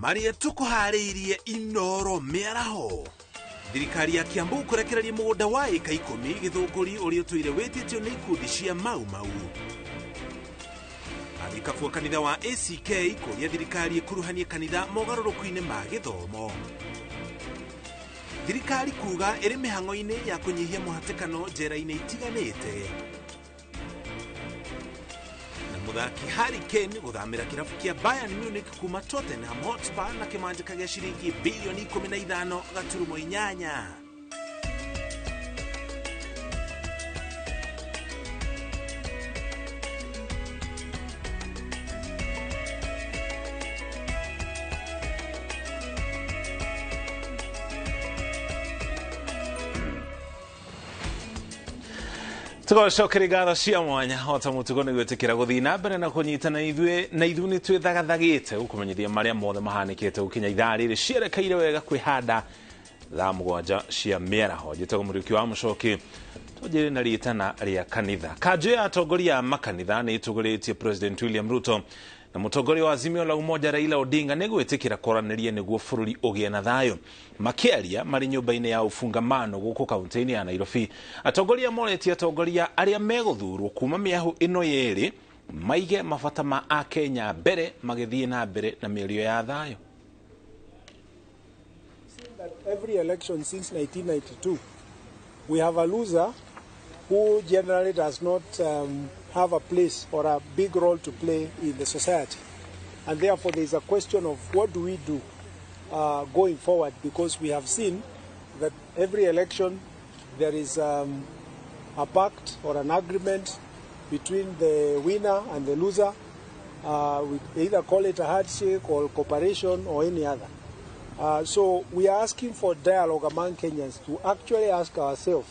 Marĩa tũkũharĩirie Inoro mĩaraho. Thirikari ya Kiambu kũrekereria mũgũnda wa ĩka 10 Gĩthũngũri ũrĩa ũtũire wĩtĩtio nĩ ikundi cia Mau Mau. Athikabu a kanitha wa ACK kũria thirikari ĩkuruhanie kanitha mogarũrũku-inĩ ma gĩthomo. Thirikari kuga ĩrĩ mĩhang'o-inĩ ya kũnyihia mũhatĩkano njera-inĩ itiganĩte. Na mũthaki Harry Kane gũthamĩra kĩrabu kĩa Bayern Munich kuma Tottenham Hotspur na kĩmanjĩka gĩa ciringi bilioni 15.8. Tũgacokeria ngatho cia mwanya ota mũtugo nĩ gwĩtĩkĩra gũthiĩ na mbere na kũnyitana ithuĩ na ithuĩ nĩ twĩthagathagĩte gũkũmenyithia marĩa mothe mahanĩkĩte gũkinya ithaa rĩrĩ cierekeire wega kwĩhanda thaa 7 cia mĩaraho. Njĩtagwo Mũriũki wa Mũcoki, twanjĩrĩrie na rĩtana rĩa kanitha. Kanjũ ya atongoria a makanitha nĩ ĩtũgĩrĩtie President William Ruto na mũtongoria wa Azimio la Umoja Raila Odinga nĩ gwĩtĩkĩra kwaranĩria nĩguo bũrũri ũgĩe na thayũ. Makĩaria marĩ nyũmba-inĩ ya ũfungamano gũkũ kaunti-inĩ ya Nairobi, atongoria moretie atongoria arĩa megũthurwo kuma mĩahũ ĩno yerĩ maige mabata ma Akenya mbere magĩthiĩ na mbere na mĩario ya thayũ. That every election since 1992, we have a loser who generally does not have a place or a big role to play in the society. And therefore there is a question of what do we do going forward, because we have seen that every election there is a pact or an agreement between the winner and the loser. We either call it a handshake or cooperation or any other. So we are asking for dialogue among Kenyans to actually ask ourselves,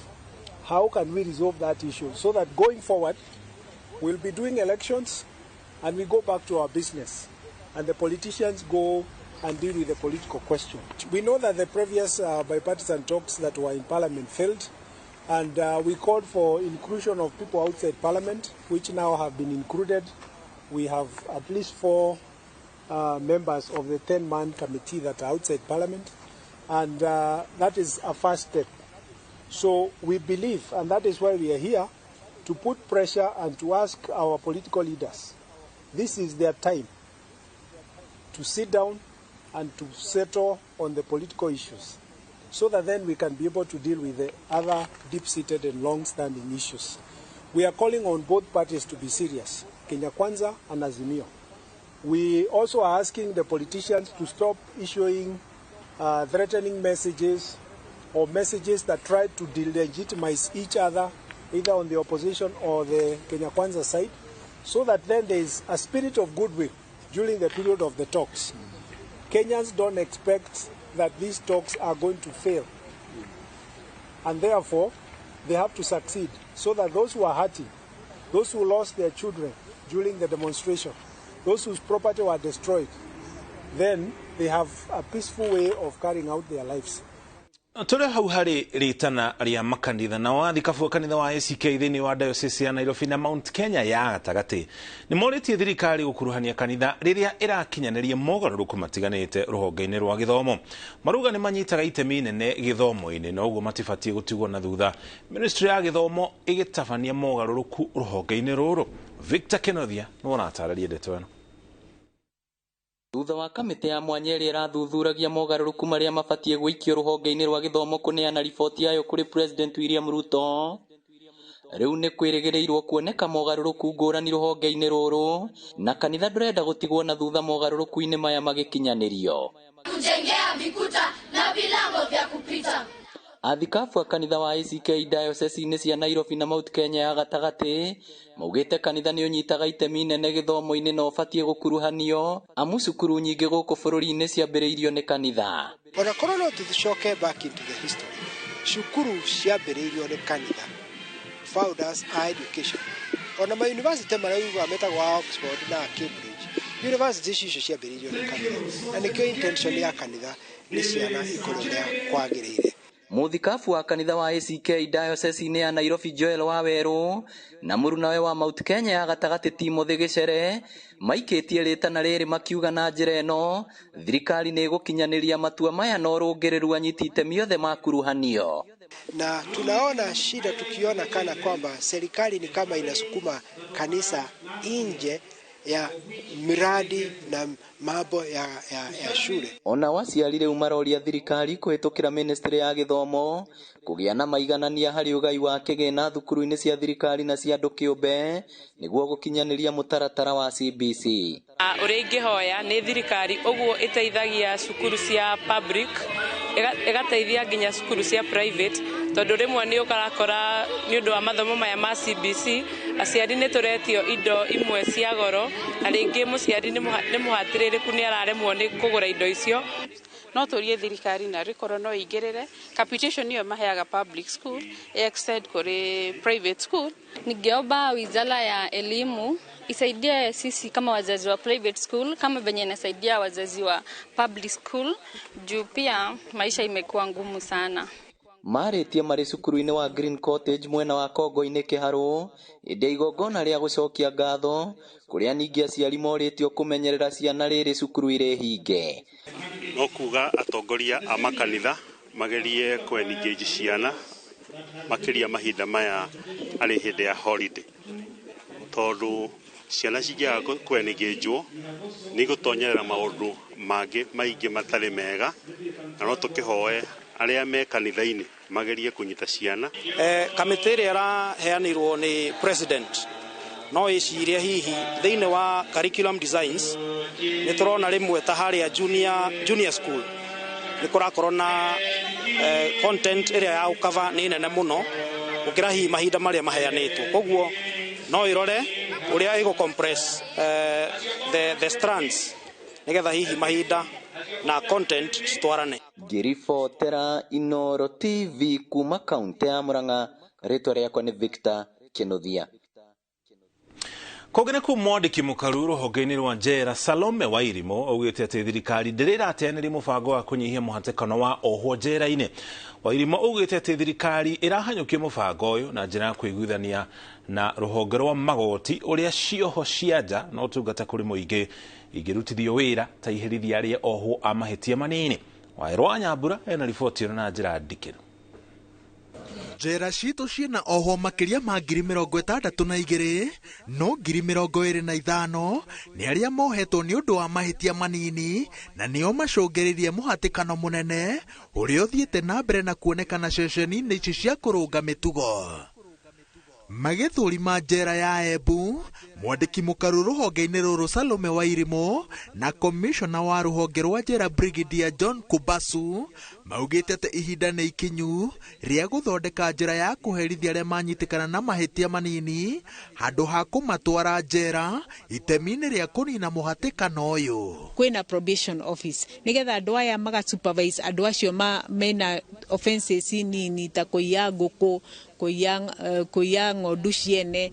how can we resolve that issue so that going forward we'll be doing elections and we go back to our business and the politicians go and deal with the political question. We know that the previous bipartisan talks that were in Parliament failed, and we called for inclusion of people outside Parliament, which now have been included. We have at least 4 members of the 10-man committee that are outside Parliament, and that is a first step. So we believe, and that is why we are here, to put pressure and to ask our political leaders, this is their time to sit down and to settle on the political issues, so that then we can be able to deal with the other deep-seated and long-standing issues. We are calling on both parties to be serious, Kenya Kwanza and Azimio. We also are asking the politicians to stop issuing threatening messages or messages that try to delegitimize each other, either on the opposition or the Kenya Kwanza side, so that then there is a spirit of goodwill during the period of the talks. Kenyans don't expect that these talks are going to fail, and therefore they have to succeed, so that those who are hurting, those who lost their children during the demonstration, those whose property were destroyed, then they have a peaceful way of carrying out their lives. Tũrĩ hau harĩ rĩtana rĩa makanitha na wathikabu wa kanitha wa ACK thĩinĩ wa diocese ya Nairobi na Mount Kenya ya gatagatĩ nĩ morĩtie thirikari gũkuruhania kanitha rĩrĩa ĩrakinyanĩria mogarũrũku matiganĩte rũhonge-inĩ rwa gĩthomo. Maruga nĩ manyitaga itemi inene gĩthomo-inĩ na ũguo matibatiĩ gũtigwo na thutha. Ministry ya gĩthomo ĩgĩtabania mogarũrũku rũhonge-inĩ rũrũ. Victor Kenothia nĩwe ũratarĩria ndeto ĩno. Thutha wa kamĩtĩ ya mwanya ĩrĩa ĩrathuthuragia mogarũrũku marĩa mabatiĩ gũikio rũhonge-inĩ rwa gĩthomo kũneana riboti yayo kũrĩ President William Ruto, rĩu nĩ kwĩrĩgĩrĩirwo kuoneka mogarũrũku ngũrani rũhonge-inĩ rũrũ, na kanitha ndũrenda gũtigwo na thutha mogarũrũku-inĩ maya magĩkinyanĩrio. Kujengea vikuta na vilango vya kupita. Athikabu a kanitha wa ACK diocese-inĩ cia Nairobi na Mount Kenya ya gatagatĩ maugĩte kanitha nĩ ũnyitaga itemi inene gĩthomo-inĩ na ũbatiĩ gũkuruhanio, amu cukuru nyingĩ gũkũ bũrũri-inĩ ciambĩrĩirio nĩ kanitha. Ona korwo no tũcoke back into the history, cukuru ciambĩrĩirio nĩ kanitha, founders a education. Ona ma university marĩa ugaga metagwo Oxford na Cambridge, university icio ciambĩrĩirio nĩ kanitha, na nĩkĩo intention ya kanitha nĩ ciana ikorwo ũrĩa kwagĩrĩire. Muthikabu wa kanitha wa ACK diocese-inĩ ya Nairobi Joel Waweru na mũrunawe wa Mount Kenya ya gatagatĩ Timothy Gĩcere maikĩtie rĩtana rĩrĩ makiuga na njĩra ĩno thirikari nĩ ĩgũkinyanĩria matua maya na ũrũngĩrĩru anyiti itemi othe makuruhanio. Na tunaona shida tukiona kana kwamba serikali ni kama inasukuma kanisa nje ya miradi na mambo ya shule. Ona waciari rĩu maroria thirikari kũhĩtũkĩra ministry ya gĩthomo kũgĩa na maiganania harĩ ũgai wa kĩgĩna thukuru-inĩ cia thirikari na cia andũ kĩũmbe nĩguo gũkinyanĩria mũtaratara wa CBC. Ũrĩa ingĩhoya nĩ thirikari ũguo ĩteithagia cukuru cia public ĩgateithia nginya cukuru cia private, tondũ rĩmwe nĩ ũkarakora nĩ ũndũ wa mathomo maya ma CBC aciari nĩ tũretio indo imwe cia goro na rĩngĩ mũciari nĩ mũhatĩrĩrĩku nĩ araremwo nĩ kũgũra indo icio. No tũrie thirikari na rĩkorwo no ĩingĩrĩre capitation ĩyo maheaga public school extend kũrĩ private school. Ningeomba wizara ya elimu isaidie sisi kama wazazi wa private school kama venye inasaidia wazazi wa public school, juu pia maisha imekuwa ngumu sana. Marĩtie marĩ cukuru-inĩ wa Green Cottage mwena wa Kongo-inĩ Kĩharũ ĩndĩ igongona rĩa gũcokia ngatho kũrĩa ningĩ aciari morĩtio kũmenyerera ciana rĩrĩ cukuru irĩ hinge. No kuga atongoria a makanitha magerie kũ-engage ciana makĩria mahinda maya arĩ hĩndĩ ya holiday, tondũ ciana cingĩaga kũ-engage nĩ igũtonyerera maũndũ mangĩ maingĩ matarĩ mega, na no tũkĩhoe arĩa me kanitha-inĩ magerie kũnyita ciana. Kamĩtĩ ĩrĩa ĩraheanirwo nĩ president no ĩcirie hihi thĩinĩ wa curriculum designs nĩ tũrona rĩmwe ta harĩa junior school nĩ kũrakorwo na content ĩrĩa ya gũkava nĩ nene mũno gũkĩra hihi mahinda marĩa maheanĩtwo, koguo no ĩrore ũrĩa ĩgũ compress the strands nĩgetha hihi mahinda na content citwarane. Ngĩribotera Inooro TV kuma kaunti ya Murang'a, rĩtwa rĩakwa nĩ Victor Kinuthia. Kũngĩ nĩ kuma mwandĩki mũkaru rũhonge-inĩ rwa njera Salome Wairimu augĩte atĩ thirikari ndĩrĩ ĩrateanĩria mũbango wa kũnyihia mũhatĩkano wa ohwo njera-inĩ. Wairimu augĩte atĩ thirikari ĩrahanyũkia mũbango ũyũ na njĩra ya kũiguithania na rũhonge rwa magoti ũrĩa cioho cia nja na ũtungata kũrĩ mũingĩ ingĩrutithio wĩra ta iherithia rĩa ohwo a mahĩtia manini. Waĩrũ wa Nyambura ena riboti ĩno na njĩra ndikĩru. Njera citũ ciĩna ohwo makĩria ma 62,000 no 25,000 nĩ arĩa mohetwo nĩ ũndũ wa mahĩtia manini na nĩo macũngĩrĩirie mũhatĩkano mũnene ũrĩa ũthiĩte na mbere na kuonekana ceceni-inĩ ici cia kũrũnga mĩtugo. Magĩthũrima njera ya Embu, mwandĩki mũkaru rũhonge-inĩ rũrũ Salome Wairimu na komishona wa rũhonge rwa njera Brigadier John Kubasu maugĩte atĩ ihinda nĩ ikinyu rĩa gũthondeka njĩra ya kũherithia arĩa manyitĩkana na mahĩtia manini handũ ha kũmatwara njera itemi-inĩ rĩa kũnina mũhatĩkano ũyũ. Kwĩna probation office nĩgetha andũ aya maga supervise andũ acio mena offenses nini ta kũiya ngũkũ, kũiya ng'ondu ciene,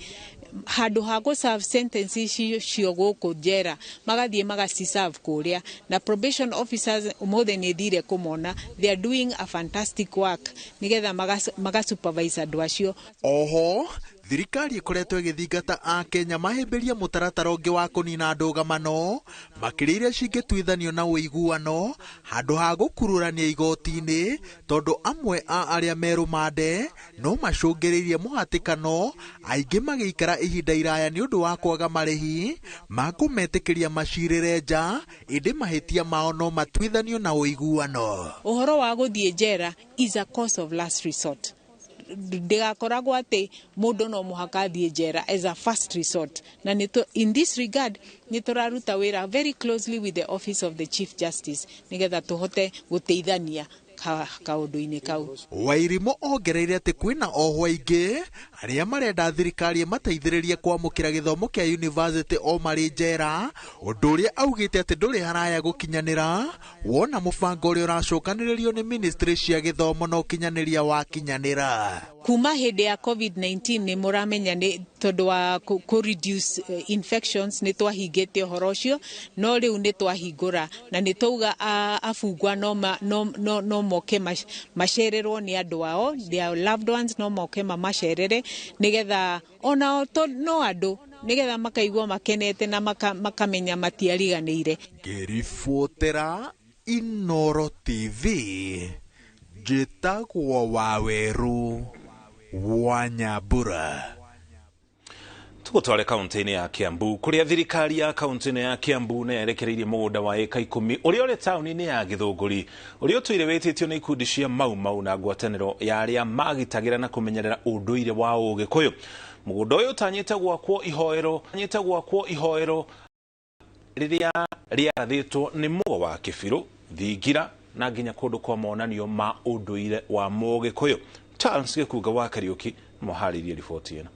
handũ ha gũ serve sentence icio gũkũ njera magathiĩ magaci serve kũrĩa. Na probation officers ũmũthĩ nĩ thire kũmona, they are doing a fantastic work nĩgetha maga supervise andũ acio. Oho thirikari ĩkoretwo ĩgĩthingata akenya mahĩmbĩrie mũtaratara ũngĩ wa kũnina ndũgamano makĩria iria cingĩtuithanio na ũiguano handũ ha gũkururania igoti-inĩ, tondũ amwe a arĩa me rũmande no macũngĩrĩirie mũhatĩkano, aingĩ magĩikara ihinda iraya nĩ ũndũ wa kwaga marĩhi ma kũmetĩkĩria macirĩre nja, ĩndĩ mahĩtia mao no matuithanio na ũiguano. Ũhoro wa gũthiĩ njera is a cause of last resort. Ndĩgakoragwo atĩ mũndũ no mũhaka athiĩ njera as a first resort, na in this regard nĩ tũraruta wĩra very closely with the office of the Chief Justice nĩgetha tũhote gũteithania kaũndũ-inĩ kau. Wairimu ongereire atĩ kwĩna ohwo aingĩ arĩa marenda thirikari ĩmateithĩrĩrie kwamũkĩra gĩthomo kĩa university o marĩ njera, ũndũ ũrĩa augĩte atĩ ndũrĩ haraya gũkinyanĩra wona mũbango ũrĩa ũracokanĩrĩrio nĩ ministry cia gĩthomo na ũkinyanĩria wakinyanĩra. Kuma hĩndĩ ya COVID-19 nĩ mũramenya nĩ Tondu wa ku reduce infections nĩ twahingĩte ũhoro ũcio, no rĩu nĩ twahingũra na nĩ twauga abungwa no moke macererwo nĩ andũ ao, their loved ones, no moke mamacerere nĩgetha onao no andũ nĩgetha makaigua makenete na makamenya matiariganĩire. Ngĩribotera Inoro TV, njĩtagwo Waweru wa Nyambura. Tũgũtware kaunti-inĩ ya Kiambu kũrĩa thirikari ya kaunti-inĩ ya Kiambu nĩ yerekereirie mũgũnda wa ĩka 10 ũrĩa ũrĩ taũni-inĩ ya Gĩthũngũri ũrĩa ũtũire wĩtĩtio nĩ ikundi cia Mau Mau na ngwatanĩro ya arĩa magitagĩra na kũmenyerera ũndũire wa Ũgĩkũyũ. Mũgũnda ũyũ ũtanyĩte gwakwo ihoero rĩrĩa rĩarathĩtwo nĩ Mũgo wa Kĩbirũ, thingira na nginya kũndũ kwa monanio ma ũndũire wa Mũgĩkũyũ. Charles Gĩkunga wa Kariũki mũharĩirie riboti ĩno.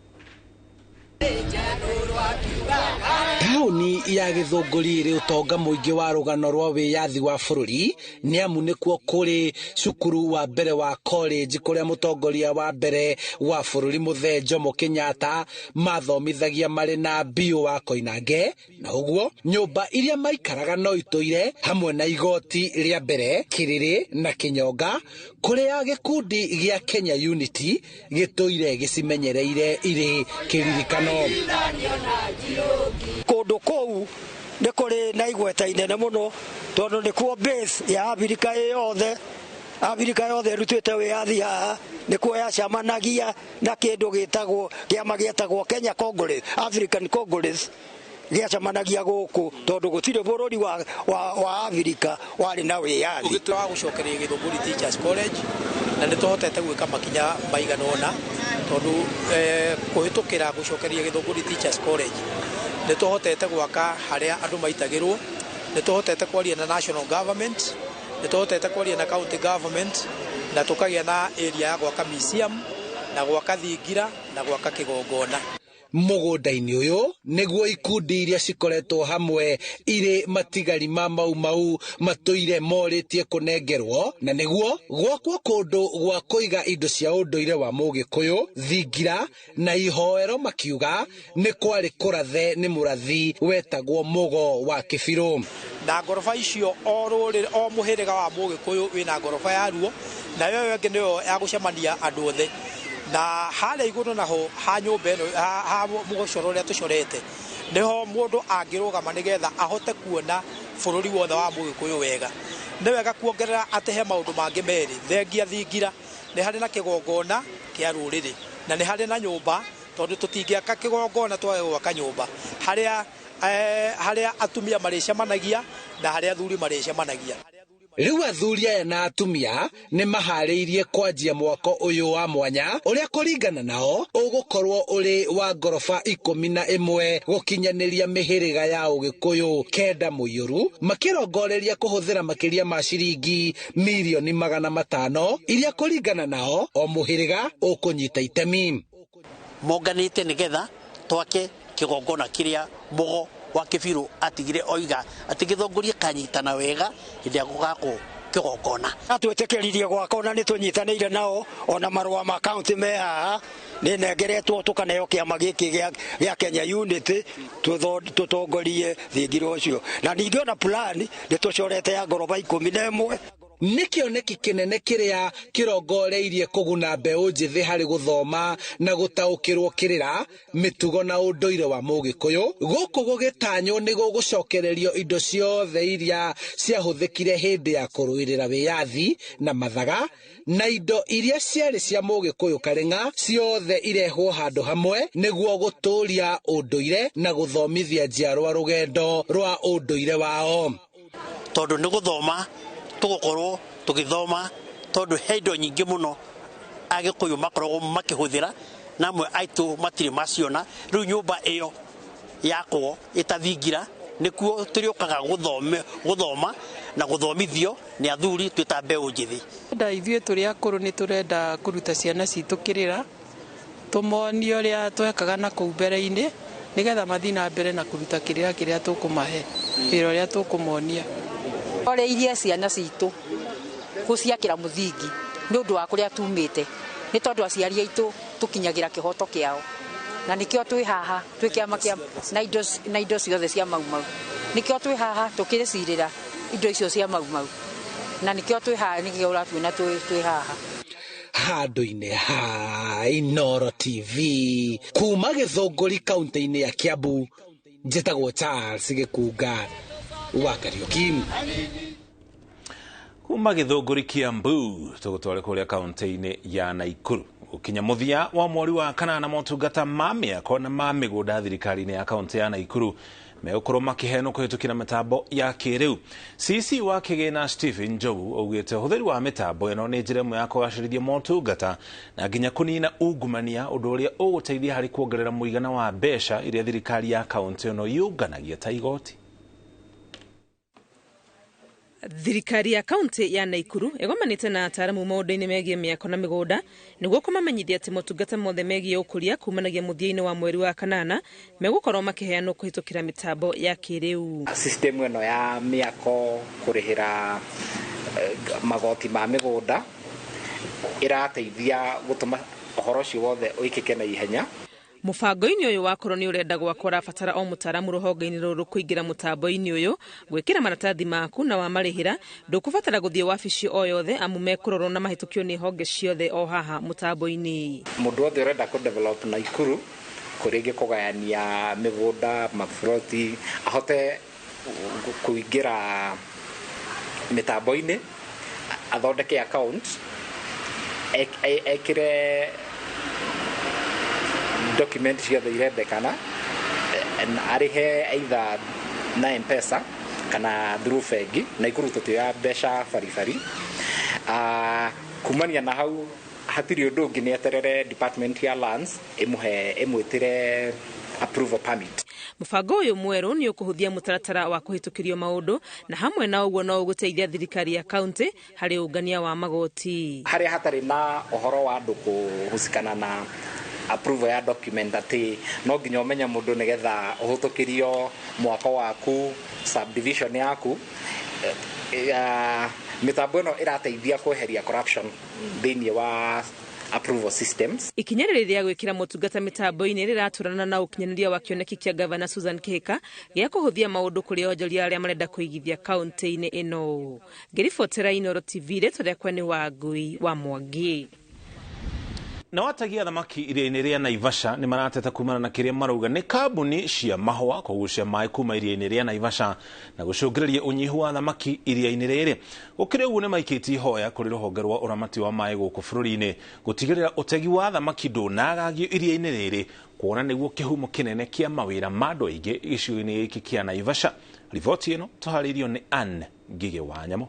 Taũni ya Gĩthũngũri ĩrĩ ũtonga mũingĩ wa rũgano rwa wĩyathi wa bũrũri nĩ amu nĩkuo kũrĩ cukuru wa mbere wa college kũrĩa mũtongoria wa mbere wa bũrũri Mũthee Jomo Kenyatta mathomithagia marĩ na Mbiũ wa Koinange, na ũguo nyũmba iria maikaraga no itũire hamwe na igoti rĩa mbere Kĩrĩrĩ na Kĩnyonga kũrĩa gĩkundi gĩa Kenya Unity gĩtũire gĩcimenyereire irĩ kĩririkano. Kũndũ kũu nĩ kũrĩ na igweta inene mũno tondũ nĩkuo base ya Afrika yothe, Afrika yothe ĩrutĩte wĩyathi haha, nĩkuo yacemanagia na kĩndũ gĩtagwo kĩama gĩetagwo Kenya Congress, African Congress gĩacemanagia gũkũ tondũ gũtirĩ bũrũri wa Afrika warĩ na wĩyathi. Wa gũcokeria Gĩthũngũri Teachers College na nĩ tũhotete gwĩka makinya maigana ũna tondũ kũhĩtũkĩra gũcokeria Gĩthũngũri Teachers College nĩ tũhotete gwaka harĩa andũ maitagĩrwo, nĩ tũhotete kwaria na national government, nĩ tũhotete kwaria na county government, na tũkagĩa na area ya gwaka museum na gwaka thingira na gwaka kĩgongona. Mũgũnda-inĩ ũyũ nĩguo ikundi iria cikoretwo hamwe irĩ matigari ma Mau Mau matũire morĩtie kũnengerwo, na nĩguo gwakwo kũndũ gwa kũiga indo cia ũndũire wa Mũgĩkũyũ, thingira na ihoero, makiuga nĩ kwarĩ kũrathe nĩ mũrathi wetagwo Mũgo wa Kĩbirũ. Na ngoroba icio o rũrĩrĩ o mũhĩrĩga wa Mũgĩkũyũ wĩna ngoroba yaruo, nayo ĩyo ĩngĩ nĩyo ya gũcemania andũ othe. Na harĩa igũrũ naho ha nyũmba ĩno ha mũgocoro ũrĩa tũcorete nĩho mũndũ angĩrũgama nĩgetha ahote kuona bũrũri wothe wa Mũgĩkũyũ wega. Nĩ wega kuongerera atĩ he maũndũ mangĩ merĩ thengia thingira, nĩ harĩ na kĩgongona kĩa rũrĩrĩ na nĩ harĩ na nyũmba, tondũ tũtingĩaka kĩgongona twage gwaka nyũmba harĩa atumia marĩcemanagia na harĩa athuri marĩcemanagia. Rĩu athuri aya na atumia nĩ maharĩirie kwanjia mwako ũyũ wa mwanya ũrĩa kũringana nao ũgũkorwo ũrĩ wa ngoroba 11 gũkinyanĩria mĩhĩrĩga ya Ũgĩkũyũ 9 mũiyũru, makĩrongoreria kũhũthĩra makĩria ma ciringi mirioni 500 iria kũringana nao o mũhĩrĩga ũkũnyita itemi. Monganĩte nĩgetha twake kĩgongona kĩrĩa Mũgo wa Kĩbirũ atigire oiga atĩ Gĩthũngũri kanyitana wega hĩndĩ ya gũgakwo kĩgongona. Atwĩtĩkĩririe gwaka ona nĩ tũnyitanĩire nao, ona marũa ma county me haha nĩ nengeretwo tũkaneo kĩama gĩkĩ gĩa Kenya Unity tũtongorie thingira ũcio, na ningĩ ona plan nĩ tũcorete ya ngoroba 11. Nĩ kĩoneki kĩnene kĩrĩa kĩrongoreirie kũguna mbeũ njĩthĩ harĩ gũthoma na gũtaũkĩrwo kĩrĩra, mĩtugo na ũndũire wa Mũgĩkũyũ. Gũkũ gũgĩtanywo nĩ gũgũcokererio indo ciothe iria ciahũthĩkire hĩndĩ ya kũrũĩrĩra wĩyathi na mathaga, na indo iria ciarĩ cia Mũgĩkũyũ karĩng'a ciothe irehwo handũ hamwe nĩguo gũtũũria ũndũire na gũthomithia njiarwa rũgendo rwa ũndũire wao. Tondũ nĩ gũthoma tũgũkorwo tũgĩthoma, tondũ he indo nyingĩ mũno Agĩkũyũ makoragwo makĩhũthĩra na amwe aitũ matirĩ maciona. Rĩu nyũmba ĩyo yakwo ĩtathingira nĩkuo tũrĩũkaga gũthoma na gũthomithio nĩ athuri twĩ ta mbeũ njĩthĩ. Nda ithuĩ tũrĩ akũrũ nĩ tũrenda kũruta ciana citũ kĩrĩra, tũmonie ũrĩa twekaga na kũu mbere-inĩ nĩgetha mathiĩ na mbere na kũruta kĩrĩra kĩrĩa tũkũmahe, wĩra ũrĩa tũkũmonia. Oreirie ciana citũ gũciakĩra mũthingi nĩ ũndũ wa kũrĩa tumĩte, nĩ tondũ aciari aitũ tũkinyagĩra kĩhoto kĩao. Na nĩkĩo twĩ haha twĩ kĩama kĩa na indo ciothe cia Mau Mau, nĩkĩo twĩ haha tũkĩcirĩra indo icio cia Mau Mau, na nĩkĩo twĩ haha, nĩkĩo ũratuona twĩ haha. Handũ-inĩ ha Inooro TV kuma Gĩthũngũri kaunti-inĩ ya Kiambu, njĩtagwo Charles Gĩkunga wa Kariuki. Kuma Gĩthũngũri Kiambu tũgũtware kũrĩa kaunti-inĩ ya Naikuru. Gũkinya mũthia wa mweri wa kanana, motungata ma mĩako na ma mĩgũnda thirikari-inĩ ya kaunti ya Naikuru megũkorwo makĩheanwo kũhĩtũkĩra mĩtambo ya kĩrĩu. CC wa kĩgĩna Stephen Njogu augĩte ũhũthĩri wa mĩtambo ĩno nĩ njĩra ĩmwe ya kũgacĩrithia motungata na nginya kũnina ungumania, ũndũ ũrĩa ũgũteithia harĩ kuongerera mũigana wa mbeca iria thirikari ya kaunti ĩno yũnganagia ta igoti. Thirikari ya kaunti ya Naikuru ĩgomanĩte na ataaramu maũndũ-inĩ megiĩ mĩako na mĩgũnda nĩguo kũmamenyithia atĩ motungata mothe megiĩ ũkũria kumanagia mũthia-inĩ wa mweri wa kanana megũkorwo makĩheanwo kũhĩtũkĩra mĩtambo ya kĩrĩu. System ĩno ya mĩako kũrĩhĩra magoti ma mĩgũnda ĩrateithia gũtũma ũhoro ũcio wothe ũikĩke na ihenya. Mũbango-inĩ ũyũ wakorwo nĩ ũrenda gwakwo, ũrabatara o mũtaaramu rũhonge-inĩ rũrũ kũingĩra mũtambo-inĩ ũyũ, gwĩkĩra maratathi maku na wamarĩhĩra ndũkũbatara gũthiĩ wabici o yothe amu mekũrorwo na mahĩtũkio nĩ honge ciothe o haha mũtambo-inĩ. Mũndũ wothe ũrenda kũ develop Naikuru, kũrĩngĩ kũgayania mĩgũnda maburoti, ahote kũingĩra mĩtambo-inĩ, athondeke account, ekĩre document ciothe irendekana, arĩhe either na M-Pesa kana through bengi. Naikuru tũtioya mbeca baribari. Kumania na hau hatirĩ ũndũ ũngĩ, nĩ eterere department ya lands ĩmũhe ĩmwĩtĩre approval permit. Mũbango ũyũ mwerũ nĩ ũkũhũthia mũtaratara wa kũhĩtũkĩrio maũndũ na hamwe na ũguo no ũgũteithia thirikari ya kaunti harĩ ũngania wa magoti. Harĩa hatarĩ na ũhoro wa andũ kũhusikana na approval ya document, atĩ no nginya ũmenye mũndũ nĩgetha ũhĩtũkĩrio mwako waku, subdivision yaku, mĩtambo ĩno ĩrateithia kweheria corruption thĩinĩ wa approval systems. Ikinya rĩrĩ rĩa gwĩkĩra motungata mĩtambo-inĩ rĩratwarana na ũkinyanĩria wa kĩoneki kĩa Gavana Susan Kihika gĩa kũhũthia maũndũ kũrĩ onjoria arĩa marenda kũigithia kaunti-inĩ ĩno. Ngĩribotera Inooro TV, rĩtwa rĩakwa nĩ Wangui wa Mwangi. Na ategi a thamaki iria-inĩ rĩa Naivasha nĩ marateta kumana na kĩrĩa marauga nĩ kambuni cia mahũa kũgucia maĩ kuma iria-inĩ rĩa Naivasha na gũcũngĩrĩria ũnyihu wa thamaki iria-inĩ rĩrĩ. Gũkĩrĩ ũguo nĩ maikĩtie ihoya kũrĩ rũhonge rwa ũramati wa maĩ gũkũ bũrũri-inĩ gũtigĩrĩra ũtegi wa thamaki ndũnagagio iria-inĩ rĩrĩ, kuona nĩguo kĩhumo kĩnene kĩa mawĩra ma andũ aingĩ gĩcigo-inĩ gĩkĩ kĩa Naivasha. Riboti ĩno tũharĩirio nĩ Ann Ngigĩ wa Nyamũ.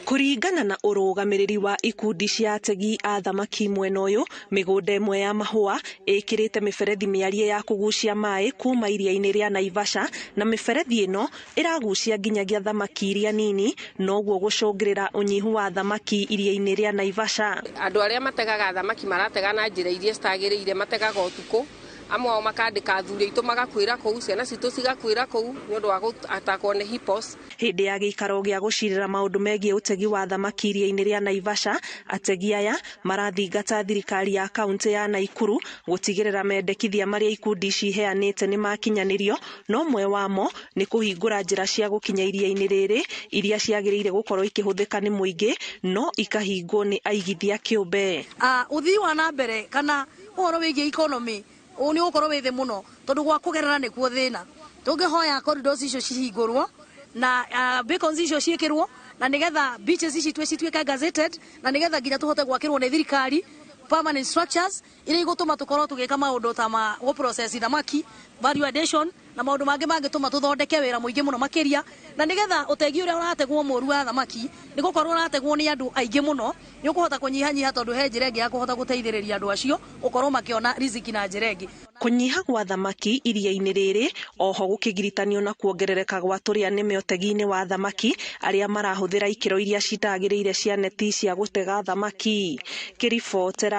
Kũringana na ũrũgamĩrĩri wa ikundi cia ategi a thamaki mwena ũyũ, mĩgũnda ĩmwe ya mahũa ĩkĩrĩte mĩberethi mĩarie ya kũgucia maĩ kuma iria-inĩ rĩa Naivasha, na mĩberethi ĩno ĩragucia nginyagia thamaki iria nini, noguo gũcũngĩrĩra ũnyihu wa thamaki iria-inĩ rĩa Naivasha. Andũ arĩa mategaga thamaki maratega na njĩra iria citagĩrĩire, mategaga ũtukũ, amwe ao makandĩka athuri aitũ magakuĩra kũu, ciana citũ cigakuĩra kũu nĩ ũndũ wa gũatakwo nĩ hippos. Hĩndĩ ya gĩikaro gĩa gũcirĩra maũndũ megiĩ ũtegi wa thamaki iria-inĩ rĩa Naivasha, ategi aya marathingata thirikari ya kaunti ya Naikuru gũtigĩrĩra mendekithia marĩa ikundi ici iheanĩte nĩ makinyanĩrio, no ũmwe wamo nĩ kũhingũra njĩra cia gũkinya iria-inĩ rĩrĩ iria ciagĩrĩire gũkorwo ikĩhũthĩka nĩ mũingĩ no ikahingwo nĩ aigithia kĩũmbe. Ũthii wa na mbere kana ũhoro wĩgiĩ economy nĩ ũgũkorwo wĩ thĩ mũno tondũ gwa kũgerera nĩkuo thĩna. Tũngĩhoya corridors icio cihingũrwo na beacons icio ciĩkĩrwo na nĩgetha beaches ici cituĩke gazetted na nĩgetha nginya tũhote gwakĩrwo nĩ thirikari permanent structures iria igũtũma tũkorwo tũgĩka maũndũ ta ma gũ process thamaki, value addition na maũndũ mangĩ mangĩtũma tũthondeke wĩra mũingĩ mũno makĩria, na nĩgetha ũtegi ũrĩa ũrategwo mũru wa thamaki nĩ gũkorwo ũrategwo nĩ andũ aingĩ mũno nĩ ũkũhota kũnyihanyiha tondũ he njĩra ĩngĩ ya kũhota gũteithĩrĩria andũ acio gũkorwo makĩona riziki na njĩra ĩngĩ. Kũnyiha gwa thamaki iria-inĩ rĩrĩ oho gũkĩgiritanio na kuongerereka gwa tũrĩa nĩme ũtegi-inĩ wa thamaki arĩa marahũthĩra ikĩro iria citagĩrĩire cia neti cia gũtega thamaki. Ngĩribotera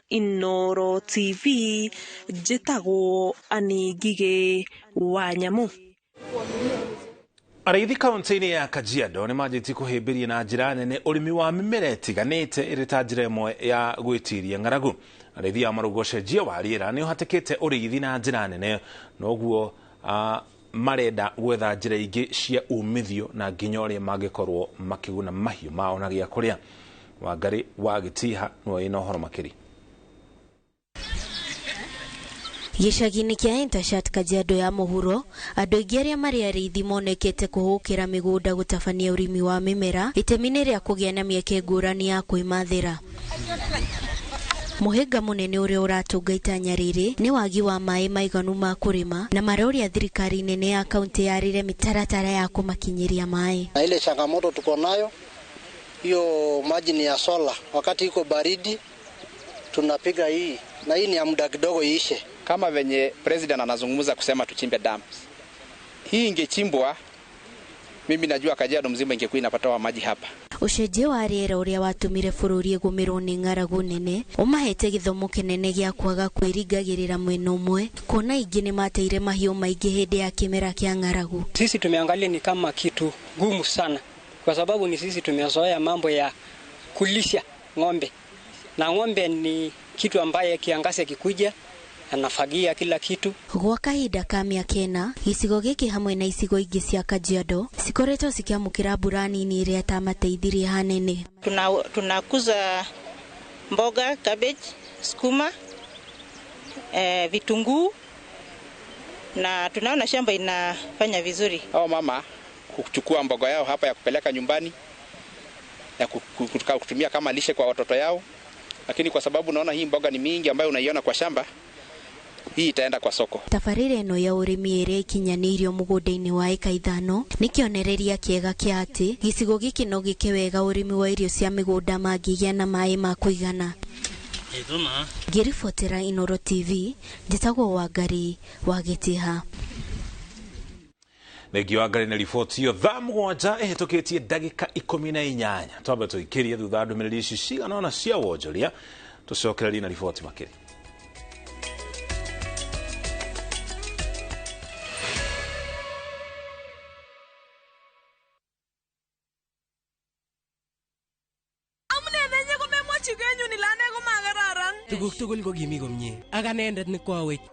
Inooro TV, njĩtagwo Annie Ngigĩ wa Nyamũ. Arĩithi kaunti-inĩ ya Kajiado nĩ manjĩtie kũhĩmbĩria na njĩra nene ũrĩmi wa mĩmera ĩtiganĩte ĩrĩ ta njĩra ĩmwe ya gwĩtiria ng'aragu. Arĩithi a marauga ũcenjia wa rĩera nĩ ũhatĩkĩte ũrĩithi na njĩra nene, noguo marenda gwetha njĩra ingĩ cia umithio na nginya ũrĩa mangĩkorwo makĩguna mahiũ mao na gĩa kũrĩa. Wangari wa Gĩtiha nĩwe wĩna ũhoro makĩria. Gĩcagi-inĩ kĩa Entashat, Kajiado ya mũhuro, andũ aingĩ arĩa marĩ arĩithi monekete kũhũkĩra mĩgũnda gũtabania ũrĩmi wa mĩmera itemi-inĩ rĩa kũgĩa na mĩeke ngũrani ya kwĩmathĩra. Mũhĩnga mũnene ũrĩa ũratũnga itanya rĩrĩ nĩ wagi wa maĩ maiganu ma kũrĩma na maroria thirikari nene ya kaunti yarĩre mĩtaratara ya kũmakinyĩria maĩ. Na ile changamoto tuko nayo hiyo maji ni ya sola, wakati iko baridi tunapiga hii na hii ni ya muda kidogo iishe. Kama venye president anazungumza kusema tuchimbe dams, hii ingechimbwa, mimi najua Kajiado mzima ingekuwa inapata maji hapa. Ũcenjia wa rĩera ũrĩa watũmire bũrũri ĩgũmĩrwo nĩ ng'aragu nene ũmahete gĩthomo kĩnene gĩa kwaga kwĩringagĩrĩra mwena ũmwe, kuona ingĩ nĩ mateire mahiũ maingĩ hĩndĩ ya kĩmera kĩa ng'aragu. Sisi tumeangalia ni kama kitu gumu sana, kwa sababu ni sisi tumezoea mambo ya kulisha ng'ombe, na ng'ombe ni kitu ambaye kiangazi kikuja anafagia kila kitu. Gwa kahinda ka mĩaka ĩna, gĩcigo gĩkĩ hamwe na icigo ingĩ cia Kajiado cikoretwo cikĩamũkĩra mbura nini ĩrĩa ĩtamateithirie hanene. Tunakuza mboga, cabbage, sukuma, vitunguu na tunaona shamba inafanya vizuri. Hao mama kuchukua mboga yao hapa ya kupeleka nyumbani ya kutumia kama lishe kwa watoto yao, lakini kwa sababu naona hii mboga ni mingi ambayo unaiona kwa shamba, hii itaenda kwa soko. Tabarĩra ĩno ya ũrĩmi ĩrĩa ĩkinyanĩirio mũgũnda-inĩ wa ĩka 5 nĩ kĩonereria kĩega kĩa atĩ gĩcigo gĩkĩ no gĩke wega ũrĩmi wa irio cia mĩgũnda mangĩgĩa na maĩ ma kũigana. Ngĩribotera Inoro TV, njĩtagwo Wangari wa Gĩtiha. Thengio Wangari na riboti ĩyo. Thaa 7 ĩhĩtũkĩtie ndagĩka 18. Twambe tũikĩrie thutha ndũmĩrĩri ici cigana ũna cia wonjoria, tũcokererie na riboti makĩria.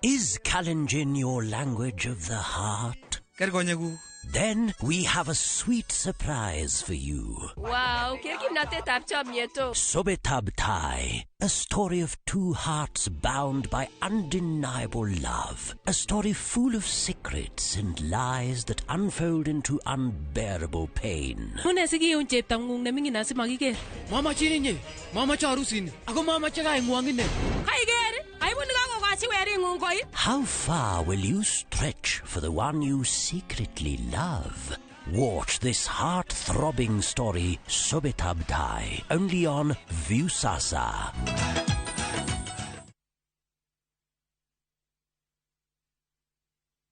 Is Kalenjin your language of the heart? Then we have a sweet surprise for you. Wow, Sobetab Tai, a story of two hearts bound by undeniable love. A story full of secrets and lies that unfold into unbearable pain. How far will you stretch for the one you secretly love? Watch this heart-throbbing story, Sobetab Tai, only on Viusasa.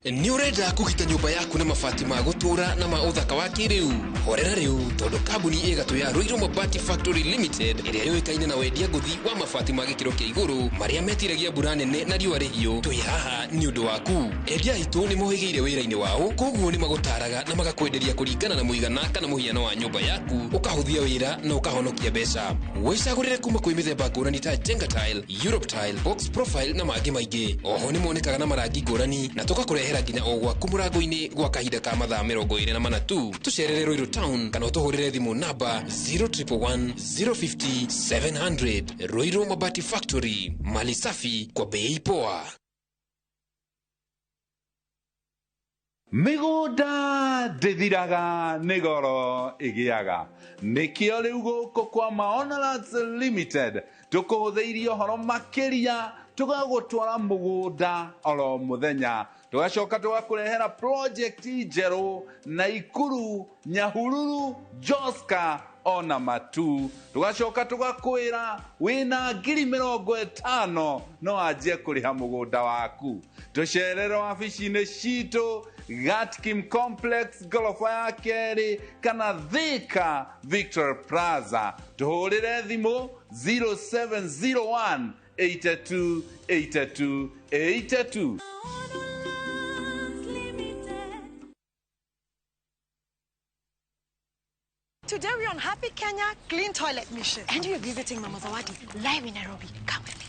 Nĩ ũrenda kũgita nyũmba yaku na mabati ma gũtũũra na ma ũthaka wa kĩrĩu? Horera rĩu tondũ kambuni ĩgatũ ya Ruiru Mabati Factory Limited ĩrĩa yũĩkaine na wendia ngũthi wa mabati ma gĩkĩro kĩa igũrũ marĩa metiragia mbura nene na riũa rĩhiũ, twĩ haha nĩ ũndũ waku. Endia aitũ nĩ mohĩgĩire wĩra-inĩ wao, koguo nĩ magũtaraga na magakwenderia kũringana na mũigana kana mũhiano wa nyũmba yaku, ũkahũthia wĩra na ũkahonokia mbeca. Wĩcagũrĩre kuma kwĩ mĩthemba ngũrani ta Jenga Tile, Europe Tile, Box Profile na mangĩ maingĩ. Oho nĩ monekaga na marangi ngũrani na tũgakũrehera nginya o gwaku mũrango-inĩ gwa kahinda ka mathaa 24 tu. Tũcerere Ruiru Town kana ũtũhũrĩre thimũ namba 0111 050 700. Ruiru Mabati Factory, mali safi kwa bei poa. Mĩgũnda ndĩthiraga nĩ goro ĩgĩaga, nĩkĩo rĩu gũkũ kwa Maona Lands Limited tũkũhũthĩirie ũhoro makĩria, tũgagũtwara mũgũnda oro mũthenya, tũgacoka tũgakũrehera project njerũ Naikuru, Nyahururu, Joska ona Matu, tũgacoka tũgakwĩra wĩna 50,000 no anjie kũrĩha mũgũnda waku. Tũcerere wabici-inĩ citũ Gatkim Complex goroba ya kerĩ kana Thika Victor Plaza. Tũhũrĩre thimũ 0701 82 82 82. Today we're on Happy Kenya Clean Toilet Mission. And we're visiting Mama Zawadi live in Nairobi. Come with me.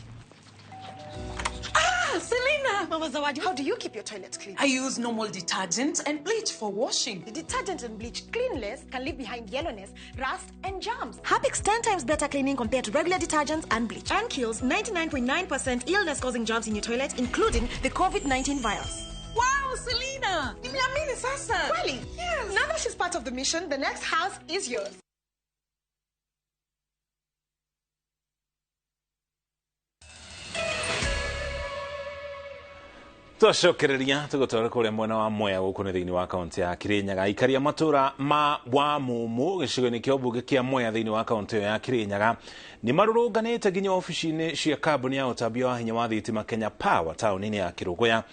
Ah, Selina! Mama Zawadi, how do you keep your toilet clean? I use normal detergent and bleach for washing. The detergent and bleach cleanless can leave behind yellowness, rust, and germs. Harpic's 10 times better cleaning compared to regular detergents and bleach. And kills 99.9% illness-causing germs in your toilet, including the COVID-19 virus. Wow, Selina! Nimeamini sasa. Really? Yes. Now that she's part of the mission, the next house is yours. Twacokereria tũgũtwara kũrĩa mwena wa Mwea gũkũ nĩ thĩinĩ wa kaunti ya Kirinyaga. Aikari a matũra ma Wamumu gĩcigo-inĩ kĩa ũmbunge kĩa Mwea thĩinĩ wa kaunti ĩyo ya Kirinyaga nĩ marũrũnganĩte nginya obici-inĩ cia kambuni ya ũtambia wa hinya wa thitima Kenya Power taũni-inĩ ya Kĩrũgũya,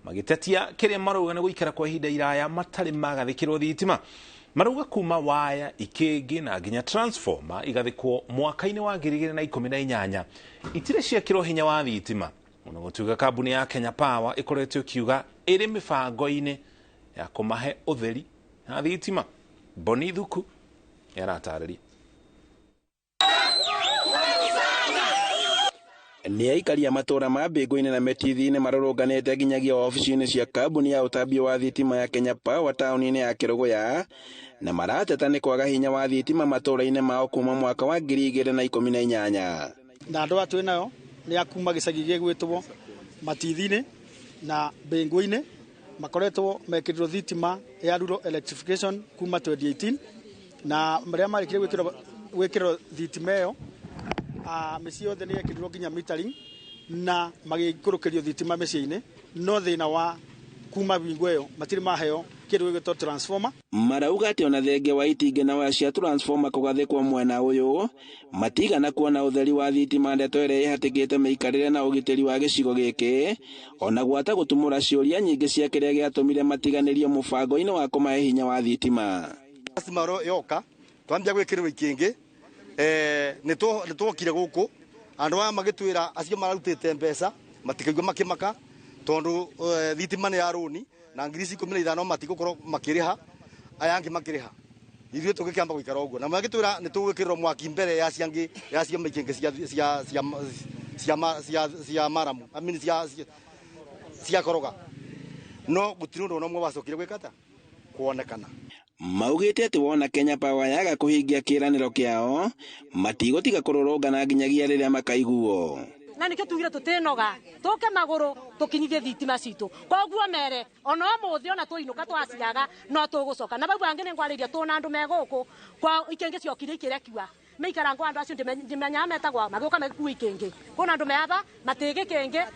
magĩtetia kĩrĩa marauga nĩ gũikara kwa ihinda iraya matarĩ magathĩkĩrwo thitima. Marauga kuma waya, ikĩngĩ na nginya transformer igathĩkwo mwaka-inĩ wa 2018 itirĩ ciekĩrwo hinya wa thitima. Ona gũtuĩka kambuni ya Kenya Power ĩkoretwo ĩkiuga ĩrĩ mĩbango-inĩ ya kũmahe ũtheri na thitima. Boni Thuku nĩaratarĩria. Nĩ aikari a matũra ma Mbĩngũ-inĩ na Mĩtithi-inĩ marũrũnganĩte nginyagia obici-inĩ cia kambuni ya ũtambia wa thitima ya Kenya Power taũni-inĩ ya Kĩrũgũya, na marateta nĩ kwaga hinya wa thitima matũra-inĩ mao kuma mwaka wa 2018. Na andũ aya twĩ nayo nĩ a kuma gĩcagi gĩgwĩtwo Matithi-inĩ na Mbĩngũ-inĩ, makoretwo mekĩrirwo thitima ya rural electrification kuma 2018, na marĩa marĩkire gwĩkĩrwo thitima ĩyo, mĩciĩ yothe nĩ yekĩrirwo nginya metering na magĩikũrũkĩrio thitima mĩciĩ-inĩ, no thĩna wa kuma bingo ĩyo matirĩ maheo kĩndũ gĩgwĩtwo transformer. Marauga atĩ ona thengia wa itingĩ na waya cia transformer kũgathĩkwo mwena ũyũ, matigana kuona ũtheri wa thitima, ndeto ĩrĩa ĩhatĩkĩte mĩikarĩre na ũgitĩri wa gĩcigo gĩkĩ, ona gwata gũtumũra ciũria nyingĩ cia kĩrĩa gĩatũmire matiganĩrio mũbango-inĩ wa kũmahe hinya wa thitima. Customer yoka twambia gwĩkĩrĩrwo ikĩngĩ, nĩ twokire gũkũ andũ aya magĩtwĩra acio mararutĩte mbeca matikaigua makĩmaka tondũ thitima nĩ ya rũni na 15,000 matigũkorwo makĩrĩha, aya angĩ makĩrĩha, ithuĩ tũgĩkĩamba gũikara ũguo, na magĩtwĩra nĩ tũgwĩkĩrĩrwo mwaki mbere ya ciangĩ ya ciama ikĩngĩ cia maramu, I mean cia koroga, no gũtirĩ ũndũ ona ũmwe wacokire gwĩka ta kuonekana. Maugĩte atĩ wona Kenya Power yaga kũhingia kĩĩranĩro kĩao, matigũtiga kũrũrũngana nginyagia rĩrĩa makaiguo. Na nikio tugire tutinoga tuke maguru tukinyithie thitima citu, koguo mere ona umuthi ona tuinuka twaciaga no tugucoka na bau bangi ni ngwariria tuna andu me guku kwa ikenge ciokire ikirekiwa meikara ngo andu acio ndimenya metagwa magĩũka magĩkua ikĩngĩ kuna andu meaba matĩ gĩkĩngĩ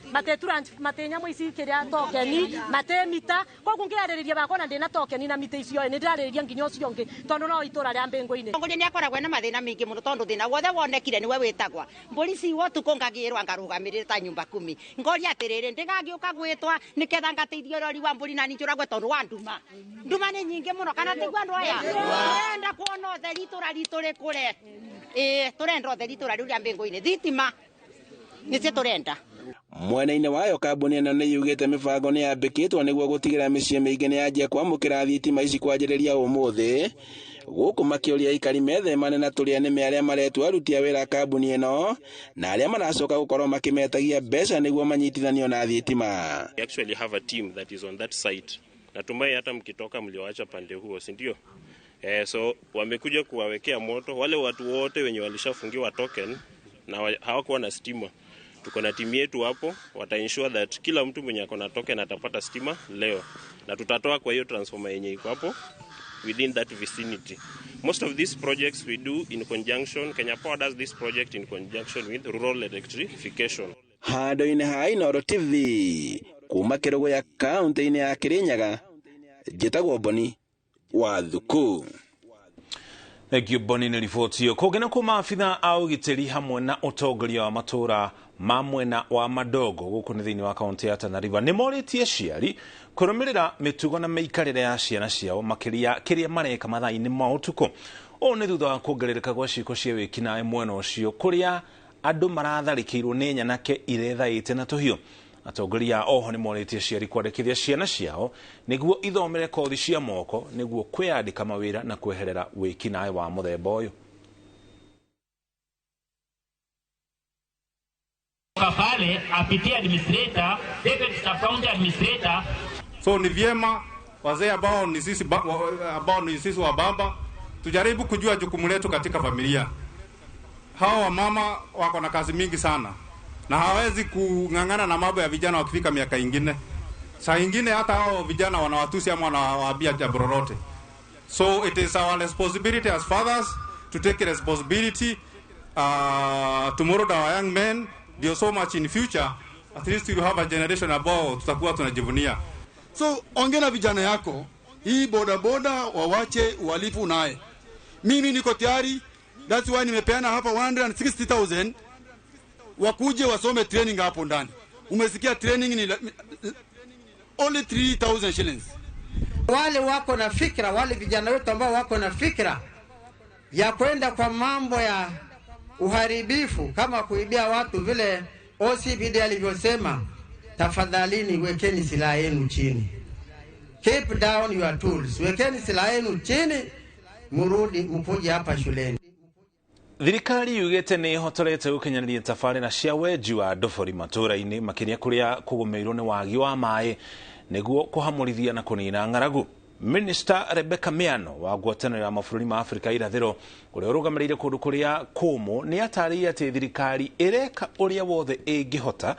matĩ nyamũ ici kĩrĩa tokeni matĩ mita, koguo ngĩarĩrĩria bakwa na ndĩna tokeni na mita icio nĩ ndĩrarĩrĩria nginya ũcio ũngĩ tondũ no itũra rĩa Mbĩngũ-inĩ. Mũtongoria nĩ akoragwo na mathĩna maingĩ mũno tondũ thĩna wothe wonekire nĩwe wĩtagwa mbũri ciuo ũtukũ ngagĩrwa ngarũgamĩrĩra ta nyumba kumi, ngoria atĩrĩrĩ ndĩgagĩũka gwĩtwa nĩketha ngateithia ũrori wa mbũri na ninjũragwe tondũ wa nduma nduma nĩ nyingĩ mũno, kana tiguo andũ aya tũrenda kuona ũtheri itũra ritũ rĩkũre. Tũrenda ũtheri itũra rĩu rĩa Mbĩngũ-inĩ, thitima nĩcio tũrenda. Mwena-inĩ wayo kambuni ĩno nĩ yugĩte mĩbango nĩ yambĩkĩtwo nĩguo gũtigĩrĩra mĩciĩ mĩingĩ nĩ yanjia kwamũkĩra thitima ici kwanjĩrĩria ũmũthĩ, gũkũ makĩũria aikari methemane na tũrĩa nĩme arĩa maretua aruti a wĩra kambuni ĩno na arĩa maracoka gũkorwo makĩmetagia mbeca nĩguo manyitithanio na thitima. We actually have a team that is on that site. Natumai hata mkitoka mlioacha pande huo, si ndio? So wamekuja kuwawekea moto wale watu wote wenye walishafungiwa token na hawakuwa na stima. Tuko na timu yetu hapo, wata ensure that kila mtu mwenye ako na token atapata stima leo, na tutatoa kwa hiyo transformer yenye iko hapo within that vicinity. Most of these projects we do in conjunction, Kenya Power does this project in conjunction with rural electrification. Handũ-inĩ ha Inooro TV kuma Kĩrũgũya kaunti-inĩ ya Kirinyaga, njĩtagwo Boni wa Thuku. Thank you Boni nĩ riboti ĩyo. Kũngĩ na kũ maabitha a ũgitĩri hamwe na ũtongoria wa matũra ma mwena wa Madogo gũkũ nĩ thĩinĩ wa kaunti ya Tana River nĩ morĩtie aciari kũrũmĩrĩra mĩtugo na mĩikarĩre ya ciana ciao makĩria kĩrĩa mareka mathaa-inĩ ma ũtukũ. Ũũ nĩ thutha wa kuongerereka gwa ciĩko cia wĩkinaĩ mwena ũcio kũrĩa andũ maratharĩkĩirwo nĩ nyanake irethaĩte na tũhiũ. Atongoria oho nĩ morĩtie aciari kwandĩkithia ciana ciao nĩguo ithomere kothi cia moko nĩguo kwĩyandĩka mawĩra na kweherera wĩkinaĩ wa mũthemba ũyũ. Pale apitie administrator, deputy sub county administrator. So ni vyema wazee ambao ni sisi wa baba tujaribu kujua jukumu letu katika familia. Hawa wamama wako na kazi mingi sana na hawezi kung'ang'ana na mambo ya vijana wakifika miaka ingine. Saa ingine hata hao vijana wanawatusi ama wanawaambia jambo lolote. So it is our responsibility as fathers to take responsibility to mold our young men. There so much in future, at least you have a generation ambao tutakuwa tunajivunia. So ongea na vijana yako, hii boda boda wawache uhalifu naye. Mimi niko tayari, that's why nimepeana hapa 160,000 wakuje wasome training hapo ndani. Umesikia training ni only 3,000 shillings. Wale wako na fikra, wale vijana wetu ambao wako na fikra ya kwenda kwa mambo ya uharibifu kama kuibia watu vile OCPD alivyosema, tafadhalini wekeni silaha yenu chini. Keep down your tools. Wekeni silaha yenu chini, murudi mkuje hapa shuleni. Thirikari yugite ni ihotorete gukinyaniria tabarĩra cia wenji wa ndobori matũra-inĩ makĩria kũrĩa kũgũmĩirwo nĩ wagi wa maĩ nĩguo kũhamũrithia na kũnina ng'aragu. Minister Rebecca Miano wa ngwatanĩro ya mabũrũri ma Afrika irathĩro ũrĩa ũrũgamĩrĩire kũndũ kũrĩa kũmũ nĩ atarĩirie atĩ thirikari ĩreka ũrĩa wothe ĩngĩhota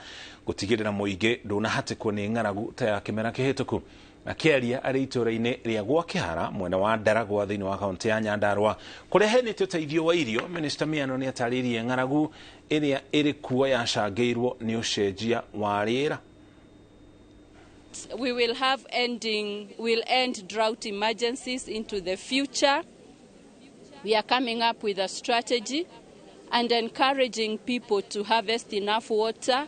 gũtigĩrĩra mũingĩ ndũnahatĩkwo nĩ ng'aragu ta ya kĩmera kĩhĩtũku. Akĩaria arĩ itũũra-inĩ rĩa Gwakĩhara mwena wa Ndaragwa thĩinĩ wa kaunti ya Nyandarua kũrĩa heanĩte ũteithio wa irio, Minister Miano nĩ atarĩirie ng'aragu ĩrĩa ĩrĩ kuo yacangĩirwo nĩ ũcenjia wa rĩera. We will have we'll end drought emergencies into the future. We are coming up with a strategy and encouraging people to harvest enough water.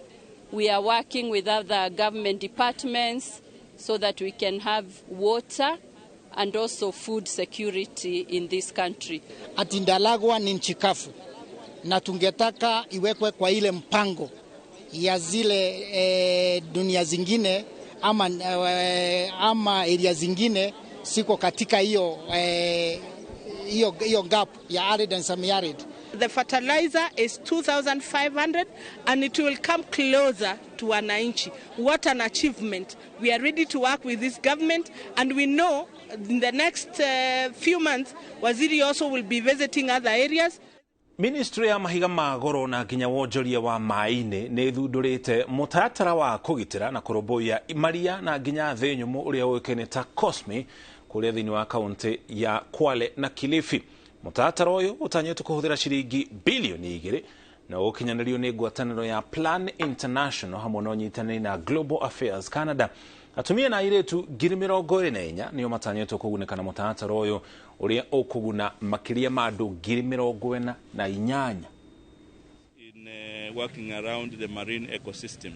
We are working with other government departments so that we can have water and also food security in this country. Ati Ndaragwa ni nchi kavu na tungetaka iwekwe kwa ile mpango ya zile dunia zingine ama area zingine siko katika hiyo hiyo gap ya arid and semi-arid. The fertilizer is 2,500 and it will come closer to wananchi. What an achievement. We are ready to work with this government and we know in the next few months Waziri also will be visiting other areas. Ministry ya mahiga ma goro na nginya wonjoria wa maĩ-inĩ nĩ ĩthundũrĩte mũtaratara wa kũgitĩra na kũrũmbũiya maria na nginya thĩ nyũmũ ũrĩa ũĩkaine ta Cosme kũrĩa thĩinĩ wa kaunti ya Kwale na Kilifi. Mũtaratara ũyũ ũtanyĩtwo kũhũthĩra ciringi bilioni 2 na ũkinyanĩrio nĩ ngwatanĩro ya Plan International hamwe na ũnyitanĩri na Global Affairs Canada. Atumia na airĩtu 24,000 nĩo matanyĩtwo kũgunĩka na mũtaratara ũyũ ũrĩa ũkũguna makĩria ma andũ 48,000. In working around the marine ecosystem.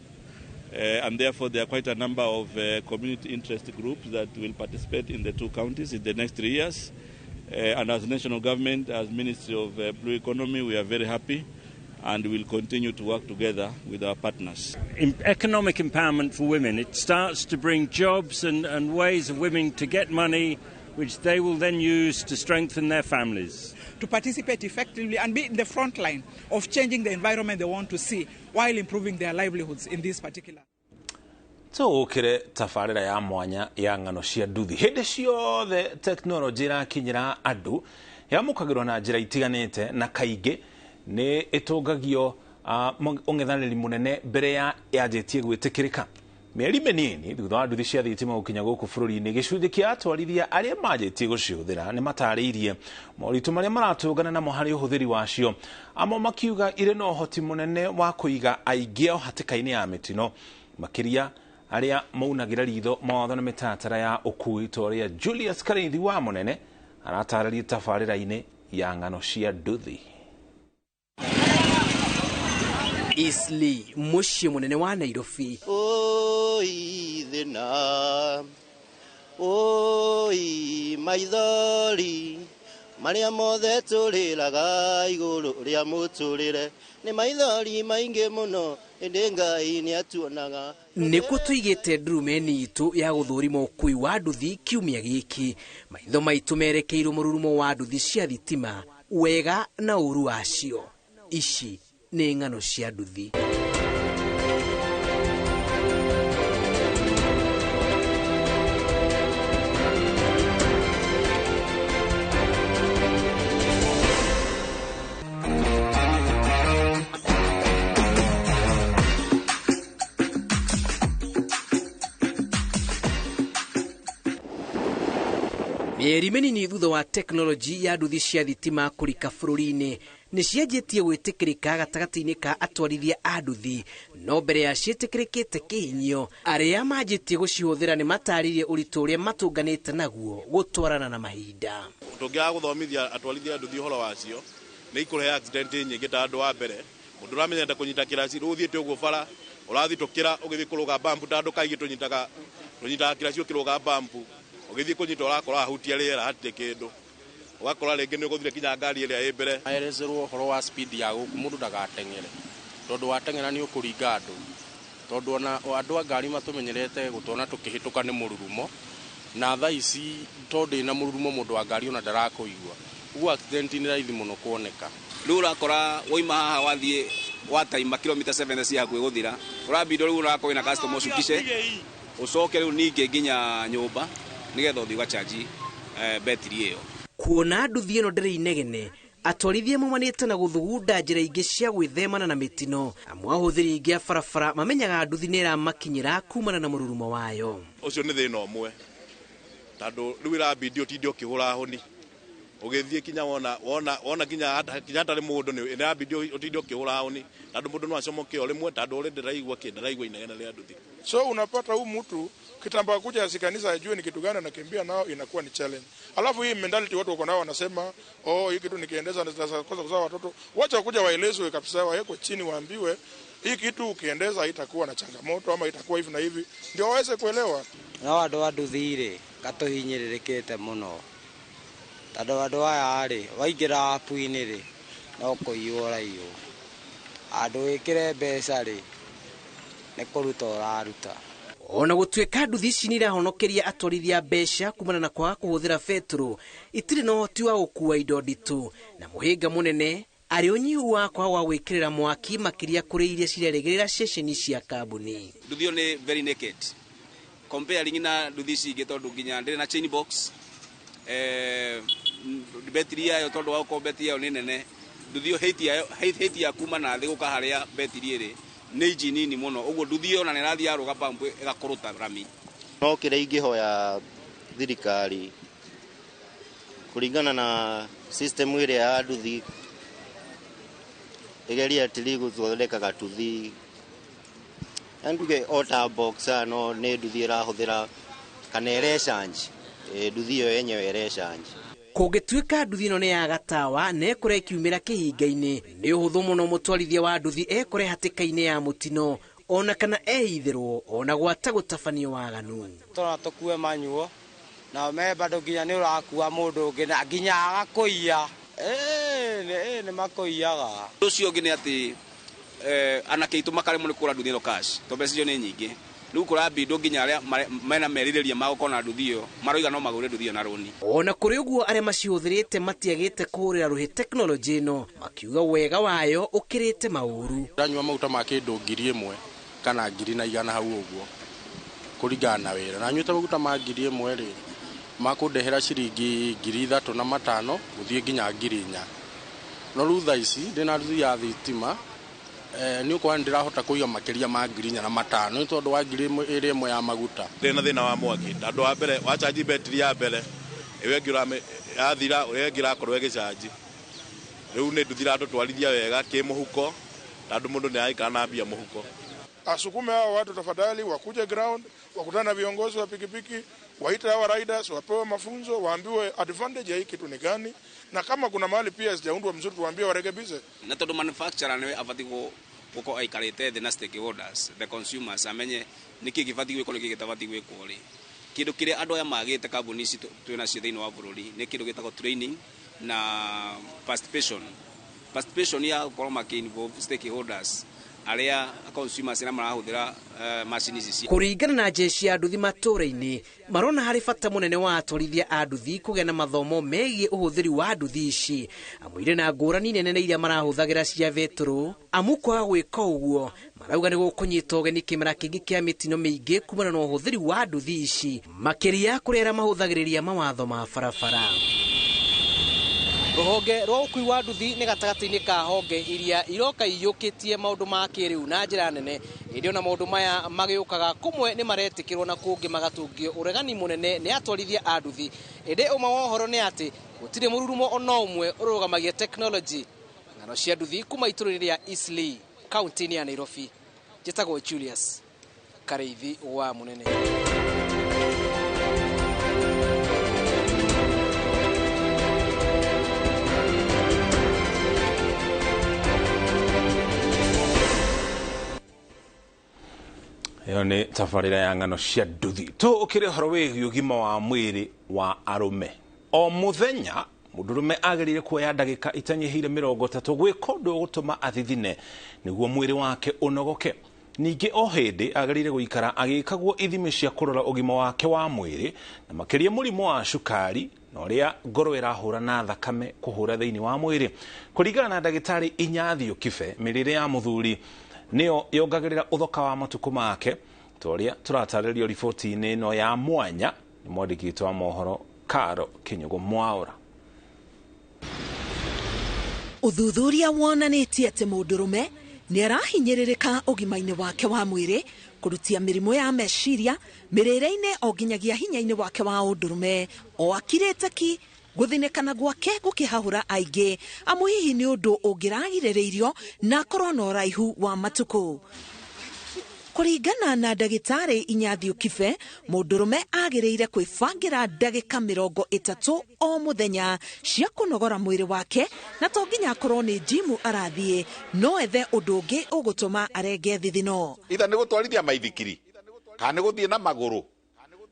And therefore there are quite a number of community interest groups that will participate in the two counties in the next 3 years. And as national government, as Ministry of Blue Economy, we are very happy and will continue to work together with our partners. In economic empowerment for women, it starts to bring jobs and ways of women to get money, which they will then use to strengthen their families. To participate effectively and be in the front line of changing the environment they want to see while improving their livelihoods in this particular. Tũũkĩre tabarĩra ya mwanya ya ng'ano cia nduthi. Hĩndĩ ciothe tekinoronjĩ ĩrakinyĩra andũ yamũkagĩrwo na njĩra itiganĩte na kaingĩ nĩ ĩtũngagio ũng'ethanĩri mũnene mbere ya yanjĩtie gwĩtĩkĩrĩka. Mĩeri mĩnini thutha wa nduthi cia thitima gũkinya gũkũ bũrũri-inĩ, gĩcunjĩ kĩa atwarithia arĩa manjĩtie gũcihũthĩra nĩ matarĩirie moritũ marĩa maratũngana namo harĩ ũhũthĩri wacio, amwe makiuga irĩ na ũhoti mũnene wa kũiga aingĩ ao hatĩka-inĩ ya mĩtino, makĩria arĩa maunagĩra ritho mawatho na mĩtaratara ya ũkui ta ũrĩa Julius Karithi wa Mũnene aratarĩria tabarĩra-inĩ ya ng'ano cia nduthi. Eastleigh, mũciĩ mũnene wa Nairobi. Oi thĩna, oi maithori, Marĩa mothe tũrĩraga igũrũ rĩa mũtũrĩre nĩ maithori maingĩ mũno ĩndĩ Ngai nĩatuonaga. Nĩkuo tũigĩte ndurumeni itũ ya gũthũrima ũkui wa nduthi kiumia gĩkĩ. Maitho maitũ merekeirwo mũrurumo wa nduthi cia thitima, wega na ũru wacio. Ici nĩ ng'ano cia nduthi. Mĩeri mĩnini thutha wa teknoloji ya nduthi cia thitima kũrika bũrũri-inĩ nĩ cianjĩtie gwĩtĩkĩrĩka gatagatĩ-inĩ ka atwarithia a nduthi, no mbere ya ciĩtĩkĩrĩkĩte kĩhinyio, arĩa manjĩtie gũcihũthĩra nĩ matarĩirie ũritũ ũrĩa matũnganĩte naguo gũtwarana na mahinda. Tũngĩaga gũthomithia atwarithia a nduthi ũhoro wacio nĩ ikũrehe accident nyingĩ ta andũ wa mbere mũndũ ũramenyete kũnyita kĩraci rĩu ũthiĩte ũguo bara ũrathitũkĩra ũgĩthiĩ kũrũga bambu ta andũ kaingĩ tũnyitaga kĩraci ũkĩrũga bambu ũgĩthiĩ kũnyita ũrakora ahutia rĩera hatirĩ kĩndũ ũgakora rĩngĩ nĩ ũgũthire kinya ngari ĩrĩa ĩ mbere. Aerezerwo ũhoro wa speed ya gũkũ mũndũ ndagateng'ere tondũ wateng'era nĩ ũkũringa andũ tondũ ona andũ a ngari matũmenyerete gũtona tũkĩhĩtũka nĩ mũrurumo na thaa ici tondũ ĩna mũrurumo mũndũ wa ngari ona ndarakũigua ũguo accident nĩ raithi mũno kuoneka. Rĩu ũrakora wauma haha wathiĩ wataima kilomita 7 cia hakuhĩ gũthira ũrambindwo rĩu ũrakorwo wĩna customer ũcukishe ũcoke rĩu ningĩ nginya nyũmba nĩgetha ũthiĩ ũgacanji betiri ĩyo. Kuona nduthi ĩno ndĩrĩ inegene, atwarithia maumanĩte na gũthugunda njĩra ingĩ cia gwĩthemana na mĩtino. Amwe ahũthĩri aingĩ a barabara mamenyaga nduthi nĩ ĩramakinyĩra kumana na mũrurumo wayo. Ũcio nĩ thĩna ũmwe tondũ rĩu ĩrambindi ũtinde ũkĩhũra honi ũgĩthiĩ kinya wona kinya hatarĩ mũndũ nĩ ĩrambindi ũtinde ũkĩhũra honi tondũ mũndũ no acomoke o rĩmwe tondũ ũrĩ ndĩraigua kĩ ndĩraigua inegene rĩa nduthi. So unapata huu mtu kitamba kuja asikanisa ajue ni kitu gani anakimbia nao, inakuwa ni challenge. Alafu hii mentality watu wako nao wanasema, oh hii kitu nikiendeza naweza kosa kuzaa watoto. Wacha kuja waelezwe kabisa, wawekwe chini waambiwe hii kitu ukiendeza itakuwa na changamoto ama itakuwa hivi na hivi, ndio waweze kuelewa. Na andũ a nduthi rĩ katũhinyĩrĩrĩkĩte mũno tondũ andũ aya rĩ waingĩra app-inĩ rĩ no kũiywo ũraiywo, andũ wĩkĩre mbeca rĩ nĩ kũruta ũraruta. Ona gũtuĩka nduthi ici nĩ irahonokeria atwarithia mbeca kumana na kwaga kũhũthĩra betũrũ, itirĩ na ũhoti wa gũkua indo nditũ, na mũhĩnga mũnene arĩ ũnyihu wa kwaga wa gwĩkĩrĩra mwaki makĩria kũrĩ iria cirerĩgĩrĩra ceceni cia kambuni. Nduthi ĩyo nĩ very naked comparing na nduthi ici ingĩ tondũ nginya ndĩrĩ na chain box, betiri yayo tondũ wa gũkorwo betiri yayo nĩ nene, nduthi ĩyo height ya kuma na thĩ gũka harĩa betiri ĩrĩ nĩ inji nini mũno, ũguo nduthi ĩyo ona nĩ ĩrathiĩ yarũga pump ĩgakũrũta rami. No kĩrĩa ingĩhoya thirikari kũringana na system ĩrĩa ya nduthi ĩgerie atĩrĩ gũthondeka gatuthi nduge o ta boxer no nĩ nduthi ĩrahũthĩra kana ĩrecanji, nduthi ĩyo yenyewe ĩrecanji. Kũngĩtuĩka nduthi ĩno nĩ ya gatawa na ĩkũre ĩkiumĩra kĩhinga-inĩ, nĩ ũhũthũ mũno mũtwarithia wa nduthi ekũre hatĩka-inĩ ya mũtino ona kana ehithĩrwo ona gwata gũtabanio waganu. Tũrona tũkue manyuo na me bado nginya nĩ ũrakua mũndũ ũngĩ na nginya agakũiya, nĩ makũiyaga. Ũndũ ũcio ũngĩ nĩ atĩ anake aitũ makaremwo nĩ kũgũra nduthi ĩno cash tondũ mbeca icio nĩ nyingĩ. Rĩu kũrambindwo nginya arĩa mena merirĩria ma gũkorwo na nduthi ĩyo maroiga no magũre nduthi ĩyo na rũni. Ona kũrĩ ũguo arĩa macihũthĩrĩte matiagĩte kũhũrĩra rũhĩ teknolojĩ ĩno makiuga wega wayo ũkĩrĩte maũru. Ndanyua maguta ma kĩndũ 1,000 kana 1,100 hau ũguo kũringana na wĩra, na nyuĩte maguta ma 1,000 rĩ makũndehera ciringi 3,500 gũthiĩ nginya 4,000. No rĩu thaa ici ndĩna nduthi ya thitima nĩ ũkuona nĩ ndĩrahota kũiga makĩria ma 4,500 nĩ tondũ wa 1,000 ya maguta. Ndĩrĩ na thĩna wa mwaki tondũ wa mbere wacanji betiri ya mbere ĩyo ĩngĩ yathira ũrĩa ĩngĩ ĩrakorwo ĩgĩcanji. Rĩu nĩ nduthi iratũtwarithia wega kĩmũhuko tondũ mũndũ nĩ araikara na mbia mũhuko. Asukume hao watu tafadhali wakuje ground, wakutane na viongozi wa pikipiki, waite hawa riders, wapewe mafunzo, waambiwe advantage ya hii kitu ni gani, na kama kuna mahali pia sijaundwa mzuri tuwaambie warekebishe. Na tondũ manufacturer nĩwe abatiĩ gũkorwo aikarĩte thĩ na stakeholders, the consumers, amenye nĩkĩ gĩbatiĩ gwĩkwo nĩkĩ gĩtabatiĩ gwĩkwo rĩ. Kĩndũ kĩrĩa andũ aya magĩte kambuni ici twĩ nacio thĩinĩ wa bũrũri nĩ kĩndũ gĩtagwo training Na participation participation ya gũkorwo makĩ involve stakeholders arĩa consumers arĩa marahũthĩra macini ici. Kũringana na jeshi ya nduthi matũũra-inĩ, marona harĩ bata mũnene wa atwarithia a nduthi kũgĩa na mathomo megiĩ ũhũthĩri wa nduthi ici, amu irĩ na ngũrani nene na iria marahũthagĩra cia betũrũ, amu kwaga gwĩka ũguo marauga nĩ gũkũnyita ũgeni kĩmera kĩngĩ kĩa mĩtino mĩingĩ kumana na ũhũthĩri wa nduthi ici, makĩria kũrĩ arĩa mahũthagĩrĩria mawatho ma barabara. Rũhonge rwa ũkui wa nduthi nĩ gatagatĩ-inĩ ka honge iria iroka iyũkĩtie maũndũ ma kĩrĩu na njĩra nene, ĩndĩ ona maũndũ maya magĩũkaga kũmwe nĩ maretĩkĩrwo na kũngĩ magatũngio ũregani mũnene nĩ atwarithia a nduthi. Ĩndĩ ũma wa ũhoro nĩ atĩ gũtirĩ mũrurumo ona ũmwe ũrũgamagia tekinoronjĩ. Ng'ano cia nduthi kuma itũũra-inĩ rĩa Eastleigh, kaunti-inĩ ya Nairobi. Njĩtagwo Julius Karĩithi wa Mũnene. Ĩyo nĩ tabarĩra ya ng'ano cia nduthi. Tũũkĩre ũhoro wĩgiĩ ũgima wa mwĩrĩ wa arũme. O mũthenya mũndũrũme agĩrĩire kuoya ndagĩka itanyihĩire 30 gwĩka ũndũ ũgũtũma athithine nĩguo mwĩrĩ wake ũnogoke. Ningĩ o hĩndĩ agĩrĩire gũikara agĩkagwo ithimi cia kũrora ũgima wake wa mwĩrĩ na makĩria mũrimũ wa cukari na ũrĩa ngoro ĩrahũra na thakame kũhũra thĩinĩ wa mwĩrĩ. Kũringana na ndagĩtarĩ Inyathio Kibe, mĩrĩre ya mũthuri nĩyo yongagĩrĩra ũthoka wa matukũ make, ta ũrĩa tũratarĩrio riboti-inĩ ĩno ya mwanya nĩ mwandĩki witũ wa mohoro Karo Kinyugo Mwaura. Ũthuthuria wonanĩtie atĩ mũndũrũme nĩ arahinyĩrĩrĩka ũgima-inĩ wake wa mwĩrĩ kũrutia mĩrimũ ya meciria mĩrĩre-inĩ o nginyagia hinya-inĩ wake wa ũndũrũme, o akirĩte ki gũthinĩkana gwake gũkĩhahũra aingĩ, amu hihi nĩ ũndũ ũngĩragirĩrĩirio na akorwo na ũraihu wa matukũ. Kũringana na ndagĩtarĩ Inyathio Kibe, mũndũrũme agĩrĩire kwĩbangĩra ndagĩka 30 o mũthenya cia kũnogora mwĩrĩ wake, na to nginya akorwo nĩ njimu arathiĩ, no ethe ũndũ ũngĩ ũgũtũma arenge thithino. Itha nĩ gũtwarithia maithikiri, kana nĩ gũthiĩ na magũrũ,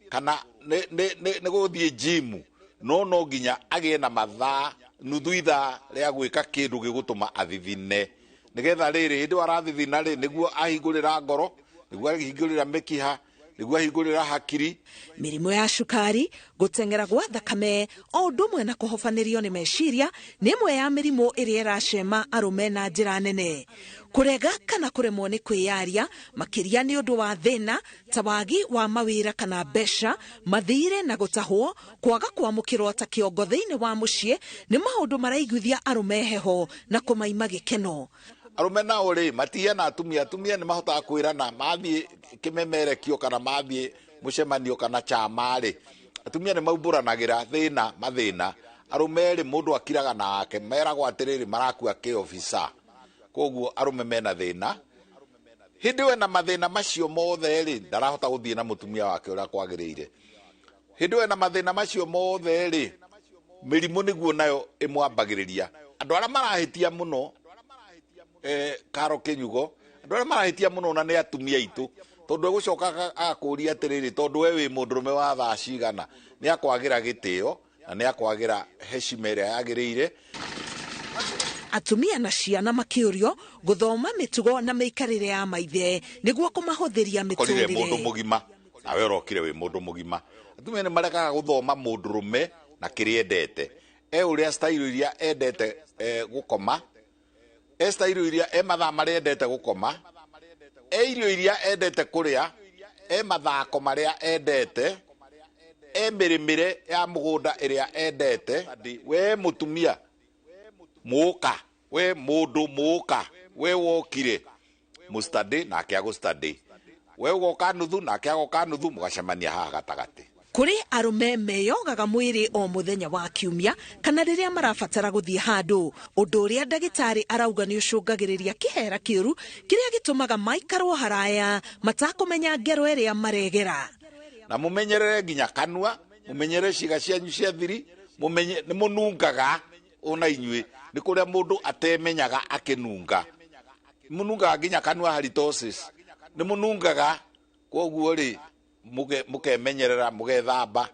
kana nĩ gũthiĩ njimu, no no nginya agĩe na mathaa nuthu ithaa rĩa gwĩka kĩndũ gĩgũtũma athithine, nĩgetha rĩrĩ hĩndĩ ĩyo arathithina rĩ nĩguo ahingũrĩra ngoro, nĩguo ahingũrĩra mĩkiha, nĩguo ahingũrĩra hakiri. Mĩrimũ ya cukari, gũteng'era gwa thakame o ũndũ ũmwe na kũhobanĩrio nĩ meciria nĩ ĩmwe ya mĩrimũ ĩrĩa ĩracema arũme na njĩra nene. Kũrega kana kũremwo nĩ kwĩyaria makĩria nĩ ũndũ wa thĩna ta wagi wa mawĩra kana mbeca, mathirĩ na gũtahwo, kwaga kwamũkĩrwo ta kĩongo thĩinĩ wa mũciĩ nĩ maũndũ maraiguithia arũme heho na kũmaima gĩkeno. Arũme nao rĩ matihiana atumia, atumia nĩ mahotaga kwĩrana mathiĩ kĩmemerekio kana mathiĩ mũcemanio kana chama rĩ, atumia nĩ maumbũranagĩra thĩna mathĩna. Arũme rĩ mũndũ akiraga nake, meragwo atĩrĩrĩ marakua kĩobisa, koguo arũme mena thĩna. Hĩndĩ ĩyo ena mathĩna macio mothe rĩ ndarahota gũthiĩ na mũtumia wake ũrĩa kwagĩrĩire. Hĩndĩ ĩyo ena mathĩna macio mothe rĩ mĩrimũ nĩguo nayo ĩmwambagĩrĩria. Andũ arĩa marahĩtia mũno Karo Kinyugo, andũ arĩa marahĩtia mũno na nĩ atumia aitũ, tondũ egũcoka agakũria atĩrĩrĩ, tondũ we wĩ mũndũrũme wa thaa cigana, nĩ akwagĩra gĩtĩo na nĩ akwagĩra heshima ĩrĩa yagĩrĩire. Atumia na ciana makĩũrio gũthoma mĩtugo na mĩikarĩre ya maithe nĩguo kũmahũthĩria Korire mĩtũrĩre. Mũndũ mũgima nawe ũrokire wĩ mũndũ mũgima. Atumia nĩ marekaga gũthoma mũndũrũme na kĩrĩa endete, e ũrĩa style iria endete gũkoma, e style iria e mathaa marĩa endete gũkoma, e irio iria endete kũrĩa, e mathako marĩa endete, e mĩrĩmĩre ya mũgũnda ĩrĩa endete. We mũtumia mũka, we mũndũ mũka, we wokire mũstudy nake agũstudy, we ũgoka nuthu nake agoka nuthu, mũgacemania haha gatagatĩ. Kũrĩ arũme meyogaga mwĩrĩ o mũthenya wa kiumia kana rĩrĩa marabatara gũthiĩ handũ, ũndũ ũrĩa ndagĩtarĩ arauga nĩ ũcũngagĩrĩria kĩhera kĩũru kĩrĩa gĩtũmaga maikarwo haraya matakũmenya ngero ĩrĩa maregera. Na mũmenyerere nginya kanua, mũmenyerere ciĩga cianyu cia thiri, mũmenye nĩ mũnungaga ona inyuĩ, nĩ kũrĩa mũndũ atemenyaga akĩnunga. Mũnungaga nginya kanua halitosis, nĩ mũnungaga, koguo rĩ mũkemenyerera, mũgethamba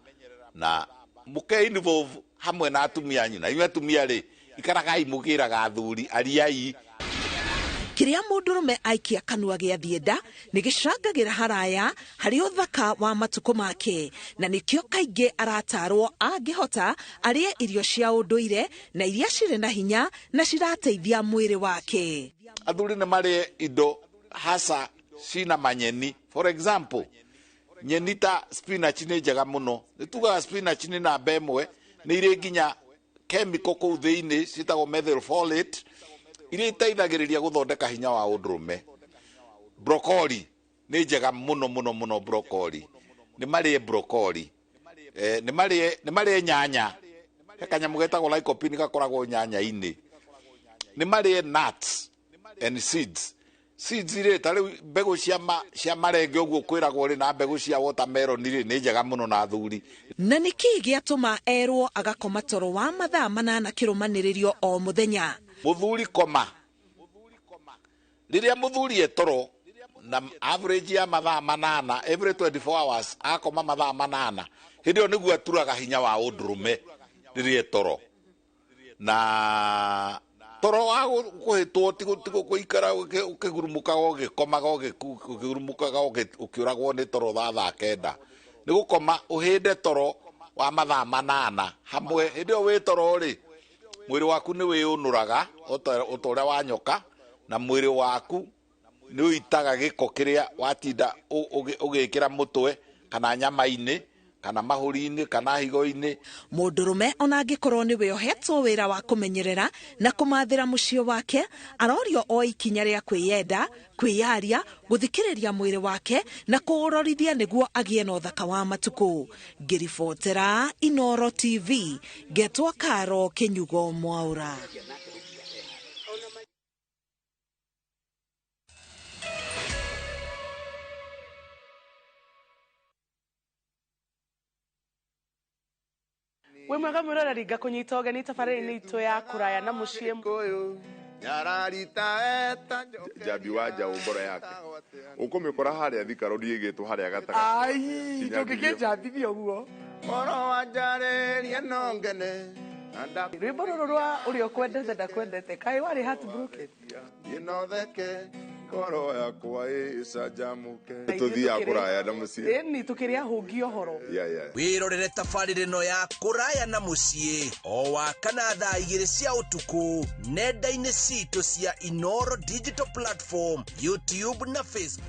na Mũke involve hamwe na atumia anyu, na inyuĩ atumia rĩ, ikaragai mũkĩraga athuri ariai. Kĩrĩa mũndũrũme aikia kanua gĩathiĩ nda nĩ gĩcangagĩra haraya harĩ ũthaka wa matukũ make, na nĩkĩo kaingĩ aratarwo angĩhota arĩe irio cia ũndũire na iria cirĩ na hinya na cirateithia mwĩrĩ wake. Athuri nĩ marĩe indo hasa cina manyeni. For example, nyeni ta spinach nĩ njega mũno. Nĩ tugaga spinach nĩ namba ĩmwe, nĩ irĩ nginya chemical kũu thĩinĩ ciĩtagwo methylfolate, iria iteithagĩrĩria gũthondeka hinya wa ũndũrũme. Broccoli nĩ njega mũno mũno mũno. Broccoli nĩ marĩe broccoli, nĩ marĩe nyanya, he kanyamũ getagwo lycopene gakoragwo nyanya-inĩ. Nĩ marĩe nuts and seeds. Seeds rĩ, ta rĩu mbegũ cia marenge ũguo kwĩragwo rĩ, na mbegũ cia watermelon rĩ, nĩ njega mũno na athuri. Na nĩkĩ gĩatũma erwo agakoma toro wa mathaa 8 kĩrũmanĩrĩrio o mũthenya? Mũthuri koma. Rĩrĩa mũthuri etoro na average ya mathaa 8 every 24 hours, akoma mathaa 8, hĩndĩ ĩyo nĩguo aturaga hinya wa ũndũrũme rĩrĩa etoro. Na toro wa kũhĩtwo ti gũikara ũkĩgurumũkaga ũgĩkomaga ũkĩgurumũkaga ũkĩũragwo nĩ toro thaa 9. Nĩ gũkoma ũhĩnde toro wa mathaa 8 hamwe. Hĩndĩ ĩyo wĩ toro rĩ, mwĩrĩ waku nĩ wĩũnũraga o ta ũrĩa wa nyoka, na mwĩrĩ waku nĩ ũitaga gĩko kĩrĩa watinda ũgĩkĩra mũtwe kana nyama-inĩ kana mahũri-inĩ kana higo-inĩ. Mũndũrũme ona angĩkorwo nĩwe ohetwo wĩra wa kũmenyerera na kũmathĩra mũciĩ wake, arorio o ikinya rĩa kwĩyenda, kwĩyaria, gũthikĩrĩria mwĩrĩ wake na kũũrorithia nĩguo agĩe na ũthaka wa matukũ. Ngĩribotera Inooro TV, ngetwo Karo Kĩnyugo Mwaũra. Wĩ mwega mwĩroreri, ngakũnyita ũgeni tabarĩra-inĩ itũ ya kũraya na mũciĩ. Njambi wa njaũ ngoro yake ũkũmĩkora harĩa Thika Road ĩgĩtwo harĩa gatagatĩ. Ai, ndũngĩkĩnjambithia ũguo. Rwĩmbo rũrũ rwa ũrĩa ũkwendete ndakwendete, kaĩ warĩ heartbroken? Ngoro yakwa ĩcanjamũke. Tũthiaga kũraya na mũciĩ. Ĩni tũkĩrĩa hũngi ũhoro. Wĩrorere tabarĩra ĩno ya kũraya na mũciĩ o wa kana thaa 2 cia ũtukũ nenda-inĩ citũ cia Inooro Digital Platform, YouTube na Facebook.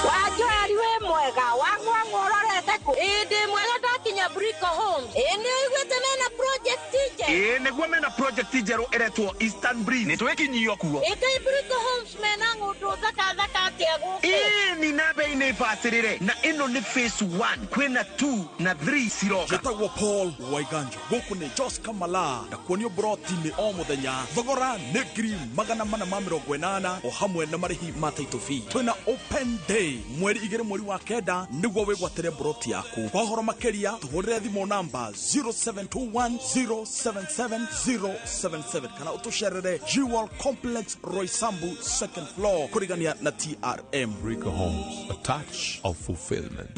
Wanjoeri wĩ mwega, wang'wang'wa ũrorete kũ? Ĩ ndĩ mwega ndakinya Brico Homes. Ĩ nĩ ũiguĩte mena project njerũ? Ĩ nĩguo mena project njerũ ĩretwo Eastern Breeze. Nĩ twĩkinyio kuo. Ĩ kaĩ Brico Homes mena ng'ũndũ thaka thaka atĩa gũkũ? Ĩ ni na bei nĩ bacĩrĩre, na ĩno nĩ phase 1, kwĩna 2 na 3 ciroka. Njĩtagwo Paul Waiganjo, gũkũ nĩ Jos Kamala, na kuonio broti-inĩ o mũthenya. Thogora nĩ 480,000 o hamwe na marĩhi ma title fee. Twĩna open day mweri 2 mweri wa 9 nĩguo wĩgwatĩre broti yaku. Kwa ũhoro makĩria tũhũrĩre thimũ namba 0721077077 kana ũtũcerere Jewel Complex Roysambu 2nd floor kũrigania na TRM. Rico Homes, a touch of fulfillment.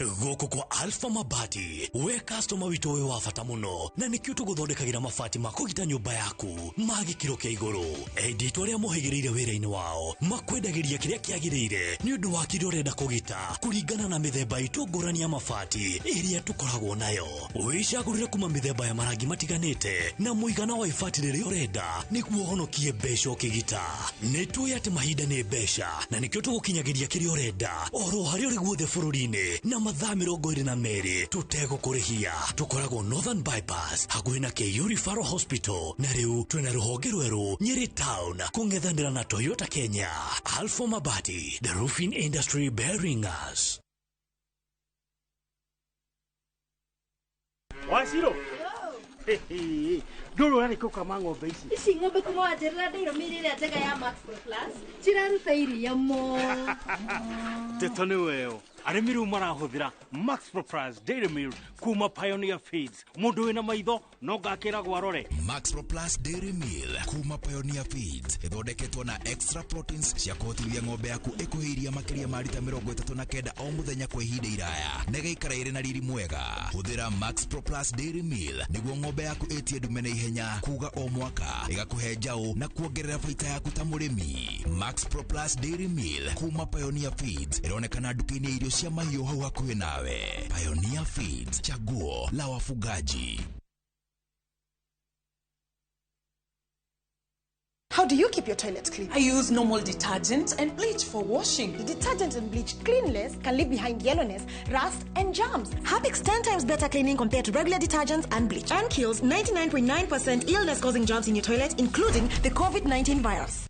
Gũkũ kwa Alpha Mabati, we customer witũ wĩ wa bata mũno, na nĩkĩo tũgũthondekagĩra mabati ma kũgita nyũmba yaku ma gĩkĩro kĩa igũrũ. Endia itũ arĩa mohĩgĩrĩire wĩra-inĩ wao makwendagĩria kĩrĩa kĩagĩrĩire nĩ ũndũ wa kĩrĩa ũrenda kũgita kũringana na mĩthemba itũ ngũrani ya mabati ĩrĩa tũkoragwo nayo. Wĩcagũrĩre kuma mĩthemba ya marangi matiganĩte na mũigana wa ibati rĩrĩa ũrenda nĩguo ũhonokie mbeca ũkĩgita. Nĩ tũĩ atĩ mahinda nĩ mbeca, na nĩkĩo tũgũkinyagĩria kĩrĩa ũrenda oro harĩa ũrĩ guothe bũrũri-inĩ na mathaa 22 tũtegũkũrĩhia. Tũkoragwo Northern Bypass hakuhĩ na KU Referral Hospital, na rĩu twĩna rũhonge rwerũ Nyeri Town kũng'ethanĩra na Toyota Kenya. Alpha Mabati, the roofing industry bearing us. Waciro ndũrũ ũrarĩ kũkama ng'ombe ici. Ici ng'ombe kuma wanjĩrĩra ndĩirũmĩire ĩrĩa njega ya Max Pro Plus ciraruta iria mo. Ndeto nĩ weyo. Arĩmi rĩu marahũthĩra Max Pro Plus Dairy Meal kuma Pioneer Feeds. Mũndũ wĩna maitho no ngakĩragwo arore. Max Pro Plus Dairy Meal kuma Pioneer Feeds ĩthondeketwo na extra proteins cia kũhotithia ng'ombe yaku ĩkũhe iria makĩria ma rita 39 o mũthenya kwa ihinda iraya na ĩgaikara ĩrĩ na riri mwega. Hũthĩra Max Pro Plus Dairy Meal nĩguo ng'ombe yaku ĩtie ndume na ihenya kuga o mwaka, ĩgakũhe njaũ na kuongerera baita yaku ta mũrĩmi. Max Pro Plus Dairy Meal kuma Pioneer Feeds ĩronekana nduka-inĩ ya irio cia mahiũ hau hakuhĩ nawe. Pioneer Feeds, chaguo la wafugaji. How do you keep your toilet clean? I use normal detergent and bleach for washing. The detergent and bleach cleanless can leave behind yellowness, rust, and germs. Harpic's 10 times better cleaning compared to regular detergents and bleach, and kills 99.9% illness-causing germs in your toilet, including the COVID-19 virus.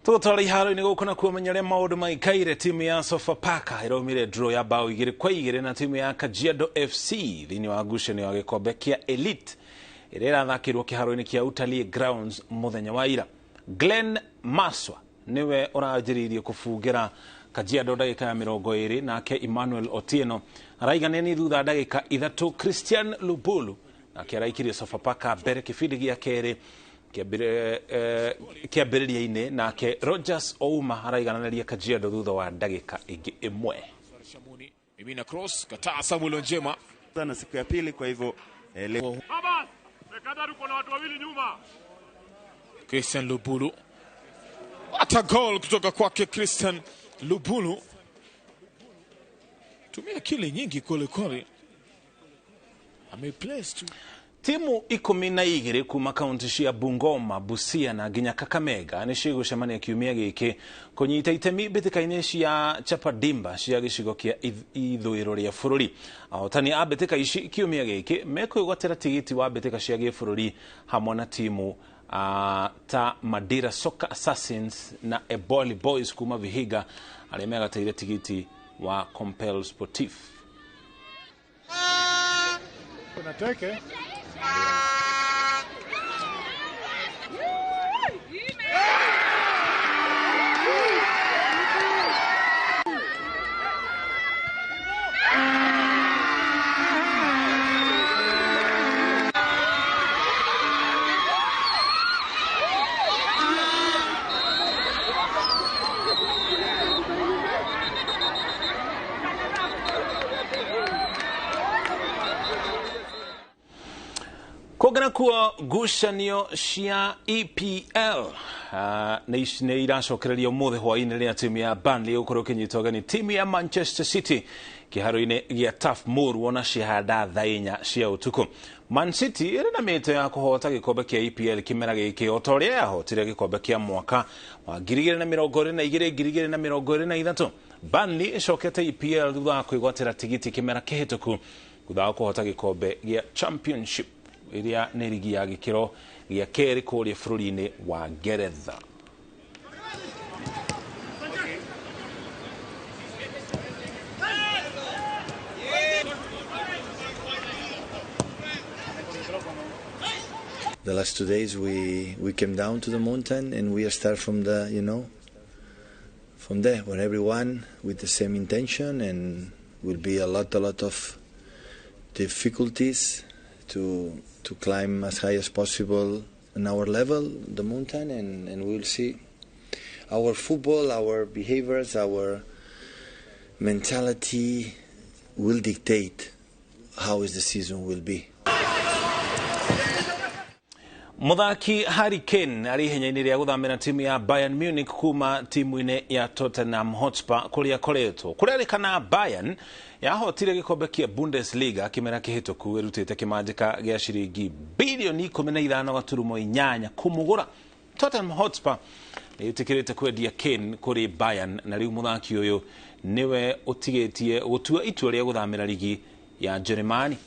Tũgũtwara iharo-inĩ gũkũ na kuo menya ũrĩa maũndũ maikaire. Timu ya Sofapaka ĩraumire draw ya bao 2-2 na timu ya Kajiado FC thĩinĩ wa ngucanio ya gĩkombe kĩa Elite ĩrĩa ĩrathakĩrwo kĩharo-inĩ kĩa Utalii Grounds mũthenya wa ira. Glenn Maswa nĩwe ũranjĩrĩirie kũbungĩra Kajiado ndagĩka ya 20, nake Emmanuel Otieno araiganĩni thutha ndagĩka 3. Christian Lubulu nake araikirie Sofapaka mbere kĩbindi gĩa kerĩ kĩambĩrĩria-inĩ, nake Rogers Ouma araigananĩria Kajiado thutha wa ndagĩka ĩngĩ 1. Mimina cross kataa Samuel Njema na siku ya pili, kwa hivyo leo Christian Lubulu, what a goal kutoka kwake Christian Lubulu, tumia akili nyingi kweli kweli, ameplace tu. Timu 12 kuma kaunti cia Bungoma, Busia na nginya Kakamega nĩ cigũcemania kiumia gĩkĩ kũnyita itemi mbĩtĩka-inĩ cia Chapadimba cia gĩcigo kĩa ithũĩro rĩa bũrũri. Ahotani a mbĩtĩka ici kiumia gĩkĩ mekwĩgwatĩra tigiti wa mbĩtĩka cia gĩbũrũri hamwe na timu ta Madira Soccer Assassins na Eboli Boys kuma Vihiga arĩa megateire tigiti wa Compel Sportif. Teke. Kũngana kuo ngucanio cia EPL nĩ iracokereria ũmũthĩ hwaĩ-inĩ rĩrĩa timu ya Burnley ĩgũkorwo ĩkĩnyita ũgeni timu ya Manchester City kĩharo-inĩ gĩa Turf Moor wona cihanda thaa 4 cia ũtukũ. Man City ĩrĩ na mĩto ya kũhota gĩkombe kĩa EPL kĩmera gĩkĩ o ta ũrĩa yahotire gĩkombe kĩa mwaka wa 2022 2023. Burnley ĩcokete EPL thutha wa kwĩgwatĩra tigiti kĩmera kĩhĩtũku thutha wa kũhota gĩkombe gĩa Championship ĩrĩa nĩ rigi ya gĩkĩro gĩa kerĩ kũrĩa bũrũri-inĩ wa Ngeretha. The last 2 days we came down to the mountain and we start from the, you know, from there where everyone with the same intention, and will be a lot of difficulties to climb as high as possible on our level, the mountain, and we'll see our football, our behaviors, our mentality will dictate how is the season will be. Muthaki Harry Kane arĩ ihenya-inĩ rĩa gũthamĩra timu ya Bayern Munich kuma timu-inĩ ya Tottenham Hotspur kũrĩa akoretwo. Kũrerĩkana Bayern yahotire gĩkombe kĩa Bundesliga kĩmera kĩhĩtũku ĩrutĩte kĩmanjĩka gĩa ciringi bilioni 15.8 kũmũgũra. Tottenham Hotspur nĩ ĩtĩkĩrĩte kwendia Kane kũrĩ Bayern, na rĩu mũthaki ũyũ nĩwe ũtigĩtie gũtua itua rĩa gũthamĩra rigi ya Jerumani.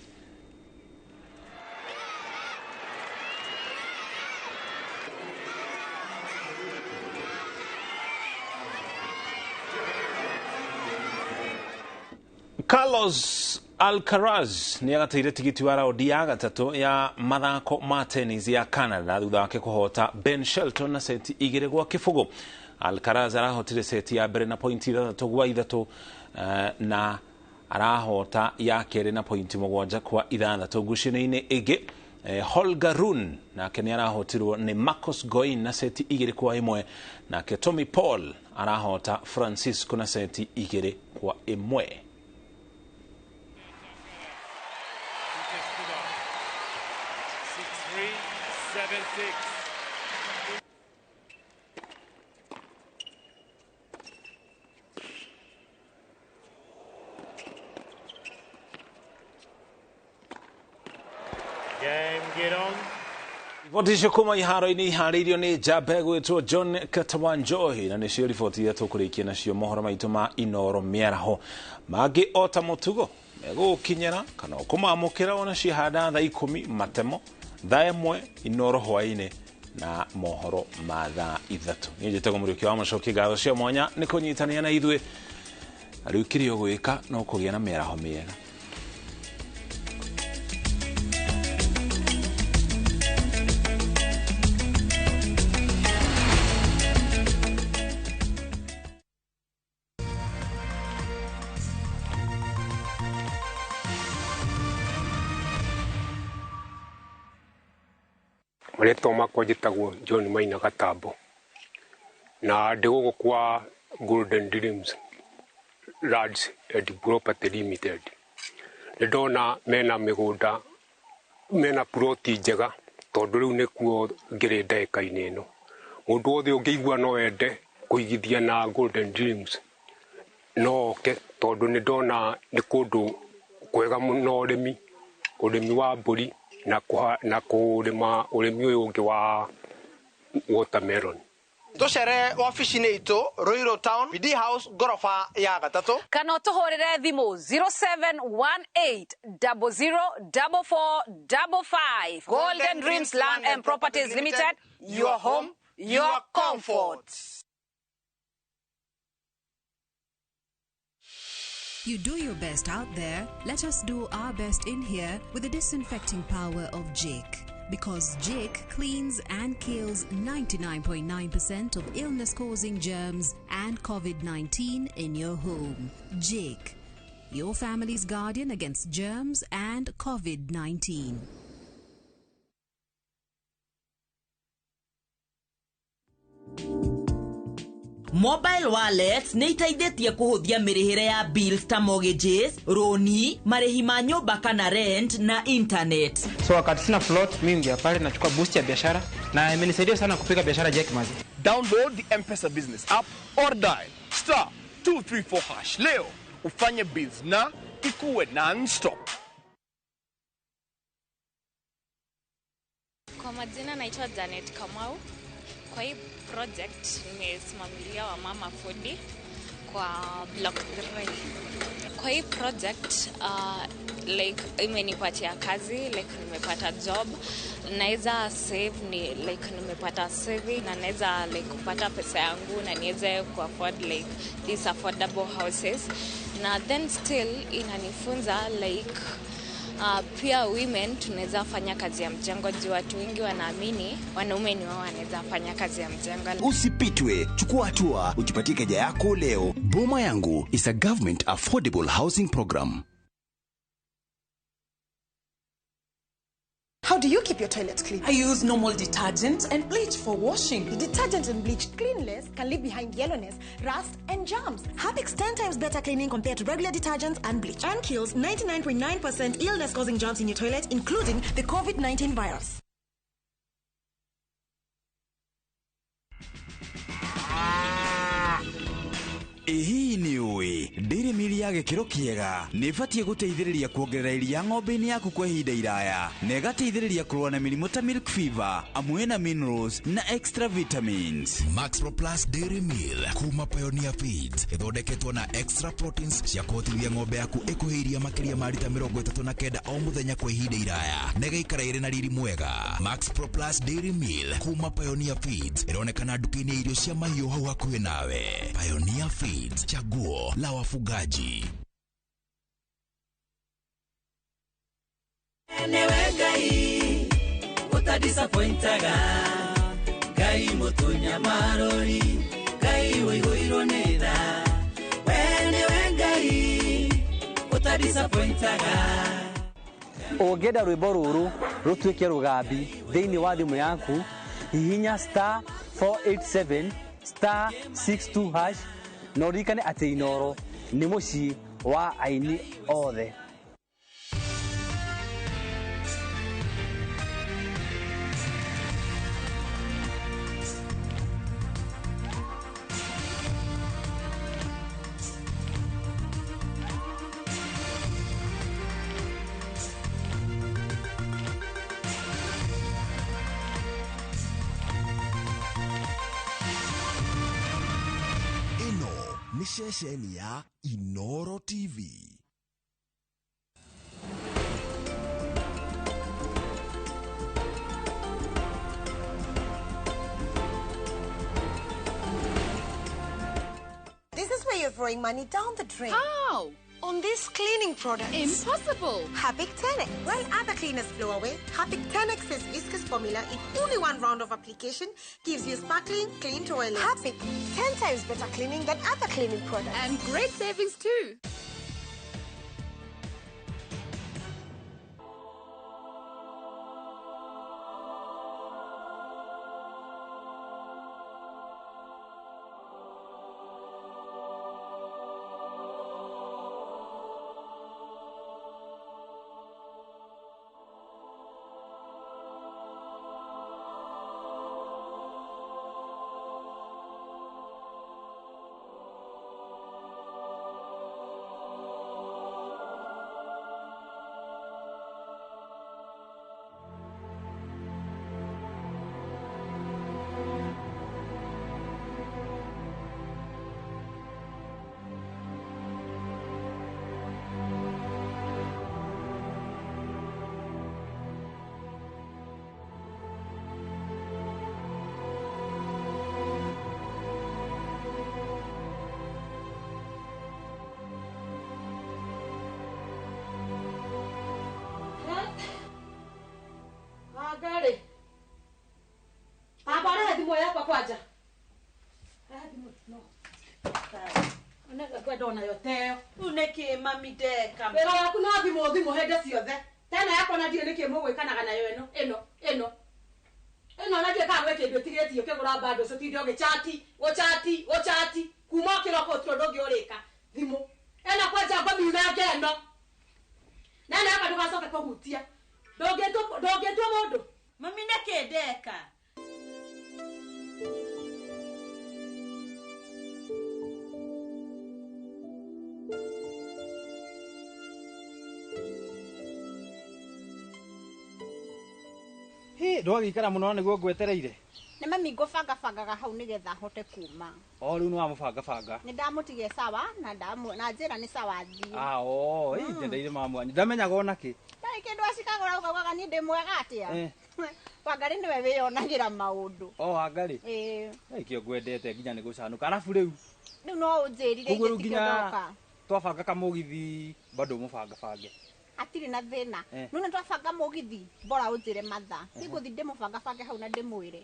Carlos Alcaraz nĩ agateire tigiti wa raundi ya gatatũ ya mathako ma tennis ya Canada thutha wake kũhota Ben Shelton na seti 2-0. Alcaraz arahotire seti ya mbere na pointi 6-3 na arahota ya kerĩ na pointi 7-6. Ngucanio-inĩ ĩngĩ Holger Rune nake nĩ arahotirwo nĩ Marcos Goin na seti 2-1, nake Tommy Paul arahota Francisco na seti 2-1. Riboti icio kuma iharo-inĩ iharĩirio nĩ njamba ĩgwĩtwo John Katawanjohi, na nĩcio riboti iria tũkũrĩkia nacio mohoro maitũ ma Inoro mĩaraho. Mangĩ o ta mũtugo megũgũkinyĩra kana ũkũmamũkĩra ona cihanda thaa 10 matemo, thaa 1 Inoro hwaĩ-inĩ na mohoro ma thaa 3. Niĩ njĩtagwo Mũriũki wa Macoki, ngatho cia mwanya nĩ kũnyitanĩra na ithuĩ. Na rĩu kĩrĩa ũgwĩka no kũgĩa na mĩaraho mĩega. Marĩtwa makwa njĩtagwo John Maina Gatambo na ndĩ gũkũ kwa Golden Dreams Lands and Property Limited. Nĩ ndona mena mĩgũnda, mena ploti njega tondũ rĩu nĩkuo ngĩrĩ ndagĩka-inĩ ĩno. Mũndũ wothe ũngĩigua no ende kũigithia na Golden Dreams no oke tondũ nĩ ndona nĩ kũndũ kwega mũno ũrĩmi, ũrĩmi wa mbũri na kũrĩma ũrĩmi ũyũ ũngĩ wa watermelon. Tucere wabici-inĩ itũ Ruiru Town BD House ngoroba ya gatatũ, kana ũtũhũrĩre thimũ 0718004455. Golden Dreams Land and Properties Limited, your home, your comfort. You do your best out there, let us do our best in here with the disinfecting power of Jik. Because Jik cleans and kills 99.9% of illness-causing germs and COVID-19 in your home. Jik, your family's guardian against germs and COVID-19. Mobile wallets nĩ iteithĩtie kũhũthia mĩrĩhĩre ya bills ta mortgages, roni, marĩhi ma nyũmba kana rent na internet. So wakati sina float, mimi ngia pale nachukua boost ya biashara na imenisaidia sana kupika biashara Jack Mazi. Download the M-Pesa business app or dial *234# leo ufanye bills na ikuwe non-stop. Kwa majina naitwa Janet Kamau. Kwa hii project nimesimamilia wamama 40 kwa block 3. Kwa hii project like imenipatia kazi, like nimepata job, naweza save ni like nimepata saving na naweza like kupata pesa yangu na niweze ku afford like these affordable houses, na then still inanifunza like pia women tunaweza fanya kazi ya mjengo juu watu wengi wanaamini wanaume ni wao wanaweza fanya kazi ya mjengo. Usipitwe, chukua hatua ujipatie keja yako leo. Boma Yangu is a government affordable housing program. How do you keep your toilet clean? I use normal detergent and bleach for washing. The detergent and bleach cleanless can leave behind yellowness, rust, and germs. Harpic's 10 times better cleaning compared to regular detergents and bleach, and kills 99.9% illness-causing germs in your toilet, including the COVID-19 virus. Ĩhihi nĩ ũĩ Dairy Meal ya gĩkĩro kĩega nĩ ĩbatiĩ gũteithĩrĩria kuongerera iria ng'ombe-inĩ yaku kwa ihinda iraya na ĩgateithĩrĩria kũrũa na mĩrimũ ta milk fever amwe na minerals na extra vitamins. Max Pro Plus Dairy Meal kuma Pioneer Feeds ĩthondeketwo na extra proteins cia kũhotithia ng'ombe yaku ĩkũhe iria makĩria ma rita 39 o mũthenya kwa ihinda iraya na ĩgaikara ĩrĩ na riri mwega. Max Pro Plus Dairy Meal kuma Pioneer Feeds ĩronekana nduka-inĩ ya irio cia mahiũ hau hakuhĩ nawe. Pioneer Feeds, chaguo la wafugaji. Newe Ngai utadisappointaga Ngai mutunya marori Ngai uihuirwo nĩ tha We nĩwe Ngai utadisappointaga. Ũngĩenda rwĩmbo rũrũ rũtuĩke rũgambi thĩinĩ wa thimũ yaku, hihinya star 487 star 62 hash na ũririkane atĩ Inooro nĩ mũciĩ wa aini othe. Ni ceceni ya Inooro TV. This is where you're throwing money down the drain. How? On this cleaning product. Impossible. Harpic 10X. While other cleaners flow away, Harpic 10X's viscous formula in only one round of application gives you sparkling, clean toilet. Harpic, 10 times better cleaning than other cleaning products. And great savings too. Wangari. Baba rehe thimũ yakwa kwanja. Rehe thimũ no. Onega kwenda onayo teo. Rĩu nĩkĩ mami ndeka? Wĩra waku no thimũ thimũ hĩndĩ ciothe. Tena yakwa na ndiũĩ nĩkĩ mũgwĩkanaga nayo ĩno ĩno ĩno. Ĩno na ndiũĩ kana gwĩ kĩndũ ĩtigĩtie ũkĩgũra bundles ũtinde ũgĩchati gũchati gũchati kuma ũkĩroka ũtirĩ ũndũ ũngĩ ũrĩka thimũ. Ĩno kwanja ngũmiunange ĩno. Na ĩno yakwa ndũgacoke kũhutia. Ndũngĩtua mũndũ. Mami nĩkĩ ndeka? Hĩ, ndwagĩikara mũno nĩguo ngwetereire. Nĩ mami ngũbangabangaga hau nĩgetha hote kuma. O rĩu nĩwamũbangabanga. Nĩ ndamũtigia sawa na na njĩra nĩ sawa thiĩ. Ah, oo, ĩ njendeire mamu wanyu. Ndamenyaga ona kĩ. Ndarĩ kĩndũ acikagũra ũkaugaga niĩ ndĩ mwega atĩa. Wangari nĩwe wĩyonagĩra maũndũ. O Wangari. Ĩĩ. Ĩkĩo ngwendete nginya nĩ gũcanũka. Arabu rĩu. Rĩu no ũnjĩrire Ũguo rĩu nginya twabanga kamũgithi bado mũbangabange. Hatirĩ na thĩna. No nĩ twabanga mũgithi bora ũnjĩre mathaa. Nĩngũthiĩ ndĩmũbangabange hau na ndĩmwĩre.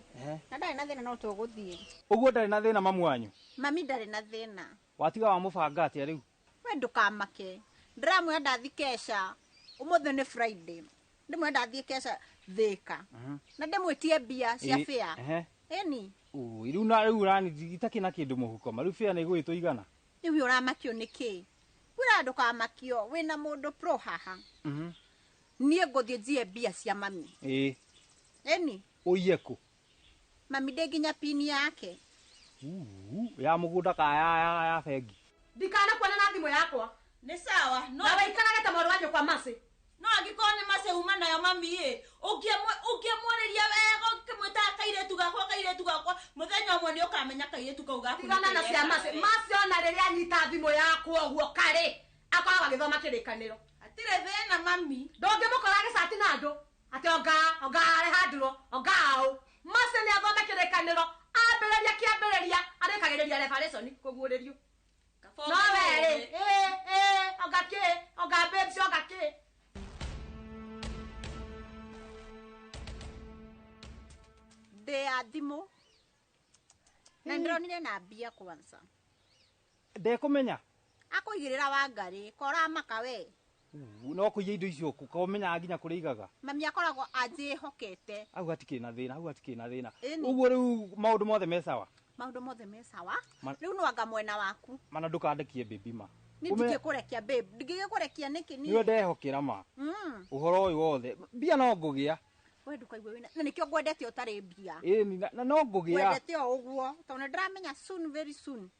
Na ndarĩ na thĩna no tũgũthiĩ. Ũguo ndarĩ na thĩna mamu wanyu? Mami ndarĩ na thĩna. Watiga wamũbanga atĩa rĩu? We ndũkamake. Ndĩramwĩra ndathiĩ kesha. Ũmũthĩ nĩ Friday. Ndĩmwĩra ndathiĩ kesha Thĩka. Na ndĩmwĩtie mbia cia fare. Ĩni. Ũ, rĩu na rĩu ũrani itakĩ na kĩndũ mũhuko. Ma rĩu fare nĩ ĩgũgĩtũigana. Rĩu ũramakio nĩkĩ? Wĩra ndũkamakio wĩna mũndũ pro haha. Niĩ ngũthiĩ njiye mbia cia mami. Ĩĩ. Ĩni. Ũiye kũ? Mami ndĩ nginya pini yake. Ya mũgũnda ka ya bengi. Ndikanakuona na thimũ yakwa. Nĩ sawa. Na waikarage ta mwarĩ wa nyũkwa Mercy. No angĩkorwo nĩ Mercy uma nayo mami ĩ, ũngĩmwarĩria wega ũkĩmwĩtaga kairĩtu gakwa mũthenya ũmwe nĩ ũkamenya kairĩtu kau gaku. Tigana na cia Mercy. Mercy ona rĩrĩa anyita thimũ yakwa ũguo karĩ akoragwo agĩthoma kĩrĩkanĩro. Hatirĩ thĩna mami. Ndũngĩmũkora agĩcati na andũ atĩ onga onga Alejandro onga ũ. Mercy nĩ athome kĩrĩkanĩro ambĩrĩria kĩambĩrĩria arĩkagĩrĩria Revelation kũguũrĩrio. No we rĩ, ĩ onga kĩ onga babes onga kĩ. Na thimũ. Na ndĩronire na mbia kwanza. Ndekũmenya? Akũigĩrĩra Wangarĩ, kora maka we. No kũiya indo icio kũ komenyaga nginya kũrĩa igaga. Mami akoragwo anjĩhokete. Hau hatikĩrĩ na thĩna, hau hatikĩrĩ na thĩna. Ũguo rĩu maũndũ mothe me sawa? Maũndũ mothe me sawa. Rĩu no anga mwena waku. Mana ndũkandekie baby ma. Ni ndingĩkũrekia babe, ndingĩgĩkũrekia nĩkĩ niĩ? Nĩwe ndehokera ma. Ũhoro ũyũ wothe, mbia no ngũgĩa. We ndũkaigue wĩna, na nĩkĩo ngwendete ũtarĩ mbia. Ĩni, na no ngũgĩa. Ngwendete o ũguo, tondũ nĩndĩramenya soon, very soon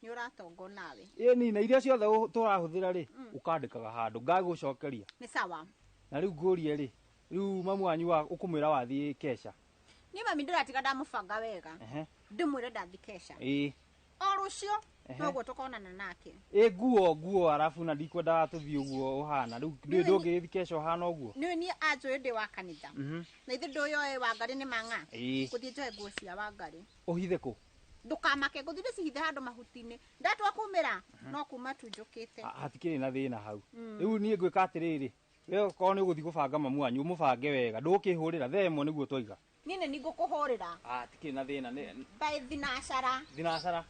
nĩ ũratongo nawe. Ĩni, na iria ciothe tũrahũthĩra rĩ, ũkandĩkaga handũ, ngagũcokeria. Nĩ sawa. Na rĩu ngũrie rĩ, rĩu mamu wanyu ũkũmwĩra wathiĩ kesha? Niĩ mami ndĩratiga ndamũbanga wega. Ndĩmwĩre ndathiĩ kesha. Ĩĩ. O rũciũ noguo tũkonana nake. Ĩ nguo nguo arabu na ndikwendaga tũthiĩ ũguo ũhana. Rĩu ndũngĩgĩthiĩ kesha ũhana ũguo. Nĩũĩ niĩ anjũĩ ndĩ wa kanitha. Na ithuĩ ndũyoe Wangarĩ nĩ mang'a. Ngũthiĩ njoe nguo cia Wangarĩ. Ũhithe kũ? Ndũkamake, ngũthiĩ ndĩcihithe handũ mahuti-inĩ. Ndatua kumĩra, no kuma tu njũkĩte. Hatikĩrĩ na thĩna hau. Rĩu niĩ ngwĩka atĩrĩrĩ, we okorwo nĩ ũgũthiĩ gũbanga mamu wanyu, ũmũbange wega, ndũgũkĩhũrĩra thaa ĩmwe nĩguo twaiga. Niĩ nĩ ngũkũhũrĩra. Hatikĩrĩ na thĩna. By thinacara. Thinacara?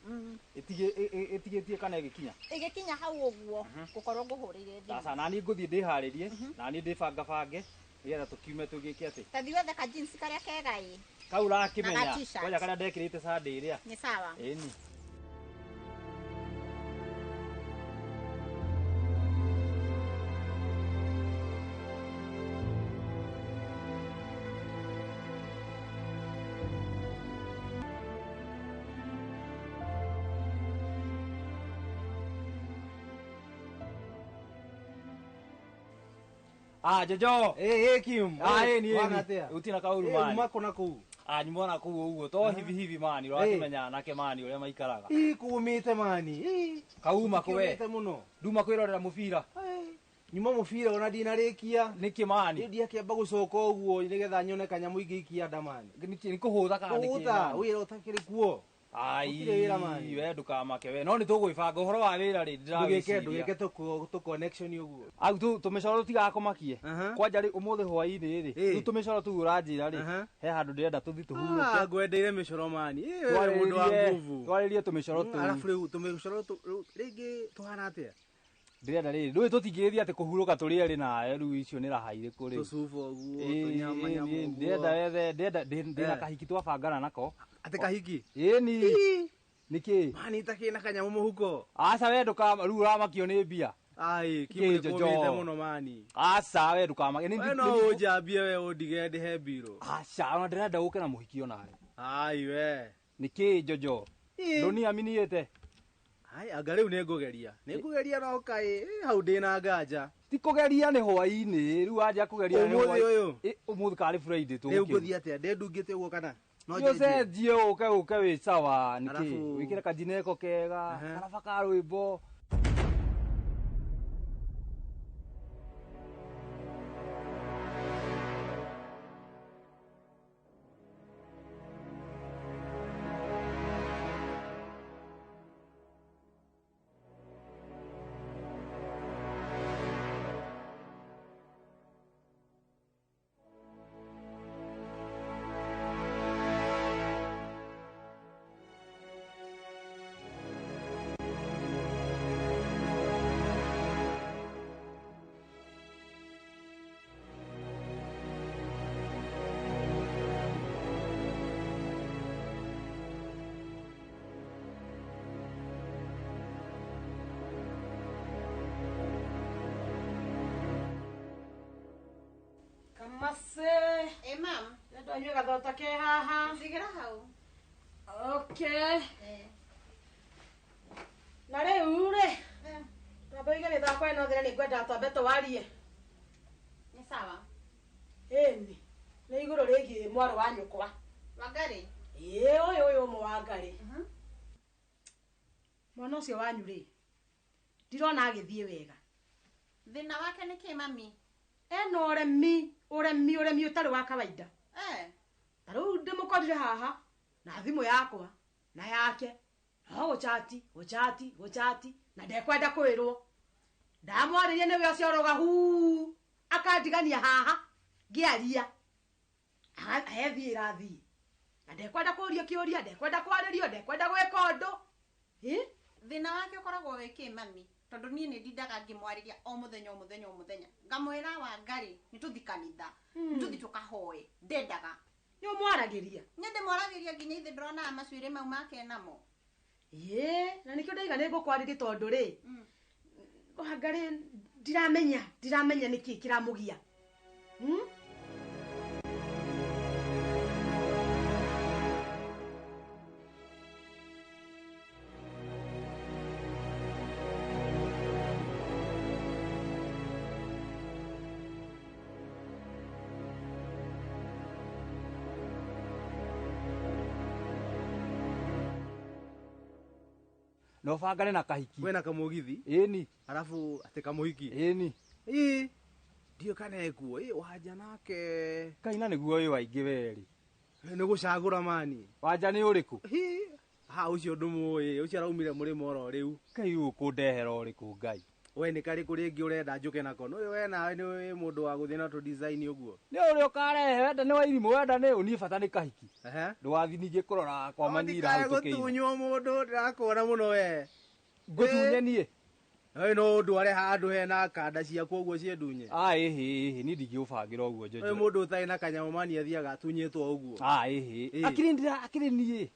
Ĩtigĩtie kana ĩgĩkinya? Ĩgĩkinya hau ũguo, ngũkorwo ngũhũrĩire thimũ. Aca, na niĩ ngũthiĩ ndĩharĩrie, na niĩ ndĩbangabange, nĩgetha tũkiume tũgĩke atĩ. Ta thiĩ wethe ka jeans karĩa kega ĩ. Kau ũrakĩmenya, kwanja karĩa ndekĩrĩte Sunday ĩrĩa. Nĩ sawa. Ĩni. Ah, Jojo. Eh, Kim. Ah, ni Wana atia? Utina kauru mani. Uma kona kuu. Ah, nyumona kuu uguo. To hivi hivi mani, urakimenya anake mani uria maikaraga. Ii kuumite mani. Ii. Kauma kuwe. Kuumite muno. Nduma kwirorera mubira. Nyuma mubira ona ndinarikia. Niki mani? Ndiakĩamba gũcoka ũguo nĩgetha nyone kanyamũ ingĩikia nda mani. Nĩ kũhũtha kana nĩkĩ? Kũhũtha, wĩra ũtakĩrĩ kuo. Ai, we ndukamake we. No nĩ tũgwĩbanga ũhoro wa wĩra rĩ, ndĩrawĩciria. Ndũgĩke tũ connection ũguo. Au tũmĩcoro tũtigakũmakie. Kwanja rĩ ũmũthĩ hwaĩ-inĩ rĩ, rĩu tũmĩcoro tũu ũranjĩra rĩ, he handũ ndĩrenda tũthiĩ tũhurũke. Ngwendeire mĩcoro mani. Wewe mũndũ wa nguvu. Twarĩrie tũmĩcoro tũu. Arabu rĩu tũmĩcoro tũu rĩngĩ tũhana atĩa? Ndĩrenda rĩrĩ, ndũĩ tũtingĩgĩthiĩ atĩ kũhurũka tũrĩ erĩ nawe, rĩu icio nĩ raha irĩkũ rĩu? Tũcuba ũguo, tũnyama nyama ũguo. Ndĩrenda wethe, ndĩrenda ndĩna kahiki twabangana nako. Atĩ kahiki? Ĩni. Nĩkĩ? Mani itakĩrĩ na kanyamũ mũhuko. Aca we ndũkama, rĩu ũramakio nĩ mbia. Ai, Kim nĩ kũmĩte mũno mani. Aca we ndũkamake. We no ũnjambie we ũndige ndĩhe mbirũ. Aca, ona ndĩrenda ũke na mũhiki onawe. Ai we. Nĩkĩ Jojo? Ndũniaminiĩte? Ai, anga rĩu nĩngũgeria. Nĩngũgeria no kaĩ, hau ndĩna nganja. Ti kũgeria nĩ hwaĩ-inĩ, rĩu wanjia kũgeria nĩ Ũmũthĩ ũyũ. Ũmũthĩ karĩ Friday tũgũkĩra. Rĩu ngũthiĩ atĩa? Ndĩndungĩte ũguo kana? No ũcenjie ũke ũke wĩ sawa nĩkĩ? Wĩkĩre kanjineko kega, karaba ka rwĩmbo. Kamase. Eh, mam. Ndo nyue gathota ke haha. Ndigĩra hau. Okay. Na rĩu rĩ, twambe ũige mĩthako ĩno thĩ na nĩngwenda twambe twarie. Nĩ sawa. Ĩni, nĩ igũrũ rĩgiĩ mwarĩ wa nyũkwa. Wangarĩ? Ĩĩ, ũyũ ũyũ ũmwe Wangarĩ. Mwana ũcio wanyu rĩ, ndirona agĩthiĩ wega. Thĩna wake nĩ kĩ mami? Ena ũremi, ũremi, ũremi ũtarĩ wa kawaida. Ta rĩu ndĩmũkorire haha na thimũ yakwa na yake, no gũchati, gũchati, gũchati na ndekwenda kwĩrwo. Ndamwarĩria nĩwe ũcio ũroga huu, akandigania haha ngĩaria. Ethiĩ ĩrathiĩ. Na ndekwenda kũũrio kĩũria, ndekwenda kwarĩrio, ndekwenda gwĩka ũndũ. Thĩna wake ũkoragwo wĩ kĩ mami? Tondũ niĩ nĩ ndindaga ngĩmwarĩria o mũthenya o mũthenya o mũthenya. Ngamwĩra Wangari nĩ tũthi kanitha, nĩ tũthi tũkahoe. Ndendaga. Nĩ ũmwaragĩria? Nĩ ndĩmwaragĩria nginya ithe ndĩronaga macuĩrĩ mau make namo. Ĩĩ, na nĩkĩo ndaiga nĩ ngũkwarĩria tondũ rĩ, Wangari ndiramenya nĩkĩ kĩramũgia. No bangane na kahiki. Kwĩna kamũgithi. Ĩni. Arabu atĩ kamũhiki. Ĩni. Ĩ. Ndiũ kana ekuo. Ĩ Wanja nake. Kaina nĩguo ũyũ waingĩ werĩ. Nĩ gũcagũra mani. Wanja nĩ ũrĩkũ? Hi. Ha ũcio ndũmũĩ, ũcio araumire mũrĩmo oro rĩu. Kai ũkũndehera ũrĩkũ Ngai? We nĩ karĩkũ rĩngĩ ũrenda njũke nako? No we nawe nĩ mũndũ wa gũthiĩ na tũ design ũguo. Nĩ ũrĩa ũkarehe, wenda nĩ wa irimũ, wenda nĩ ũ, niĩ bata nĩ kahiki. Ndũgathiĩ ningĩ kũrora kwa manyira hau tũkĩina. Gũtunywo mũndũ ndĩrakuona mũno we. Ngũtunye niĩ? Ĩ no ndware handũ hena kanda ciaku ũguo ciĩndunye. Ah ĩhĩ ĩhĩ, niĩ ndingĩũbangĩra ũguo Jojo. Ĩ mũndũ ũtarĩ na kanyamũ mani athiaga atunyĩtwo ũguo. Ah ĩhĩ. Akĩrĩ ndĩra akĩrĩ niĩ.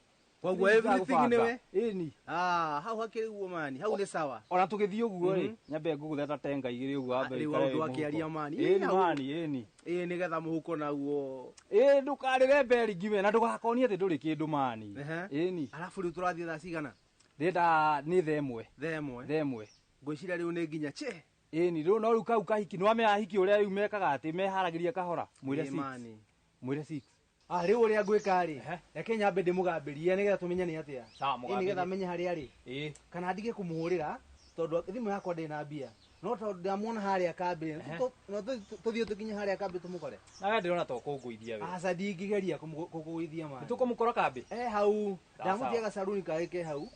Koguo everything nĩwe? Ĩni. Ah, hau hakĩrĩ guo mani, hau nĩ sawa. Ona tũgĩthiĩ ũguo rĩ, nyambe ngũgũthe ta tenga igĩrĩ ũguo wambe Rĩu ũikare ũndũ wĩ akĩaria mũhuko. mani. Ĩni mani, ĩni. Ĩ nĩgetha mũhuko naguo. Ĩ ndũkarĩre mberi ngiwe na ndũgakonie atĩ ndũrĩ kĩndũ mani. Ĩni. Arabu rĩu tũrathiĩ thaa cigana? Ndĩrenda nĩ thaa ĩmwe. Thaa ĩmwe. Thaa ĩmwe. Ngwĩciria rĩu nĩ nginya che. Ĩni rĩu no rĩu kau kahiki nĩ wamenya ahiki ũrĩa rĩu mekaga atĩ meharagĩria kahora. Mwĩre Ĩ 6. mani. Mwĩre 6. Ah, rĩu ũrĩa ngwĩka rĩ, reke nyambe ndĩmũgambĩrie nĩgetha tũmenye nĩ atĩa. Sawa, Ĩ mũgambĩrie. nĩgetha menye harĩa arĩ. Ĩ. Kana ndige kũmũhũrĩra tondũ thimũ yakwa ndĩ na mbia. No tondũ ndamuona harĩa kambĩ, no tũthiĩ tũkinye harĩa kambĩ tũmũkore. Nawe ndĩrona to kũngũithia we. Aca ndingĩgeria kũkũgũithia mani. Nĩ tũkũmũkora kambĩ? Eh hau. Sawa, Ndamũtiga sawa. gacaruni karĩ ke hau.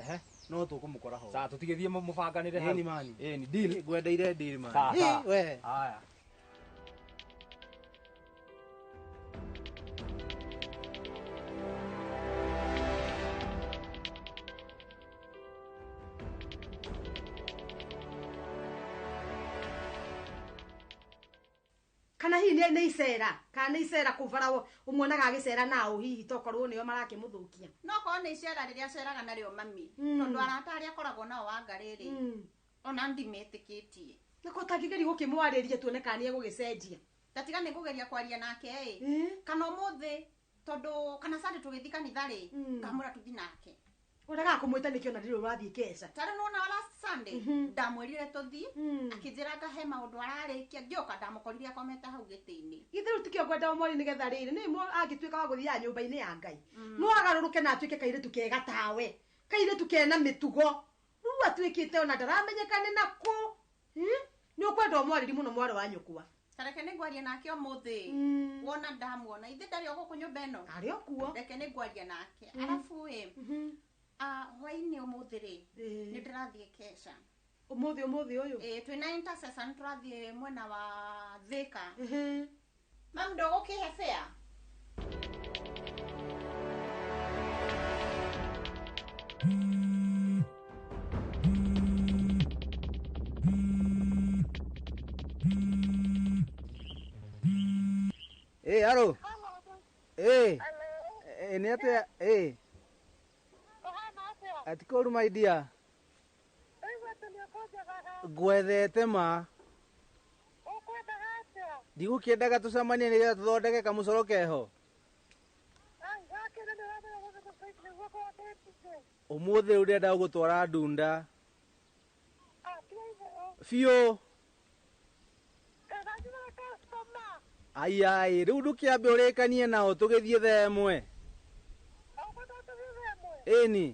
No tũkũmũkora ho. Sawa, tũtigĩthiĩ mũbanganĩre hau. Ĩni mani. Ĩni deal. Ngwendeire deal mani. Sawa, sawa. Ĩ, we. Haya. Kana hihi nĩ icera, kana nĩ icera kũu bara ũmuonaga agĩcera nao hihi tokorwo nĩo marakĩmũthũkia. No korwo nĩ icera rĩrĩa aceraga narĩo mami, tondũ arata arĩa akoragwo nao Wangari rĩ, ona ndimetĩkĩtie. Nĩkũ ũtangĩgeria gũkĩmwarĩria tuone kana nĩegũgĩcenjia. Tatiga nĩ ngũgeria kwaria nake ĩ, kana ũmũthĩ tondũ kana Sunday tũgĩthiĩ kanitha rĩ, ngamwĩra tũthiĩ nake. Ũregaga kũmwĩta nĩkĩ ona rĩrĩ ũrathiĩ keca? Ta rĩu nĩwona last Sunday, ndamwĩrire tũthiĩ, akĩnjĩra ngahe maũndũ ararĩkia, ngĩũka ndamũkorire akomete hau gĩtĩ-inĩ. Githĩ rĩu tikĩo ngwenda ũmwori nĩgetha rĩrĩ, nĩ angĩtuĩka wa gũthiaga nyũmba-inĩ ya Ngai. No agarũrũke na atuĩke kairĩtu kega tawe, kairĩtu kena mĩtugo. Rĩu atuĩkĩte ona ndaramenyeka nĩ nakũ. Nĩ ũkwenda ũmwarĩrie mũno mwarĩ wa nyũkwa. Ta reke nĩngwaria nake ũmũthĩ. Wona ndamuona, ithe ndarĩ o gũkũ nyũmba ĩno. Arĩ o kuo. Reke nĩngwaria nake. Arabu ĩ, hwaĩ-inĩ ũmũthĩ rĩ, nĩ ndĩrathiĩ keca. Ũmũthĩ ũmũthĩ ũyũ? Ĩ, twĩna intercessor nĩ tũrathiĩ mwena wa Thĩka. Mami ndũgũkĩhe fare? Ĩ, aro. Ĩ. Ĩ, nĩ atĩa? Ĩ. Atikoru my dear. Ngwethete ma. Ndigũkĩendaga tũcemanie nĩgetha tũthondeke kamũcoro keho. Ũmũthĩ rĩu ndĩrenda gũgũtwara Ndunda. Biũ. Ai ai, rĩu ndũkĩambe ũrĩkanie nao tũgĩthiĩ thaa ĩmwe. Ĩni.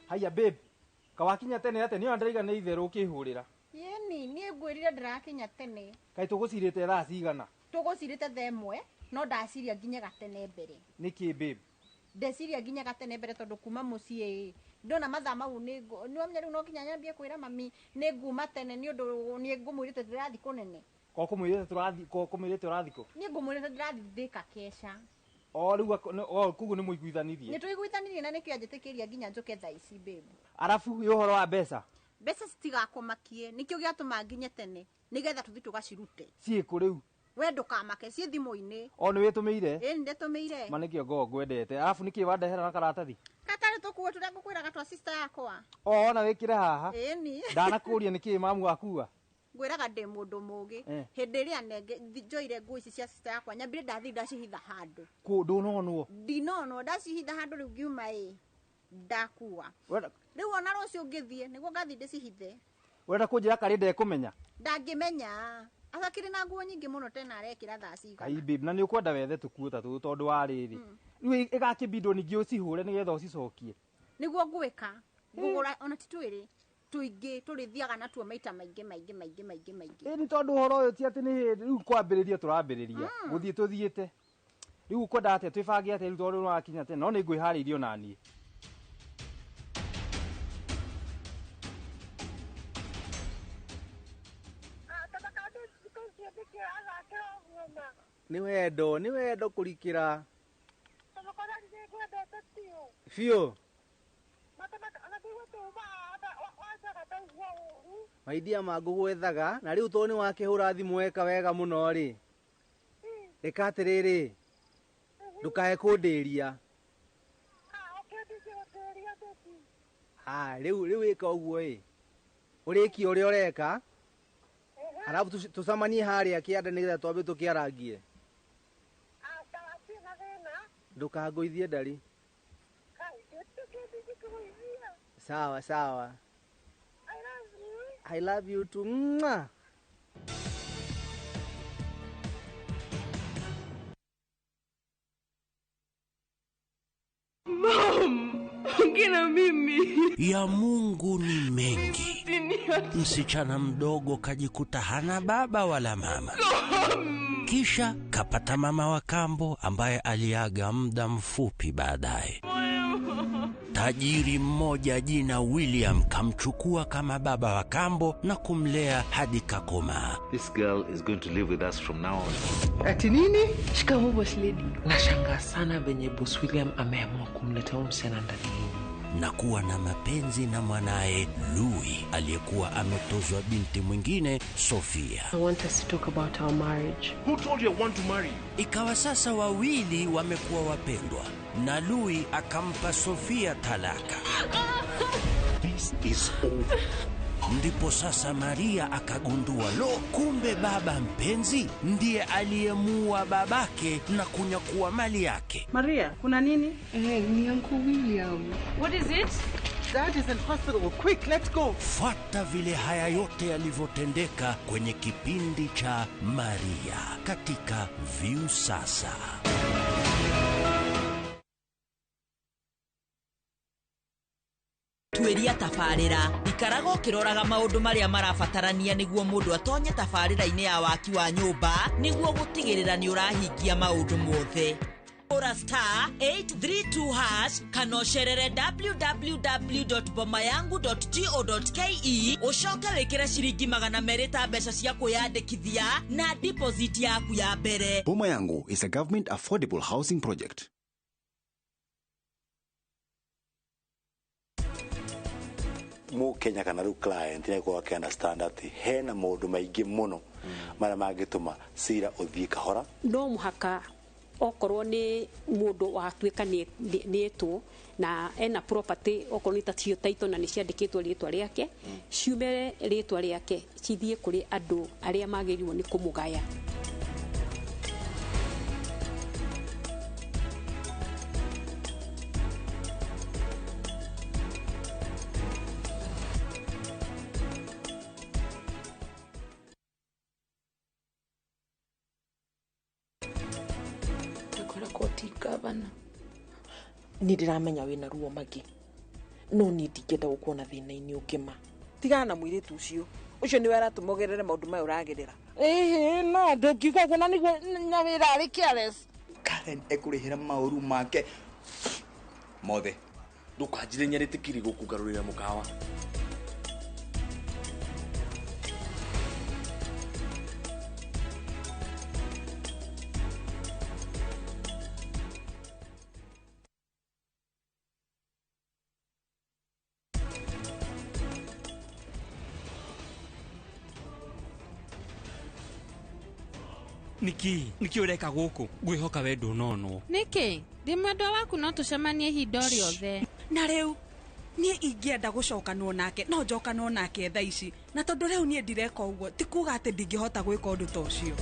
Haya babe, kawakinya tene atĩa? Nĩ ona ndĩraiga nĩ itherũ ũkĩhũrĩra. Ĩni, niĩ ngwĩrire ndĩrakinya tene. Kaĩ tũgũcirĩte thaa cigana? Tũgũcirĩte thaa ĩmwe, no ndaciria nginye gatene mbere. Nĩkĩ babe? Ndeciria nginye gatene mbere tondũ kuma mũciĩ Ndona mathaa mau nĩ nĩwamenya rĩu no nginya nyambie kwĩra mami nĩ nguma tene nĩ ũndũ nĩ ngũmwĩrĩte ndĩrathiĩ kũnene. Ko kũmwĩrĩte tũrathiĩ ko kũmwĩrĩte ũrathiĩ kũ? Niĩ ngũmwĩrĩte ndĩrathiĩ Thika keca. O rĩu o koguo nĩ mũiguithanirie. Nĩ tũiguithanirie na nĩkĩo anjĩtĩkĩria nginya njũke thaa ici babe. Arabu ĩ ũhoro wa mbeca? Mbeca citigakũmakie nĩkĩo gĩatũma nginye tene nĩgetha tũthiĩ tũgacirute. Ciĩkũ rĩu? We ndũkamake ciĩ thimũ-inĩ. O nĩ wĩtũmĩire? Ĩĩ nĩndĩtũmĩire. Ma nĩkĩo ngoragwo ngwendete. Arabu nĩkĩĩ wandehera na karatathi? Gatarĩ tũkuo tũrĩa ngũkwĩraga twa sister yakwa. O ona wĩkĩre haha. Ĩni. Ndanakũria nĩkĩĩ mamu akua? Ngwĩraga ndĩ mũndũ mũgĩ. Hĩndĩ ĩrĩa nenge njoire nguo ici cia sister yakwa nyambire ndathiĩ ndacihitha handũ. Kũ ndũnonwo? Ndinonwo ndacihitha handũ rĩu ngiuma ĩ ndakua. Rĩu ona rũciũ ngĩthiĩ nĩguo ngathiĩ ndĩcihithe. Ũrenda kũnjĩra karĩ ndekũmenya? Ndangĩmenya. Akĩrĩ na nguo nyingĩ mũno tena arekĩra thaa cigana. Kai babe na nĩ ũkwenda wethe tũkuo ta tũtũ tondũ wa rĩrĩ. Rĩu ĩgakĩbindwo ningĩ ũcihũre nĩgetha ũcicokie. Nĩguo ngwĩka. Ngũgũra ona ti twĩrĩ tũingĩ tũrĩthiaga natuo maita maingĩ maingĩ maingĩ maingĩ maingĩ. Ĩ nĩ tondũ ũhoro ũyũ ti atĩ nĩ hĩndĩ rĩu kwambĩrĩria tũrambĩrĩria. Gũthiĩ tũthiĩte. Rĩu ũkwenda atĩa twĩbange atĩa rĩu tondũ nĩwakinya tene no nĩ ngwĩharĩirie ona niĩ. Nĩ wendo kũrikĩra. Biũ. Maidia mangũgwethaga na rĩu tondũ nĩ wakĩhũra thimũ weka wega mũno rĩ. Ĩka atĩrĩrĩ. Ndũkae kũndĩria. Ha rĩu ĩka ũguo ĩ. Ũrĩkie ũrĩa ũreka. Arabu tũcemanie harĩa kĩanda nĩgetha twambe tũkĩarangie. Ndũkangũithie ndari. Sawa sawa. I love you too. Mwah. Mom, ongea mimi. Ya Mungu ni mengi. Msichana mdogo kajikuta hana baba wala mama. Kisha kapata mama wa kambo ambaye aliaga muda mfupi baadaye. Tajiri mmoja jina William kamchukua kama baba wa kambo na kumlea hadi kakomaa. This girl is going to live with us from now on. Ati nini? Shikamoo boss lady. Nashangaa sana venye boss William ameamua kumleta huyu msichana ndani yenu. Na kuwa na mapenzi na mwanae Louis aliyekuwa ametozwa binti mwingine Sofia. I want us to talk about our marriage. Who told you I want to marry you? Ikawa sasa wawili wamekuwa wapendwa na Louis akampa Sofia talaka. This is over. Ndipo sasa Maria akagundua lo, kumbe baba mpenzi ndiye aliyemuua babake na kunyakua mali yake. Maria, kuna nini? Ni Uncle William. What is it? Dad is in hospital. Quick, let's go. Fuata vile haya yote yalivyotendeka kwenye kipindi cha Maria katika Viusasa. Tuĩria tabarĩra ikaraga ũkĩroraga maũndũ marĩa marabatarania nĩguo mũndũ atonye tabarĩra-inĩ ya waki wa nyũmba nĩguo gũtigĩrĩra nĩ ũrahingia maũndũ mothe. Ora star 832 hash kana ũcerere www.bomayangu.go.ke ũcoke wĩkĩre ciringi 200 ta mbeca cia kwĩyandĩkithia na deposit yaku ya mbere. Boma Yangu is a government affordable housing project. Mu Kenya kana rĩu client nĩ akorwo akĩ understand atĩ hena maũndũ maingĩ mũno marĩa mangĩtũma cira ũthiĩ kahora. No mũhaka okorwo nĩ mũndũ watuĩka nĩ etwo na ena property okorwo nĩ ta cio title na nĩ ciandĩkĩtwo rĩtwa rĩake ciumere rĩtwa rĩake cithiĩ kũrĩ andũ arĩa magĩrĩirwo nĩ kũmũgaya. Ni ndiramenya wina ruo magi no ni ndingĩenda gũkuona thĩna-inĩ ũngĩ ma tigana na mũirĩtu ũcio ũcio nĩwe aratũma ũgerere maũndũ maya ũragerera. Ĩhĩ no ndũngiuga ũguo na nĩguo nyawĩra arĩ careless. Karen ekũrĩhĩra maũru make mothe. Ndũkanjire nyarĩte kirigo kũgarũrĩra mũkawa. Niki, niki ũreka gũkũ? Ngwĩhoka we ndũnonwo. Nĩkĩ? Ndĩ mwendwa waku no tũcemanie ihinda o rĩothe. Na rĩu niĩ ingĩenda gũcokanwo nake no njokanwo nake thaa ici, na tondũ rĩu niĩ ndireka ũguo ti kuga atĩ ndingĩhota gwĩka ũndũ ta ũcio.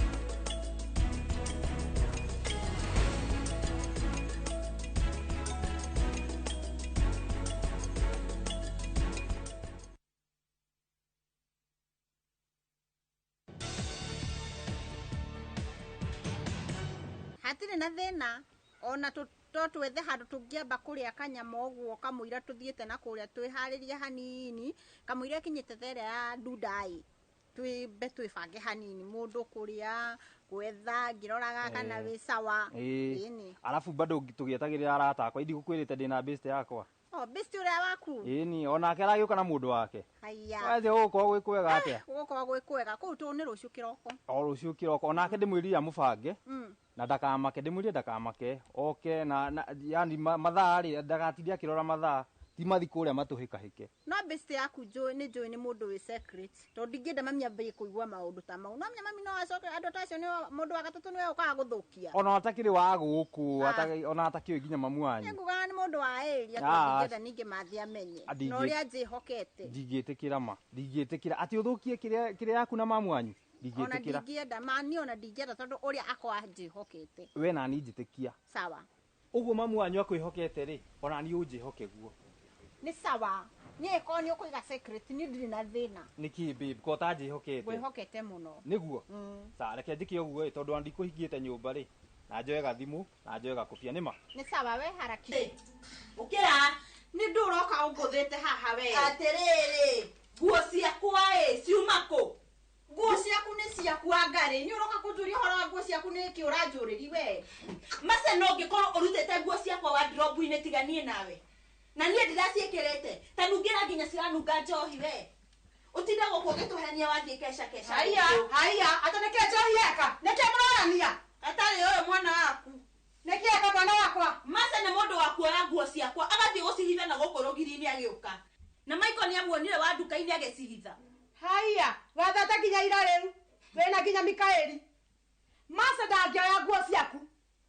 Hatirĩ na thĩna ona to twethe handũ tũngĩamba kũrĩa kanyama ũguo kamũira tũthiĩte na kũrĩa twĩharĩrie hanini kamũira ĩkinyĩte thaa ĩrĩa ya ndundai twĩmbe twĩbange hanini mũndũ kũrĩa gwetha ngĩroraga kana wĩ sawa. Ĩni Arabu bado tũgĩetagĩrĩra arata akwa ndigũkwĩrĩte ndĩna best yakwa. O best ũrĩa waku? Ĩni onake aragĩũka na mũndũ wake. Haya. Wethe gũgũkorwo gwĩ kwega atĩa? Gũgũkorwo gwĩ kwega kũu tũ nĩ rũciũ kĩroko. O rũciũ kĩroko onake ndĩmwĩrire amũbange. Na ndakamake ndĩmwĩrire ndakamake oke na yani mathaa rĩ ndagatinde akĩrora mathaa ti mathi kũrĩa matũhĩkahĩke. No best yaku njũĩ nĩ njũĩ nĩ mũndũ wĩ secret tondũ ndingĩenda mami ambie kũigua maũndũ ta mau. No menya mami no acoke andũ ta acio nĩ mũndũ wa gatatũ nĩwe ũkaga gũthũkia. Ona atakĩrĩ wa gũkũ ona atakĩũĩ nginya mamu wanyu. Nĩngugaga nĩ mũndũ wa area tondũ ndingĩenda ningĩ mathi amenye na ũrĩa njĩhokete. Ndingĩtĩkĩra ma ndingĩtĩkĩra atĩ ũthũkie kĩrĩa yaku na mamu wanyu. Ona ndingĩenda mani ona ndingĩenda tondũ ũrĩa akwa njĩhokete. We nani njĩtĩkia. Sawa. Ũguo mamu wanyu akwĩhokete rĩ ona niĩ ũnjĩhoke guo. Nĩ sawa. Niĩ korwo nĩ ũkũiga secret niĩ ndirĩ na thĩna. Nĩkĩ babe ko ũtanjĩhokete? Ngwĩhokete mũno. Nĩguo? Sawa reke njĩke ũguo ĩ tondũ ndikũhingĩte nyũmba rĩ na njoe gathimũ na njoe gakobia nĩma. Nĩ sawa we haraki. Ũkĩra nĩ ndũ ũroka ũngũthĩte haha we. Atĩrĩrĩ nguo ciakwa ĩ ciuma kũ? Nguo ciaku nĩ ciaku Wangarĩ nĩ ũroka kũnjũria ũhoro wa nguo ciaku nĩ kĩ ũranjũrĩri we. Mace no ũngĩkorwo ũrutĩte nguo ciakwa wardrobe-inĩ tiga niĩ nawe. Na niĩ ndĩraciĩkĩrĩte ta nungĩra nginya ciranunga njohi we. Ũtinde gũkũ ũgĩtũhenia wathiĩ keca keca. Haiya haiya ata nĩkĩ njohi eka nĩkĩ mũrorania? Atarĩ ũyũ mwana waku. Nĩkĩ eka mwana wakwa? Mace nĩ mũndũ wa kuoya nguo ciakwa agathiĩ gũcihitha na gũkũ rũgiri-inĩ agĩũka. Na Michael nĩamuonire wa nduka-inĩ agĩcihitha. Haiya wathata nginya ira rĩu wĩna nginya Mikaeli. Mace ndangĩoya nguo ciaku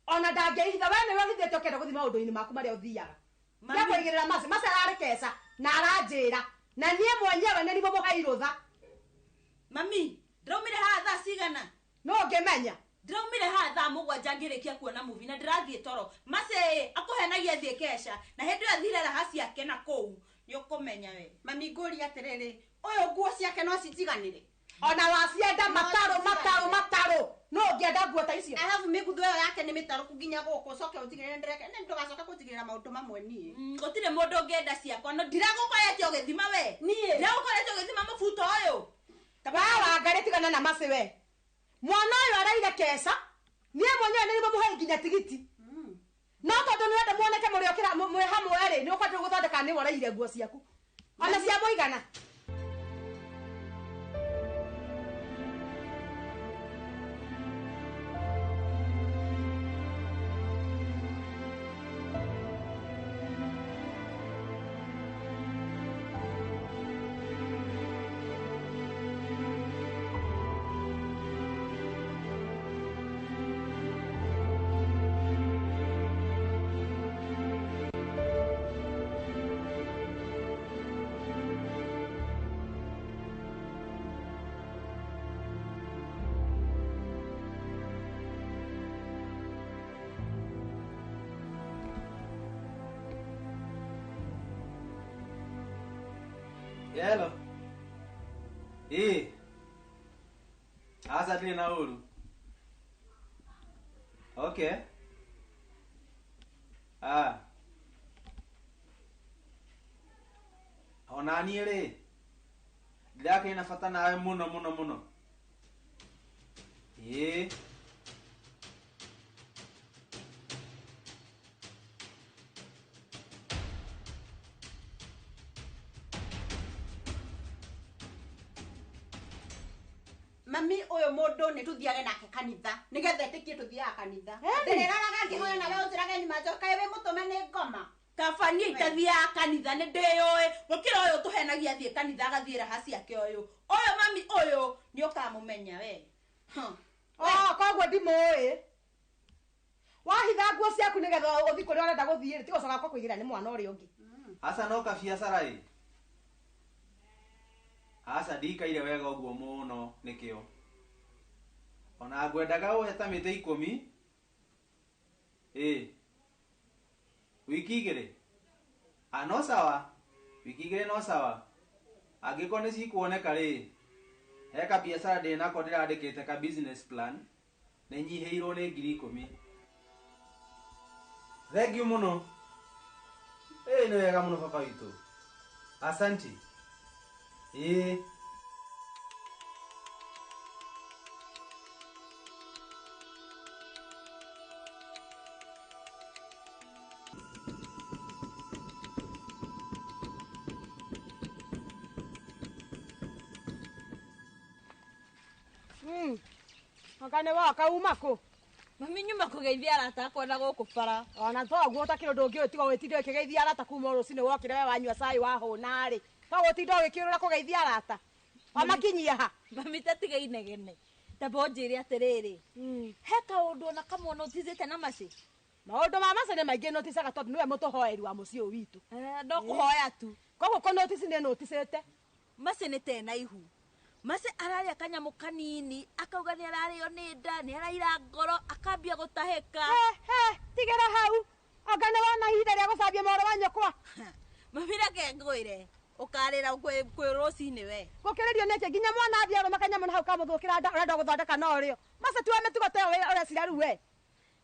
ona ndangĩihitha we nĩwe ũhithĩte ũkĩenda gũthiĩ maũndũ-inĩ maku marĩa ũthiaga. Nĩakũigĩrĩra Mace Mace ararĩ keca na aranjĩra na niĩ mwenyewe nĩ nimũmũhei rũtha. Mami ndĩraumire haha thaa cigana? No ũngĩmenya. Ndĩraumire haha thaa 7 ngĩrĩkia kuona movie na ndĩrathiĩ toro. Mace akũhenagia thiĩ keca na hĩndĩ ĩyo athire raha ciake na kũu nĩ ũkũmenya we. Mami ngũria atĩrĩrĩ ũyũ nguo ciake no cinjiganĩre? Ona wacienda matarũ matarũ matarũ no ũngĩenda nguo ta icio. Arabu mĩgutho ĩyo yake nĩ mĩtarũku nginya gũkũ ũcoke ũnjigĩrĩre ndĩreke nĩ ndũgacoke kũnjigĩrĩra maũndũ mamwe niĩ. Gũtirĩ mũndũ ũngĩenda ciakwa no ndiragũkorete ũgĩthima we. Niĩ ndiragũkorete ũgĩthima mũbuto ũyũ. We Wangarĩ tigana na Mace we. Mwana ũyũ araire keca niĩ mwenyewe nĩ nimũmũhei nginya tigiti. No tondũ nĩ wenda muoneke mũrĩokĩra mwĩ hamwe rĩ nĩ ũkwenda gũthondeka nĩwe ũraire nguo ciaku ona cia mũigana. Hello. Asa ndiri na ũru. Okay. Ah. Ona niĩ rĩ ndĩrakĩrĩ na bata nawe mũno mũno mũno. Ĩĩ. Mami ũyũ mũndũ nĩ tũthiage nake kanitha nĩgetha ĩtĩkie tũthiaga kanitha. Ndĩrĩraraga ngĩhoya nawe ũnjĩrage nyuma njoka wĩ mũtũme nĩ ngoma. Kaba niĩ itathiaga kanitha nĩ ndĩyũĩ gũkĩra ũyũ tũhenagia athiĩ kanitha agathiĩ raha ciake ũyũ. Ũyũ mami ũyũ nĩ ũkamũmenya we. Oh, koguo ndimũĩ. Wahitha nguo ciaku nĩgetha ũthiĩ kũrĩa ũrenda gũthiĩ rĩ, tiga ũcoka kũigĩra nĩ mwana ũrĩa ũngĩ. Aca no kabiacara ĩ. Aca ndikaire wega ũguo mũno nĩkĩo. Ona ngwendaga ũhe ta mĩtĩ 10. Ĩ. Wiki 2. Ah, no sawa. Wiki 2 no sawa. Angĩkorwo nĩ cikuoneka rĩ, he kabiacara ndĩ nako ndĩrandĩkĩte ka business plan, nĩ nyihĩirwo nĩ 10,000. Thank you mũno. Ĩ nĩ wega mũno baba witũ. Asanti. Ĩ. Anga nĩ woka uma kũ? Mami nyuma kũgeithia arata akwa na gũkũ bara. Ona toguo ũtakĩrĩ ũndũ ũngĩ tiga ũgĩtinda ũkĩgeithia arata kuma rũcinĩ wokĩra we wanyua cai wahũna rĩ. To gũtinda ũgĩkĩũrũra kũgeithia arata. Wamakinyia ha? Mami ta tiga inegene. Tamba ũnjĩre atĩrĩrĩ. He kaũndũ ona kamwe noticĩte na Maci? Maũndũ ma Maci nĩ maingĩ noticaga tondũ nĩwe mũtũhoeri wa mũciĩ ũyũ witũ. No kũhoya tu. Koguo kũ notice nĩ noticĩte. Maci nĩ tena ihu. Maci ararĩa kanyamũ kanini akauga nĩ ararĩo nĩ nda nĩ araira ngoro akambia gũtahĩka. He tigĩra hau. Anga nĩ wona ihinda rĩa gũcambia moro wa nyũkwa. Mami reke ngwĩre ũkarĩra kwĩ rũcinĩ we. Gũkĩrĩrio nĩkĩ nginya mwana athiĩ arũma kanyamũ na hau kamũthũkĩra nda ũrenda gũthondeka no rĩo. Maci tiwe mĩtugo ta ĩyo ũreciria rĩu we.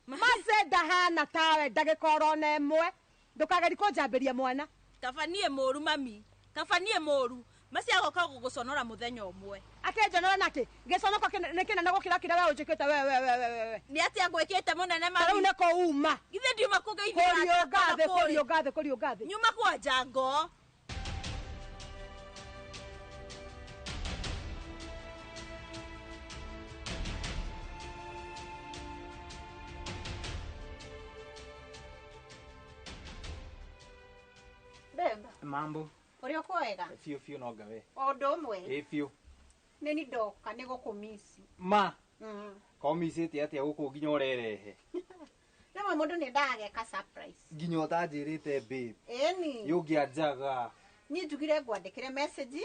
Maci ndahana tawe ndagĩka oro ona ĩmwe. Ndũkagerie kũnjambĩria mwana. Kaba niĩ mũru mami. Kaba niĩ mũru. Maci agoka gũgũconora mũthenya ũmwe. Akĩnjonora nakĩ? Gĩconoko nĩ kĩnene gũkĩra kĩrĩa we ũnjĩkĩte we we we we. Nĩ atĩa ngwĩkĩte mũnene mami? Rĩu nĩ kũuma. Githĩ ndiuma kũgeithia arata akwa Kũriũnga thĩ, kũriũnga thĩ. Nyuma kwa njango. Babe. Mambo. Ũrĩa ũkwega? Biũ biũ no ngawe. O ũndũ ũmwe? Ĩ biũ. Nĩ ni ndoka nĩ gũkũmici. Ma. Komicĩte atĩa gũkũ nginya ũrerehe? Rĩmwe mũndũ nĩ endaga ageka surprise. Nginya ũtanjĩrĩte babe. Ĩni. Yũngĩanjaga. Niĩ njugire ngwandĩkĩre message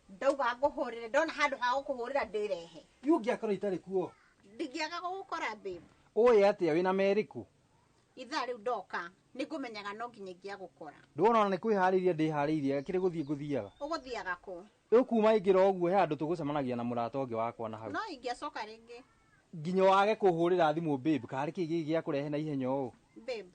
ndauga ngũhũrĩre ndona handũ ha gũkũhũrĩra ndĩrehe. Yũngĩakorwo itarĩ kuo. Ndingĩaga gũgũkora babe. Ũĩ atĩa wĩna merĩkũ? Ithaa rĩu ndoka nĩngũmenyaga no nginya ingĩagũkora. Ndwona ona nĩ kwĩharĩria ndĩharĩirie kĩrĩ gũthiĩ ngũthiaga. Ũgũthiaga kũ? Rĩu kuma ingĩra ũguo he handũ tũgũcemanagia na mũrata ũngĩ wakwa na hau. No ingĩacoka rĩngĩ. Nginya wage kũhũrĩra thimũ babe karĩ kĩ gĩkĩ gĩa kũrehe na ihenya ũũ? Babe.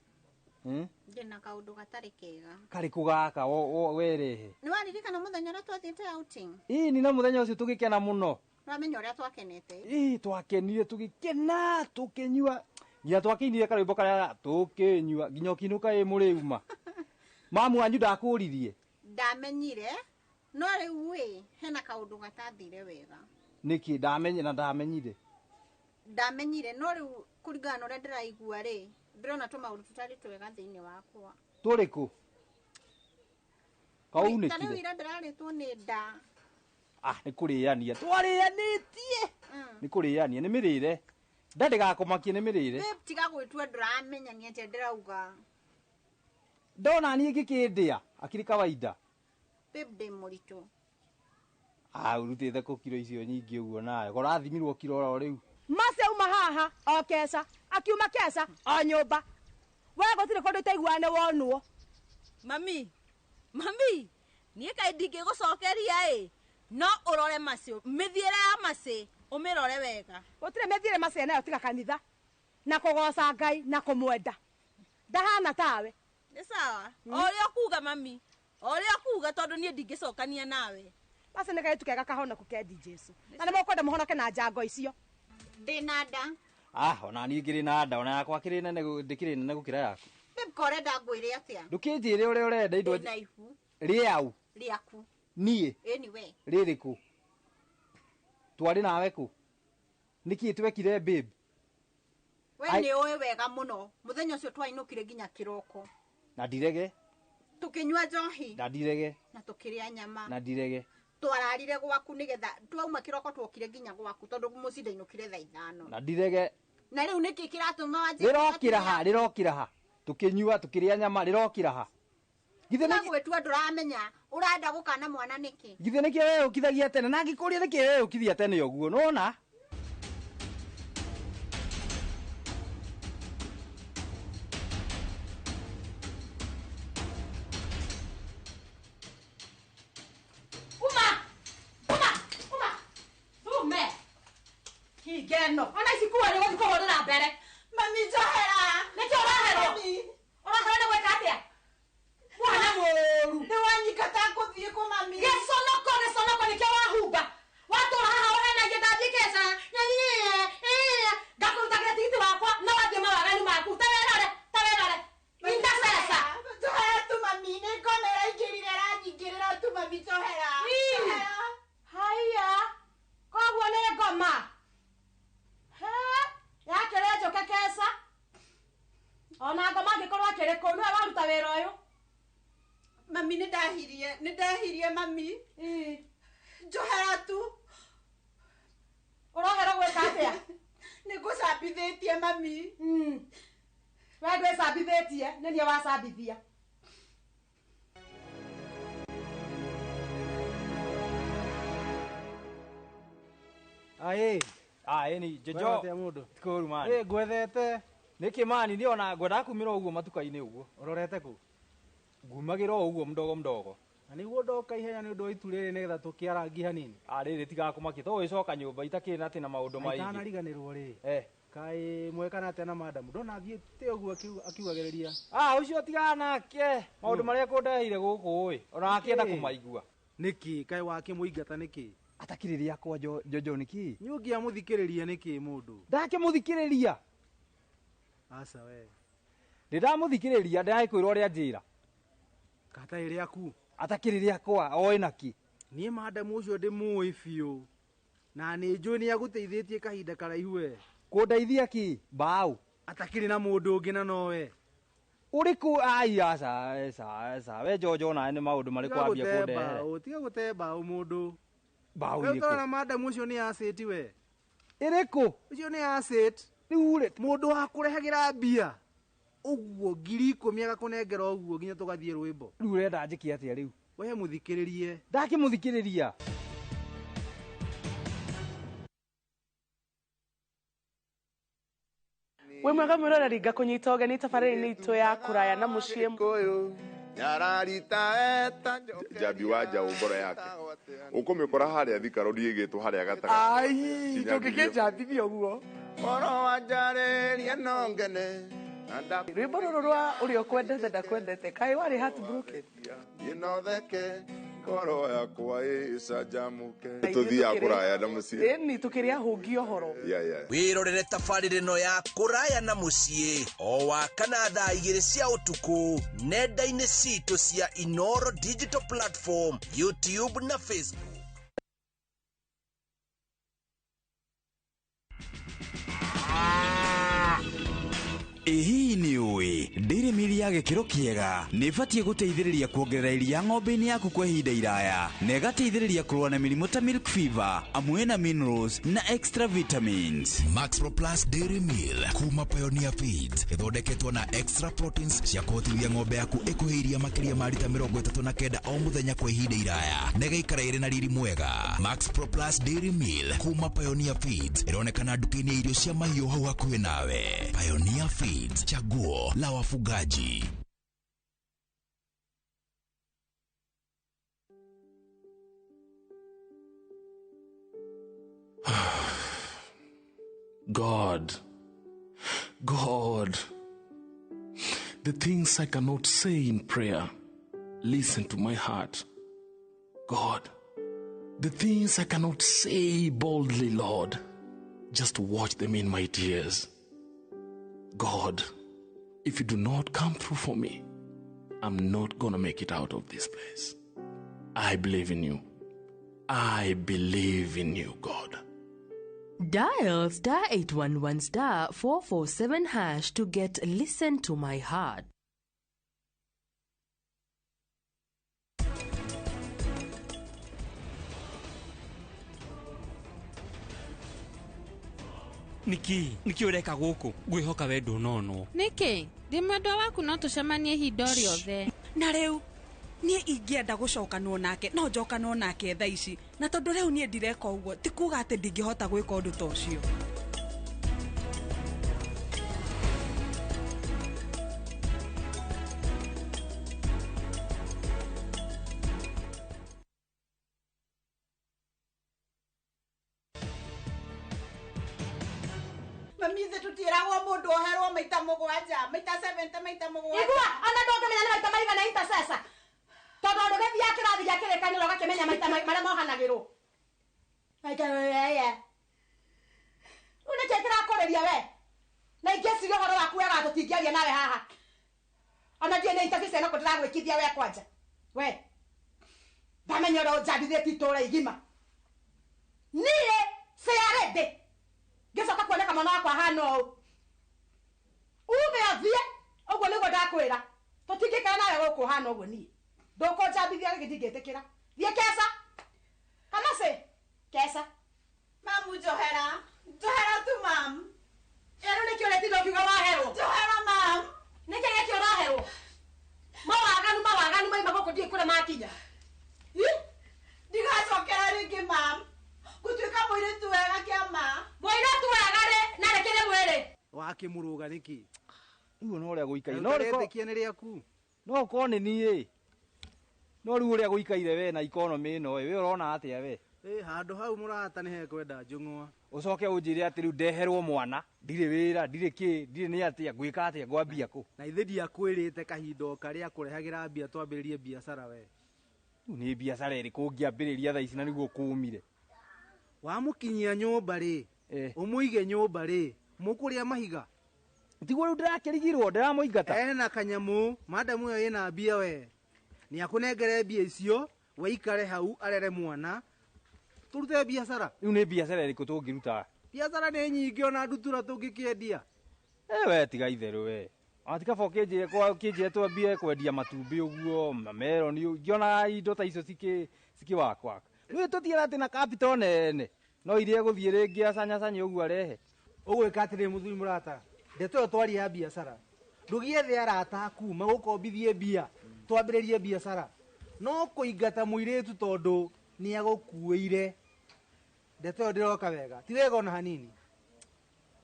Ndĩna kaũndũ gatarĩ kega. Karĩkũ gaka werehe? Nĩ waririkana mũthenya ũrĩa twathiĩte outing? Ĩĩ ni na mũthenya ũcio tũgĩkena mũno. Nĩwamenya ũrĩa twakenete? Ĩĩ twakenire tũgĩkena tũkĩnyua. Nginya twakĩinire karwĩmbo karĩa tũkĩnyua nginya ũkinũka ĩ mũrĩuma. Mamu wanyu ndakũririe? Ndamenyire no rĩu ĩ hena kaũndũ gatathire wega. Nĩkĩ ndamenye na ndamenyire? Ndamenyire no rĩu kũringana na ũrĩa ndĩraigua rĩ ndĩrona tũmaũndũ tũtarĩ twega thĩinĩ wakwa. Tũrĩkũ? Kaunĩkire? Ta rĩu ira ndĩrarĩtwo nĩ nda. Ah nĩ kũrĩania twarĩanĩtie. Nĩ kũrĩania nĩ mĩrĩre. Nda ndĩgakũmakie nĩ mĩrĩre. Babe tiga gwĩtua ndũramenya nĩ atĩa ndĩrauga. Ndona niĩ ngĩkĩndĩa akĩrĩ kawaida. Babe ndĩ mũritũ. Ah ũrutĩte kũ kiro icio nyingĩ ũguo nawe korathimirwo kiro oro rĩu. Maci auma haha o keca akiuma keca o nyũmba. We gũtirĩ kũndũ itaiguaga nĩ wonwo. Mami, mami, niĩ kaĩ ndingĩgũcokeria ĩ no ũrore Maci mĩthiĩre ya Maci ũmĩrore wega. Gũtirĩ mĩthiĩre Maci nayo tiga kanitha na kũgoca Ngai na kũmwenda. Ndahana tawe. Nĩ sawa. O ũrĩa ũkuga mami, o ũrĩa ũkuga tondũ niĩ ndingĩcokania nawe. Maci nĩ kairĩtu kega kahonoku kendi Jesũ. Na nĩ mũkwenda mũhonoke na njango icio. Ndĩna nda. Ah ona niĩ ngĩrĩ na nda ona yakwa kĩrĩ nene ndĩkĩrĩ nene gũkĩra yaku. Babe ko ũrenda ngwĩre atĩa? Ndũkĩnjĩre ũrĩa ũrenda indo. Ndĩna ihu. Rĩau. Rĩaku. Niĩ. Ĩni we. Rĩrĩkũ? Twarĩ nawe kũ? Nĩkĩ twekire babe? We nĩ ũĩ wega mũno mũthenya ũcio twainũkire nginya kĩroko. Na ndirege. Tukinyua njohi. Na ndirege. Na tukĩrĩa nyama. Na ndirege. Twararire gwaku nigetha twauma kiroko twokire nginya gwaku tondu muci ndainukire thaa 5. Na ndirege. Na riu niki kiratuma wanjie Rirokira ha, rirokira ha. Tukinyua tukiria nyama rirokira ha. Githe nĩ gwetua nduramenya urenda gukana mwana niki. Githe niki wewe ukithagia tene na ngikuria niki wewe ukithia tene uguo nona. Geno ona ici kuwa ni guthi kuhurira mbere. Mami njohera. Niki uraherwo? Uraherwo ni gwika atia? Mwana mũru. Ni wanyikata nguthie ku mami. Gĩconoko gĩconoko nikio wahumba. Watũra haha ũhenagia ndathiĩ keca. Ngakũrutagĩra tigiti wakwa na wathiĩ mawaganu maku. Ta werore, ta werore. Indaceca. Njohera tu mami, nĩ ngoma ĩraingĩrire ĩranyingĩrĩra tu mami njohera. Haiya. Koguo nĩ ngoma. Yakĩrĩ njũke keca ona ngoma angĩkorwo akĩrĩ kũu nĩwe waruta wĩra ũyũ. Mami nĩ ndahirie mami. Njohera tu. Ũrohera gwĩka atĩa? Nĩ ngũcambithĩtie mami. We ndwĩcambithĩtie, nĩ niĩ wacambithia. Aĩ. Ah, ni jojo. Tikuru mani. Eh, gwethete. Niki mani ni ona ngwenda kumira uguo matuka-ini uguo. Urorete ku? Ngumagira uguo mdogo mdogo. Na niguo ndoka ihenya ni undu wa itu riri nigetha tukiarangi hanini. Ah, riri tigakumakia to wicoka nyumba itakiri na tina maundu maingi. Itanariganirwo ri. Eh. Kai mwekana atia na madam? Ndona athiĩte ũguo akiugagĩrĩria. Ah, ucio tigana nake. Maundu maria kundehire guku ĩ. Ona akienda kumaigua. Niki kai wakĩmũingata niki? Atakiri rĩakwa jojo niki? Nĩ ũngĩamũthikĩrĩria nĩkĩ mũndũ? Ndakĩmũthikĩrĩria. Aca we. Ndĩramũthikĩrĩria ndĩragĩkwĩra ũrĩa njĩra. Katarĩ rĩaku? Atakĩrĩ rĩakwa oĩ naki. Niĩ madamu ũcio ndĩmũĩ biũ. Na nĩ njũĩ nĩ agũteithĩtie kahinda karaihu we. Kũndeithia kĩ? Mbaũ. Atakĩrĩ na mũndũ ũngĩ na nowe. Ũrĩkũ? Ai aca aca aca we jojo nawe nĩ maũndũ marĩkũ wambia kũndehere? Tiga gũte mbaũ mũndũ. Mbaũ irĩkũ? irĩkũ? Madamu ũcio nĩ acid we. Ĩrĩkũ? Ũcio nĩ acid. Rĩu rĩ mũndũ wa kũrehagĩra mbia ũguo 10,000 agakũnengera ũguo nginya tũgathiĩ rwĩmbo. Rĩu ũrenda njĩke atĩa rĩu? We mũthikĩrĩrie. Ndakĩmũthikĩrĩria. Wĩ mwega mwĩroreri ngakũnyita ũgeni tabarĩra-inĩ itũ ya kũraya na mũciĩ. Njambi wa njaũ ngoro yake ũkũmĩkora harĩa Thika Road ĩgĩtwo harĩa gatagatĩ. Ai, ndũngĩkĩnjambithia ũguo. Oro wa njarĩria no ngene. Rwĩmbo rũrũ rwa ũrĩa ũkwendete ndakwendete kaĩ warĩ heartbroken? Inotheke ngoro yakwa ĩcanjamũke. Tũthiaga kũraya na mũciĩ. Ĩni tũkĩrĩa hũngi ũhoro. Wĩrorere tabarĩra ĩno ya kũraya na mũciĩ o wa kana thaa 2 cia ũtukũ nenda-inĩ citũ cia Inoro Digital Platform, YouTube na Facebook. Ĩ hihi nĩ ũĩ Dairy Meal ya gĩkĩro kĩega nĩ ĩbatiĩ gũteithĩrĩria kuongerera iria ng'ombe-inĩ yaku kwa ihinda iraya na ĩgateithĩrĩria kũrũa na mĩrimũ ta milk fever amwe na minerals na extra vitamins. Max Pro Plus Dairy Meal kuma Pioneer Feeds ĩthondeketwo na extra proteins cia kũhotithia ng'ombe yaku ĩkũhe iria makĩria ma rita 39 o mũthenya kwa ihinda iraya na ĩgaikara ĩrĩ na riri mwega. Max Pro Plus Dairy Meal kuma Pioneer Feeds ĩronekana nduka-inĩ ya irio cia mahiũ hau hakuhĩ nawe. Pioneer Feeds, chaguo la wafugaji. God, the things I cannot say in prayer, listen to my heart. God, the things I cannot say boldly, Lord, just watch them in my tears. God, if you do not come through for me, I'm not gonna make it out of this place. I believe in you. I believe in you, God. Dial star 811 star 447 hash to get Listen to My Heart. Niki niki ũreka gũkũ? Ngwĩhoka we ndũnonwo. Nĩkĩ? Ndĩ mwendwa waku no tũcemanie ihinda o rĩothe. Na rĩu niĩ ingĩenda gũcokanwo nake no njokanwo nake thaa ici, na tondũ rĩu niĩ ndireka ũguo ti kuga atĩ ndingĩhota gwĩka ũndũ ta ũcio. Mami ithe tũtiĩragwo mũndũ oherwo maita mũgwanja, maita 70 maita mũgwanja. Igua, ona ndũngĩmenya nĩ maita maigana intercessor. Tondũ ndũgĩthiaga kĩrathi gĩa kĩrĩkanĩro ũgakĩmenya maita marĩa mohanagĩrwo. Maita wewe. Rĩu nĩkĩĩ kĩrakũrĩria we? Na ingĩciria ũhoro waku wega tũtingĩaria nawe haha. Ona ndiĩ nĩ intercessor ĩno kũ ndĩragwĩkithia we kwanja. We. Ndamenya ũrĩa ũnjambithĩtie itũũra igima. Niĩ ciarĩ ngĩcoka kuoneka mwana wakwa ahana ũũ. Ume athiĩ, ũguo nĩguo ndakwĩra. Tũtingĩikara nawe gũkũ ũhana ũguo niĩ. Ndũkũnjambithia rĩngĩ ndingĩtĩkĩra. Thiĩ keca. Kamacĩ, keca. Mamu njohera. Njohera tu mam. Ĩrũ nĩkĩ ũretinda ũkiuga waherwo? Njohera mam. Nĩkĩ gĩkĩ ũraherwo? Mawaganu mawaganu maima gũkũ ndiũĩ kũrĩa makinya. Ndigacokera rĩngĩ mam. Gũtuĩka mũirĩtu wega kĩama. Mũirĩtu wega rĩ, na rĩkĩrĩ mwĩrĩ. Wakĩmũrũga nĩkĩ? Rĩu no ũrĩa gũikaire. No ũretĩkia nĩ rĩaku. No ũkorwo nĩ niĩ. No rĩu ũrĩa gũikaire we na economy ĩno we ũrona atĩa we? Handũ hau mũrata nĩ hekwenda njũng'wa. Ũcoke ũnjĩre atĩ rĩu ndeherwo mwana, ndirĩ wĩra, ndirĩ kĩ, ndirĩ nĩ atĩa, ngwĩka atĩa, ngwambia kũ? Na ithe ndiakwĩrĩte kahinda o karĩa kũrehagĩra mbia twambĩrĩrie biacara we. Rĩu nĩ biacara ĩrĩkũ ũngĩambĩrĩria thaa ici na nĩguo kũũmire? Wamũkinyia nyũmba rĩ, ũmũige nyũmba rĩ, mũkũrĩa mahiga. Tiguo rĩu ndĩrakĩrigirwo, ndĩramũingata. Ena kanyamũ, madamu ĩyo ĩna mbia we. Nĩakũnengere mbia icio, waikare hau arere mwana, tũrute biacara. Rĩu nĩ biacara ĩrĩkũ tũngĩruta? Biacara nĩ nyingĩ ona ndutura tũngĩkĩendia. We tiga itherũ we. Ona ũkĩnjĩre ũkĩnjĩre twambie kwendia matumbĩ ũguo, mameroni, ngĩona indo ta icio cikĩwakwaka. Rĩu tũtiara atĩ na capital nene. No iria gũthiĩ rĩngĩ acanyacanya ũguo arehe. Ũgwĩka atĩrĩ mũthuri mũrata, ndeto ĩyo twaria ya biacara. Ndũgĩethe arata aku magũkombithie mbia, twambĩrĩrie biacara. No kũingata mũirĩtu tondũ nĩagũkuĩire. Ndeto ĩyo ndĩroka wega. Ti wega ona hanini.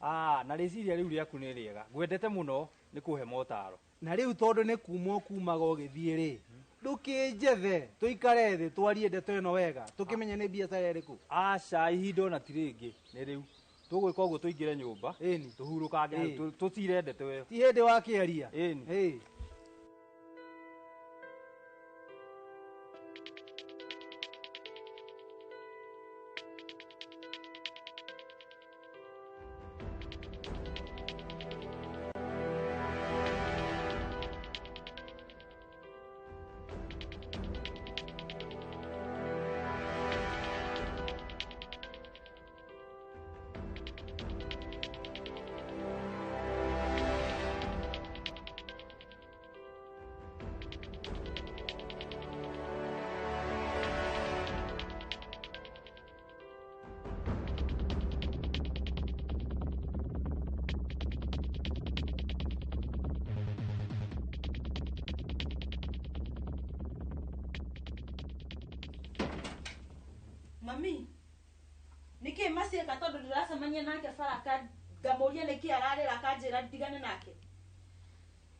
Na rĩciria rĩu rĩaku nĩ rĩega. Ngwendete mũno nĩ kũhe motaro. Na rĩu tondũ nĩ kuma ũkumaga ũgĩthiĩ rĩ, ndũkĩnjethe tũikare thĩ twarie ndeto ĩno wega, tũkĩmenye nĩ biacara ĩrĩkũ. Aca, ihinda ona ti rĩngĩ, nĩ rĩu. Tũgwĩka ũguo tũingĩre nyũmba, tũhurũkange hau, tũcire ndeto ĩyo. Ti hĩndĩ wakĩaria. Ĩni. Mami, nĩkĩ maciĩka tondũ ndĩracemania nake baraka ngamũria nĩkĩ ararĩra akanjĩra ndigane nake?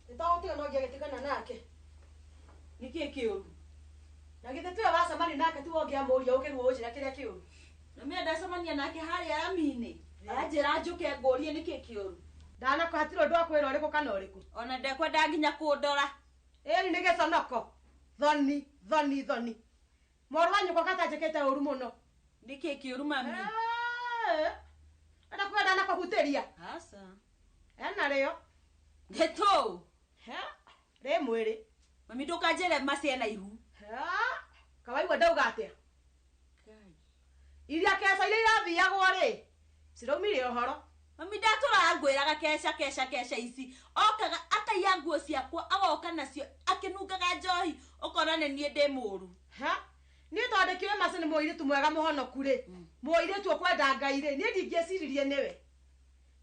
Nĩtagũtiga no ngĩagĩtigana nake. Nĩkĩ kĩũru? Na githĩ tiwe wacemania nake tiwe ũngĩamũria ũkĩrwo ũnjĩre kĩrĩa kĩũru? Na mimi ndacemania nake harĩa rami-inĩ, aranjĩra njũke ngũrie nĩkĩ kĩũru. Ndanakwa hatirĩ ũndũ akwĩra ũrĩkũ kana ũrĩkũ. Ona ndekwenda nginya kũndora. Ĩni nĩ gĩconoko. Thoni, thoni, thoni. Mwarĩ wa nyũkwa katanjĩkĩte ũru mũno. Nĩkĩ kĩũru mami? Enda kuga ndanakũhutĩria. Aca. Ena rĩo. Ndeto. Rĩ mwĩrĩ. Mami ndũkanjĩre maci ena ihu. Kawaigua ndauga atĩa? Iria keca iria irathiagwo rĩ, Ciraumire ũhoro. Mami ndatũraga ngwĩraga keca keca keca ici. Okaga akaiya nguo ciakwa agoka nacio akĩnungaga njohi ũkona nĩ niĩ ndĩ mũũru. Ha? Niĩ tondũ ndĩkĩũĩ Mercy nĩ mũirĩtu mwega mũhonoku rĩ. Mũirĩtu ũkwenda Ngai rĩ, niĩ ndingĩeciririe nĩwe.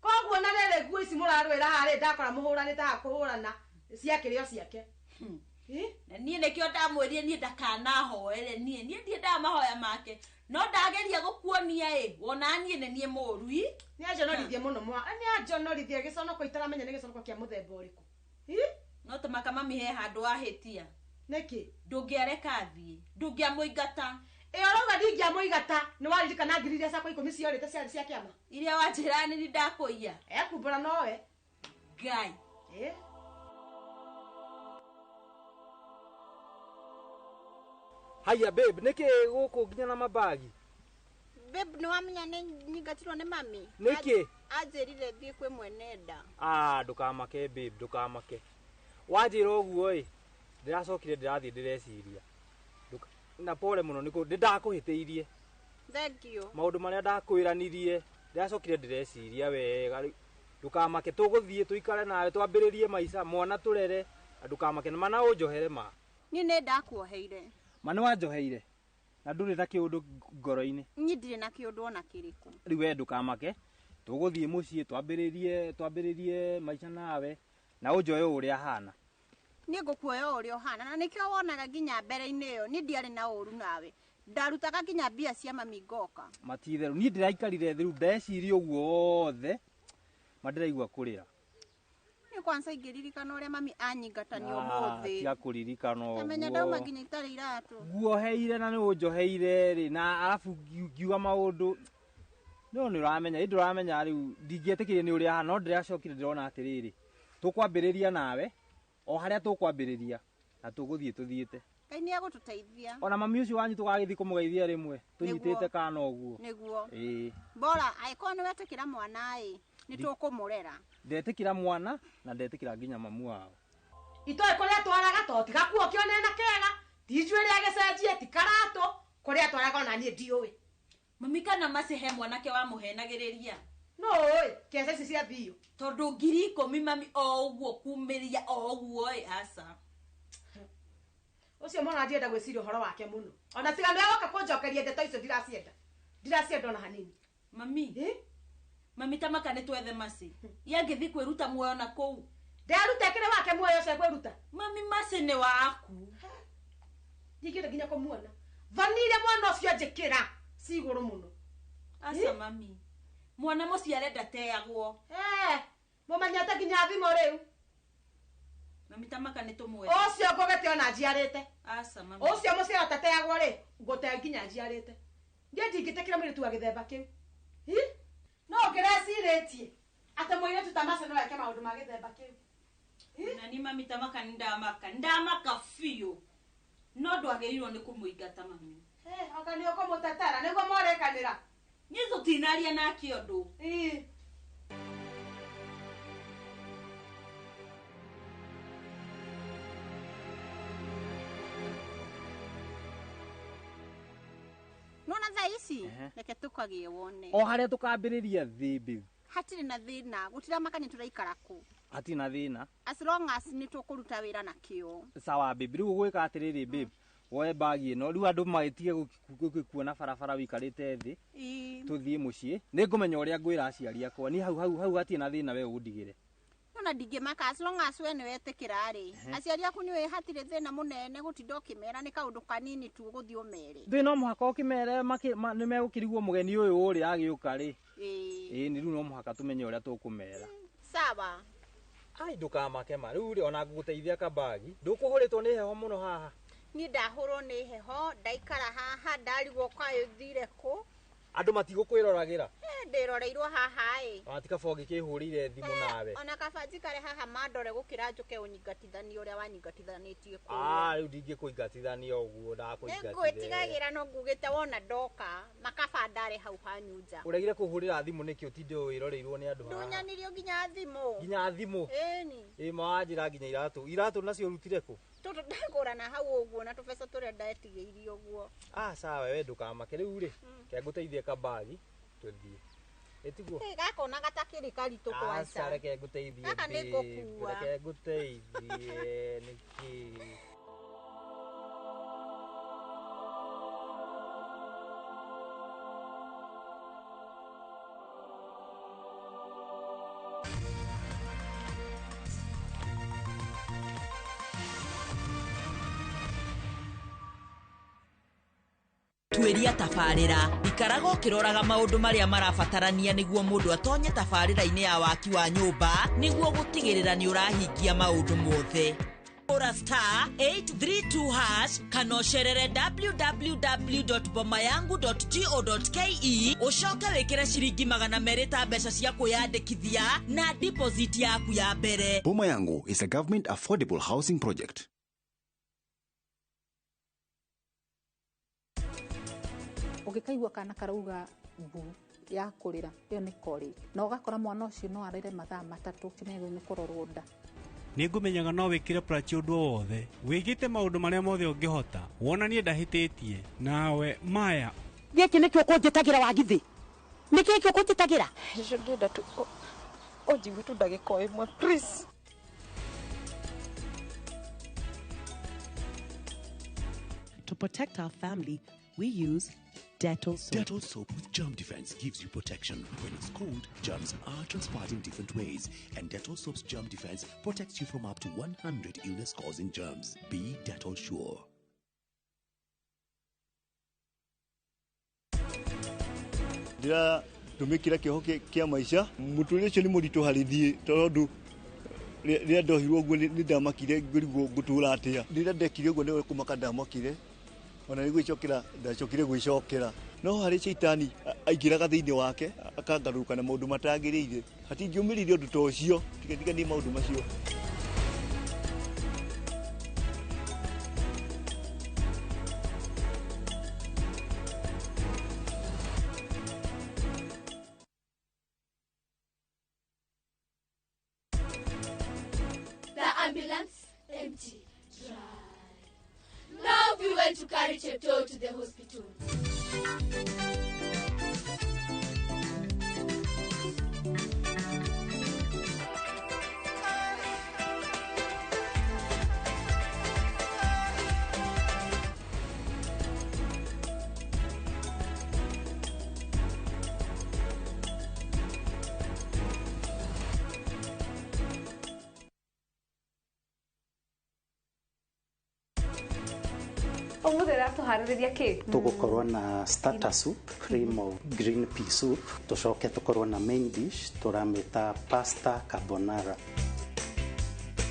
Koguo na rĩrĩ nguo ici mũrarũĩra haha rĩ, ndakora mũhũranĩte haha kũhũrana ciakĩrĩ o ciake. Na niĩ nĩkĩo ndamwĩrire niĩ ndakanahoere niĩ. Niĩ ndiendaga mahoya make. No ndageria gũkuonia ĩ, wona niĩ nĩ niĩ mũũru i. Nĩ anjonorithie mũno mwa. Nĩ anjonorithie gĩconoko itaramenya nĩ gĩconoko kĩa mũthemba ũrĩkũ. No tũmaka mami he handũ wahĩtia. Nĩkĩ? Ndũngĩareka athiĩ. Ndũngĩamũingata. Ĩ ũrauga ndingĩamũingata, nĩ waririkana ngiri iria ciakwa 10 ciorĩte ciarĩ cia kĩama? Iria wanjĩra nĩ ndakũiya. Ekumbũra nowe. Ngai. Ĩ. Haya babe, nĩkĩ gũkũ nginya na mabagi? Babe, nĩ wamenya nĩ nyingatirwo nĩ mami? Nĩkĩ? Anjĩrire thiĩ kwĩ mwene nda. Ah, ndũkamake babe, ndũkamake. Wanjĩra ũguo ĩ, ndĩracokire ndĩrathiĩ ndĩreciria. Na pole mũno nĩ ndakũhĩtĩirie. Thank you. Maũndũ marĩa ndakwĩranirie, ndĩracokire ndĩreciria wega. Ndũkamake, tũgũthiĩ tũikare nawe twambĩrĩrie maica, mwana tũrere, na ndũkamake mana ũnjohere ma. Niĩ nĩ ndakuoheire. Ma nĩ wanjoheire na ndũrĩ na kĩũndũ ngoro-inĩ. Niĩ ndirĩ na kĩũndũ ona kĩrĩkũ. Rĩu we ndũkamake, tũgũthiĩ mũciĩ twambĩrĩrie maica nawe na ũnjoe ũrĩa hana. Niĩ ngũkuoya ũrĩa ũhana na nĩkĩo wonaga nginya mbere-inĩ ĩyo niĩ ndiarĩ na ũru nawe. Ndarutaga nginya mbia cia mami ngoka. Mati-itherũ niĩ ndĩraikarire thĩ rĩu ndeciria ũguo wothe ma ndĩraigua kũrĩra. Niĩ kwanza ingĩririkana ũrĩa mami anyingatania ũmũthĩ. Tiga kũririkana ũguo. Tamenya ndauma nginya itarĩ iratũ. Nguoheire na nĩ ũnjoheire rĩ na arabu ngiuga maũndũ. No nĩ ũramenya, ĩ ndũramenya rĩu ndingĩetĩkirie nĩ ũrĩa hana no ndĩracokire ndĩrona atĩrĩrĩ. Tũkwambĩrĩria nawe o harĩa tũkwambĩrĩria na tũgũthiĩ tũthiĩte. Ngai nĩ egũtũteithia. Ona mami ũcio wanyu tũgagĩthiĩ kũmũgeithia rĩmwe tũnyitĩte kana ũguo. Nĩguo. Ĩĩ. Bora angĩkorwo nĩ wetĩkĩra mwana ĩ, nĩ tũkũmũrera. Ndetĩkĩra mwana na ndetĩkĩra nginya mamu wao. Itoĩ kũrĩa twaraga to tiga kuo kĩonena kega, ti njuĩrĩ ya gĩcenjie, ti karatũ, kũrĩa twaraga ona niĩ ndiũĩ. Mami kana Mercy he mwanake wamũhenagĩrĩria? No ũĩ, kĩeca ici cia thiũ. Tondũ 10,000 mami o ũguo kumĩria o ũguo ĩ aca. Ũcio mwana ndienda gwĩciria ũhoro wake mũno. Ona tiga nĩwe woka kũnjokeria ndeto icio ndiracienda. Ndiracienda ona hanini. Mami. Mami ta maka nĩ twethe Mercy. Ye angĩthiĩ kwĩruta muoyo na kũu. Nderuta kĩrĩ wake muoyo ũcio kwĩruta. Mami Mercy nĩ waku. Ndingĩenda nginya kũmuona. Thoni iria mwana ũcio anjĩkĩra ci igũrũ mũno. Aca mami. Mwana mũciare ndateagwo. Mũmenyete nginya thimũ rĩu. Mami ta maka nĩ tũmwethe. Ũcio ngũgĩte ona njiarĩte. Aca mami. Ũcio mũciare ũtateagwo rĩ, ngũte nginya njiarĩte. Niĩ ndingĩtĩkĩra mũirĩtu wa gĩthemba kĩu. No ngĩrecirĩtie atĩ mũirĩtu ta Mercy no eke maũndũ ma gĩthemba kĩu. Na ni mami ta maka nĩ ndamaka. Ndamaka biũ. No ndwagĩrĩirwo nĩ kũmũingata mami. Anga nĩ ũkũmũtetera nĩguo morĩkanĩra. Niĩ tũtinaria nake ũndũ. Nona thaa ici reke tũkagĩe wone. O harĩa tũkambĩrĩria thĩ babe. Hatirĩ na thĩna, gũtiramaka nĩ tũraikara kũ. Hatirĩ na thĩna. As long as nĩ tũkũruta wĩra na kĩo. Sawa babe, rĩu ũgwĩka atĩrĩrĩ babe. Woe bagi ĩno, rĩu andũ magĩtige gũkuona barabara wĩikarĩte thĩ. Tũthiĩ mũciĩ. Nĩ ngũmenya ũrĩa ngwĩra aciari akwa. Niĩ hau hau hau hatirĩ na thĩna we ũndigĩre. Nona ndingĩmaka as long as we nĩ wetĩkĩra rĩ. Aciari aku nĩ ũĩ hatirĩ thĩna mũnene gũtinda ũkĩmera nĩ kaũndũ kanini tu ũgũthiĩ ũmere. Thĩ no mũhaka ũkĩmere nĩ megũkĩrigwo mũgeni ũyũ ũrĩa agĩũka rĩ. Ĩĩ nĩ rĩu no mũhaka tũmenye ũrĩa tũkũmera. Sawa. Ai ndũkamake ma rĩu rĩ ona ngũgũteithia kabagi. Ndũkũhũrĩtwo nĩ heho mũno haha. Niĩ ndahũrwo nĩ heho ndaikara haha ndarigwo kaĩ ũthire kũ. Andũ matigũkwĩroragĩra. Ndĩroreirwo haha ĩ. Ona ti kaba ũngĩkĩhũrĩire thimũ nawe. Ona kaba njikare haha mandore gũkĩra njũke ũnyingatithanie ũrĩa wanyingatithanĩtie kũrĩa. Ah, rĩu ndingĩkũingatithania ũguo ndakũingatithania. Nĩngwĩtigagĩra no ngugĩte wona ndoka makaba ndare hau hanyu nja. Ũregire kũhũrĩra thimũ nĩkĩ ũtinde wĩroreirwo nĩ andũ haha? Ndunyanirio nginya thimũ. Nginya thimũ? Ĩni. Ĩ ma wanjĩra nginya iratũ. Iratũ nacio ũrutire kũ? Tũtũ ndagũra na hau ũguo na tũbeca tũrĩa ndetigĩirie ũguo. Ah, sawa we ndũkamake rĩu rĩ. Ke ngũteithie kabagi tũthiĩ. Ĩtiguo. Ĩ, gaka ona gatakĩrĩ karitũ Aca kwanza. reke ngũteithie. Gaka nĩ babe, ngũkua. Reke ngũteithie nĩkĩ. Tuĩria tabarĩra ikaraga ũkĩroraga maũndũ marĩa marabatarania nĩguo mũndũ atonye tabarĩra-inĩ ya waki wa nyũmba nĩguo gũtigĩrĩra nĩ ũrahingia maũndũ mothe. Ora star 832 hash kana ũcerere www.bomayangu.go.ke ũcoke wĩkĩre ciringi 200 ta mbeca cia kwĩyandĩkithia na deposit yaku ya mbere. Boma Yangu is a government affordable housing project. Ũngĩkaigua kana karauga mbu ya kũrĩra, ĩyo nĩ colic, na ũgakora mwana ũcio no arĩre mathaa 3 nĩ kũrorwo nda. Nĩ ngũmenyaga no wĩkĩre Prachi ũndũ o wothe. Wĩkĩte maũndũ marĩa mothe ũngĩhota wonanie ndahĩtĩtie nawe maya. Gĩkĩ nĩkĩo ũkũnjĩtagĩra wagithĩ? Nĩkĩ gĩkĩ ũkũnjĩtagĩra? Icio ndĩrenda tu ũnjigue tu ndagĩka o ĩmwe please. To protect our family, we use Dettol soap. Dettol soap with germ defense gives you protection. When it's cold, germs are transpired in different ways, and Dettol soap's germ defense protects you from up to 100 illness-causing germs. Be Dettol sure. Ndĩratũmĩkĩra kĩoho kĩa maica. Mũtũrĩre ũcio nĩ mũritũ harĩ niĩ tondũ rĩrĩa ndohirwo ũguo nĩ ndamakire ngĩrigwo ngũtũra atĩa. Rĩrĩa ndekire ũguo nĩ kũmaka ndamakire, ona nĩ gwĩcokera ndacokire gwĩcokera. No harĩ caitani aingĩraga thĩinĩ wake akangarũrũka na maũndũ matagĩrĩire. Hatingĩũmĩrĩria ũndũ ta ũcio, tigatiganie maũndũ macio. The ambulance empty, dry. Now we went to carry Chepto to the hospital. Ũmũthĩ ũratũharĩrĩria kĩ? Tũgũkorwo na starter soup, cream of green pea soup, tũcoke tũkorwo na main dish tũramĩta pasta carbonara.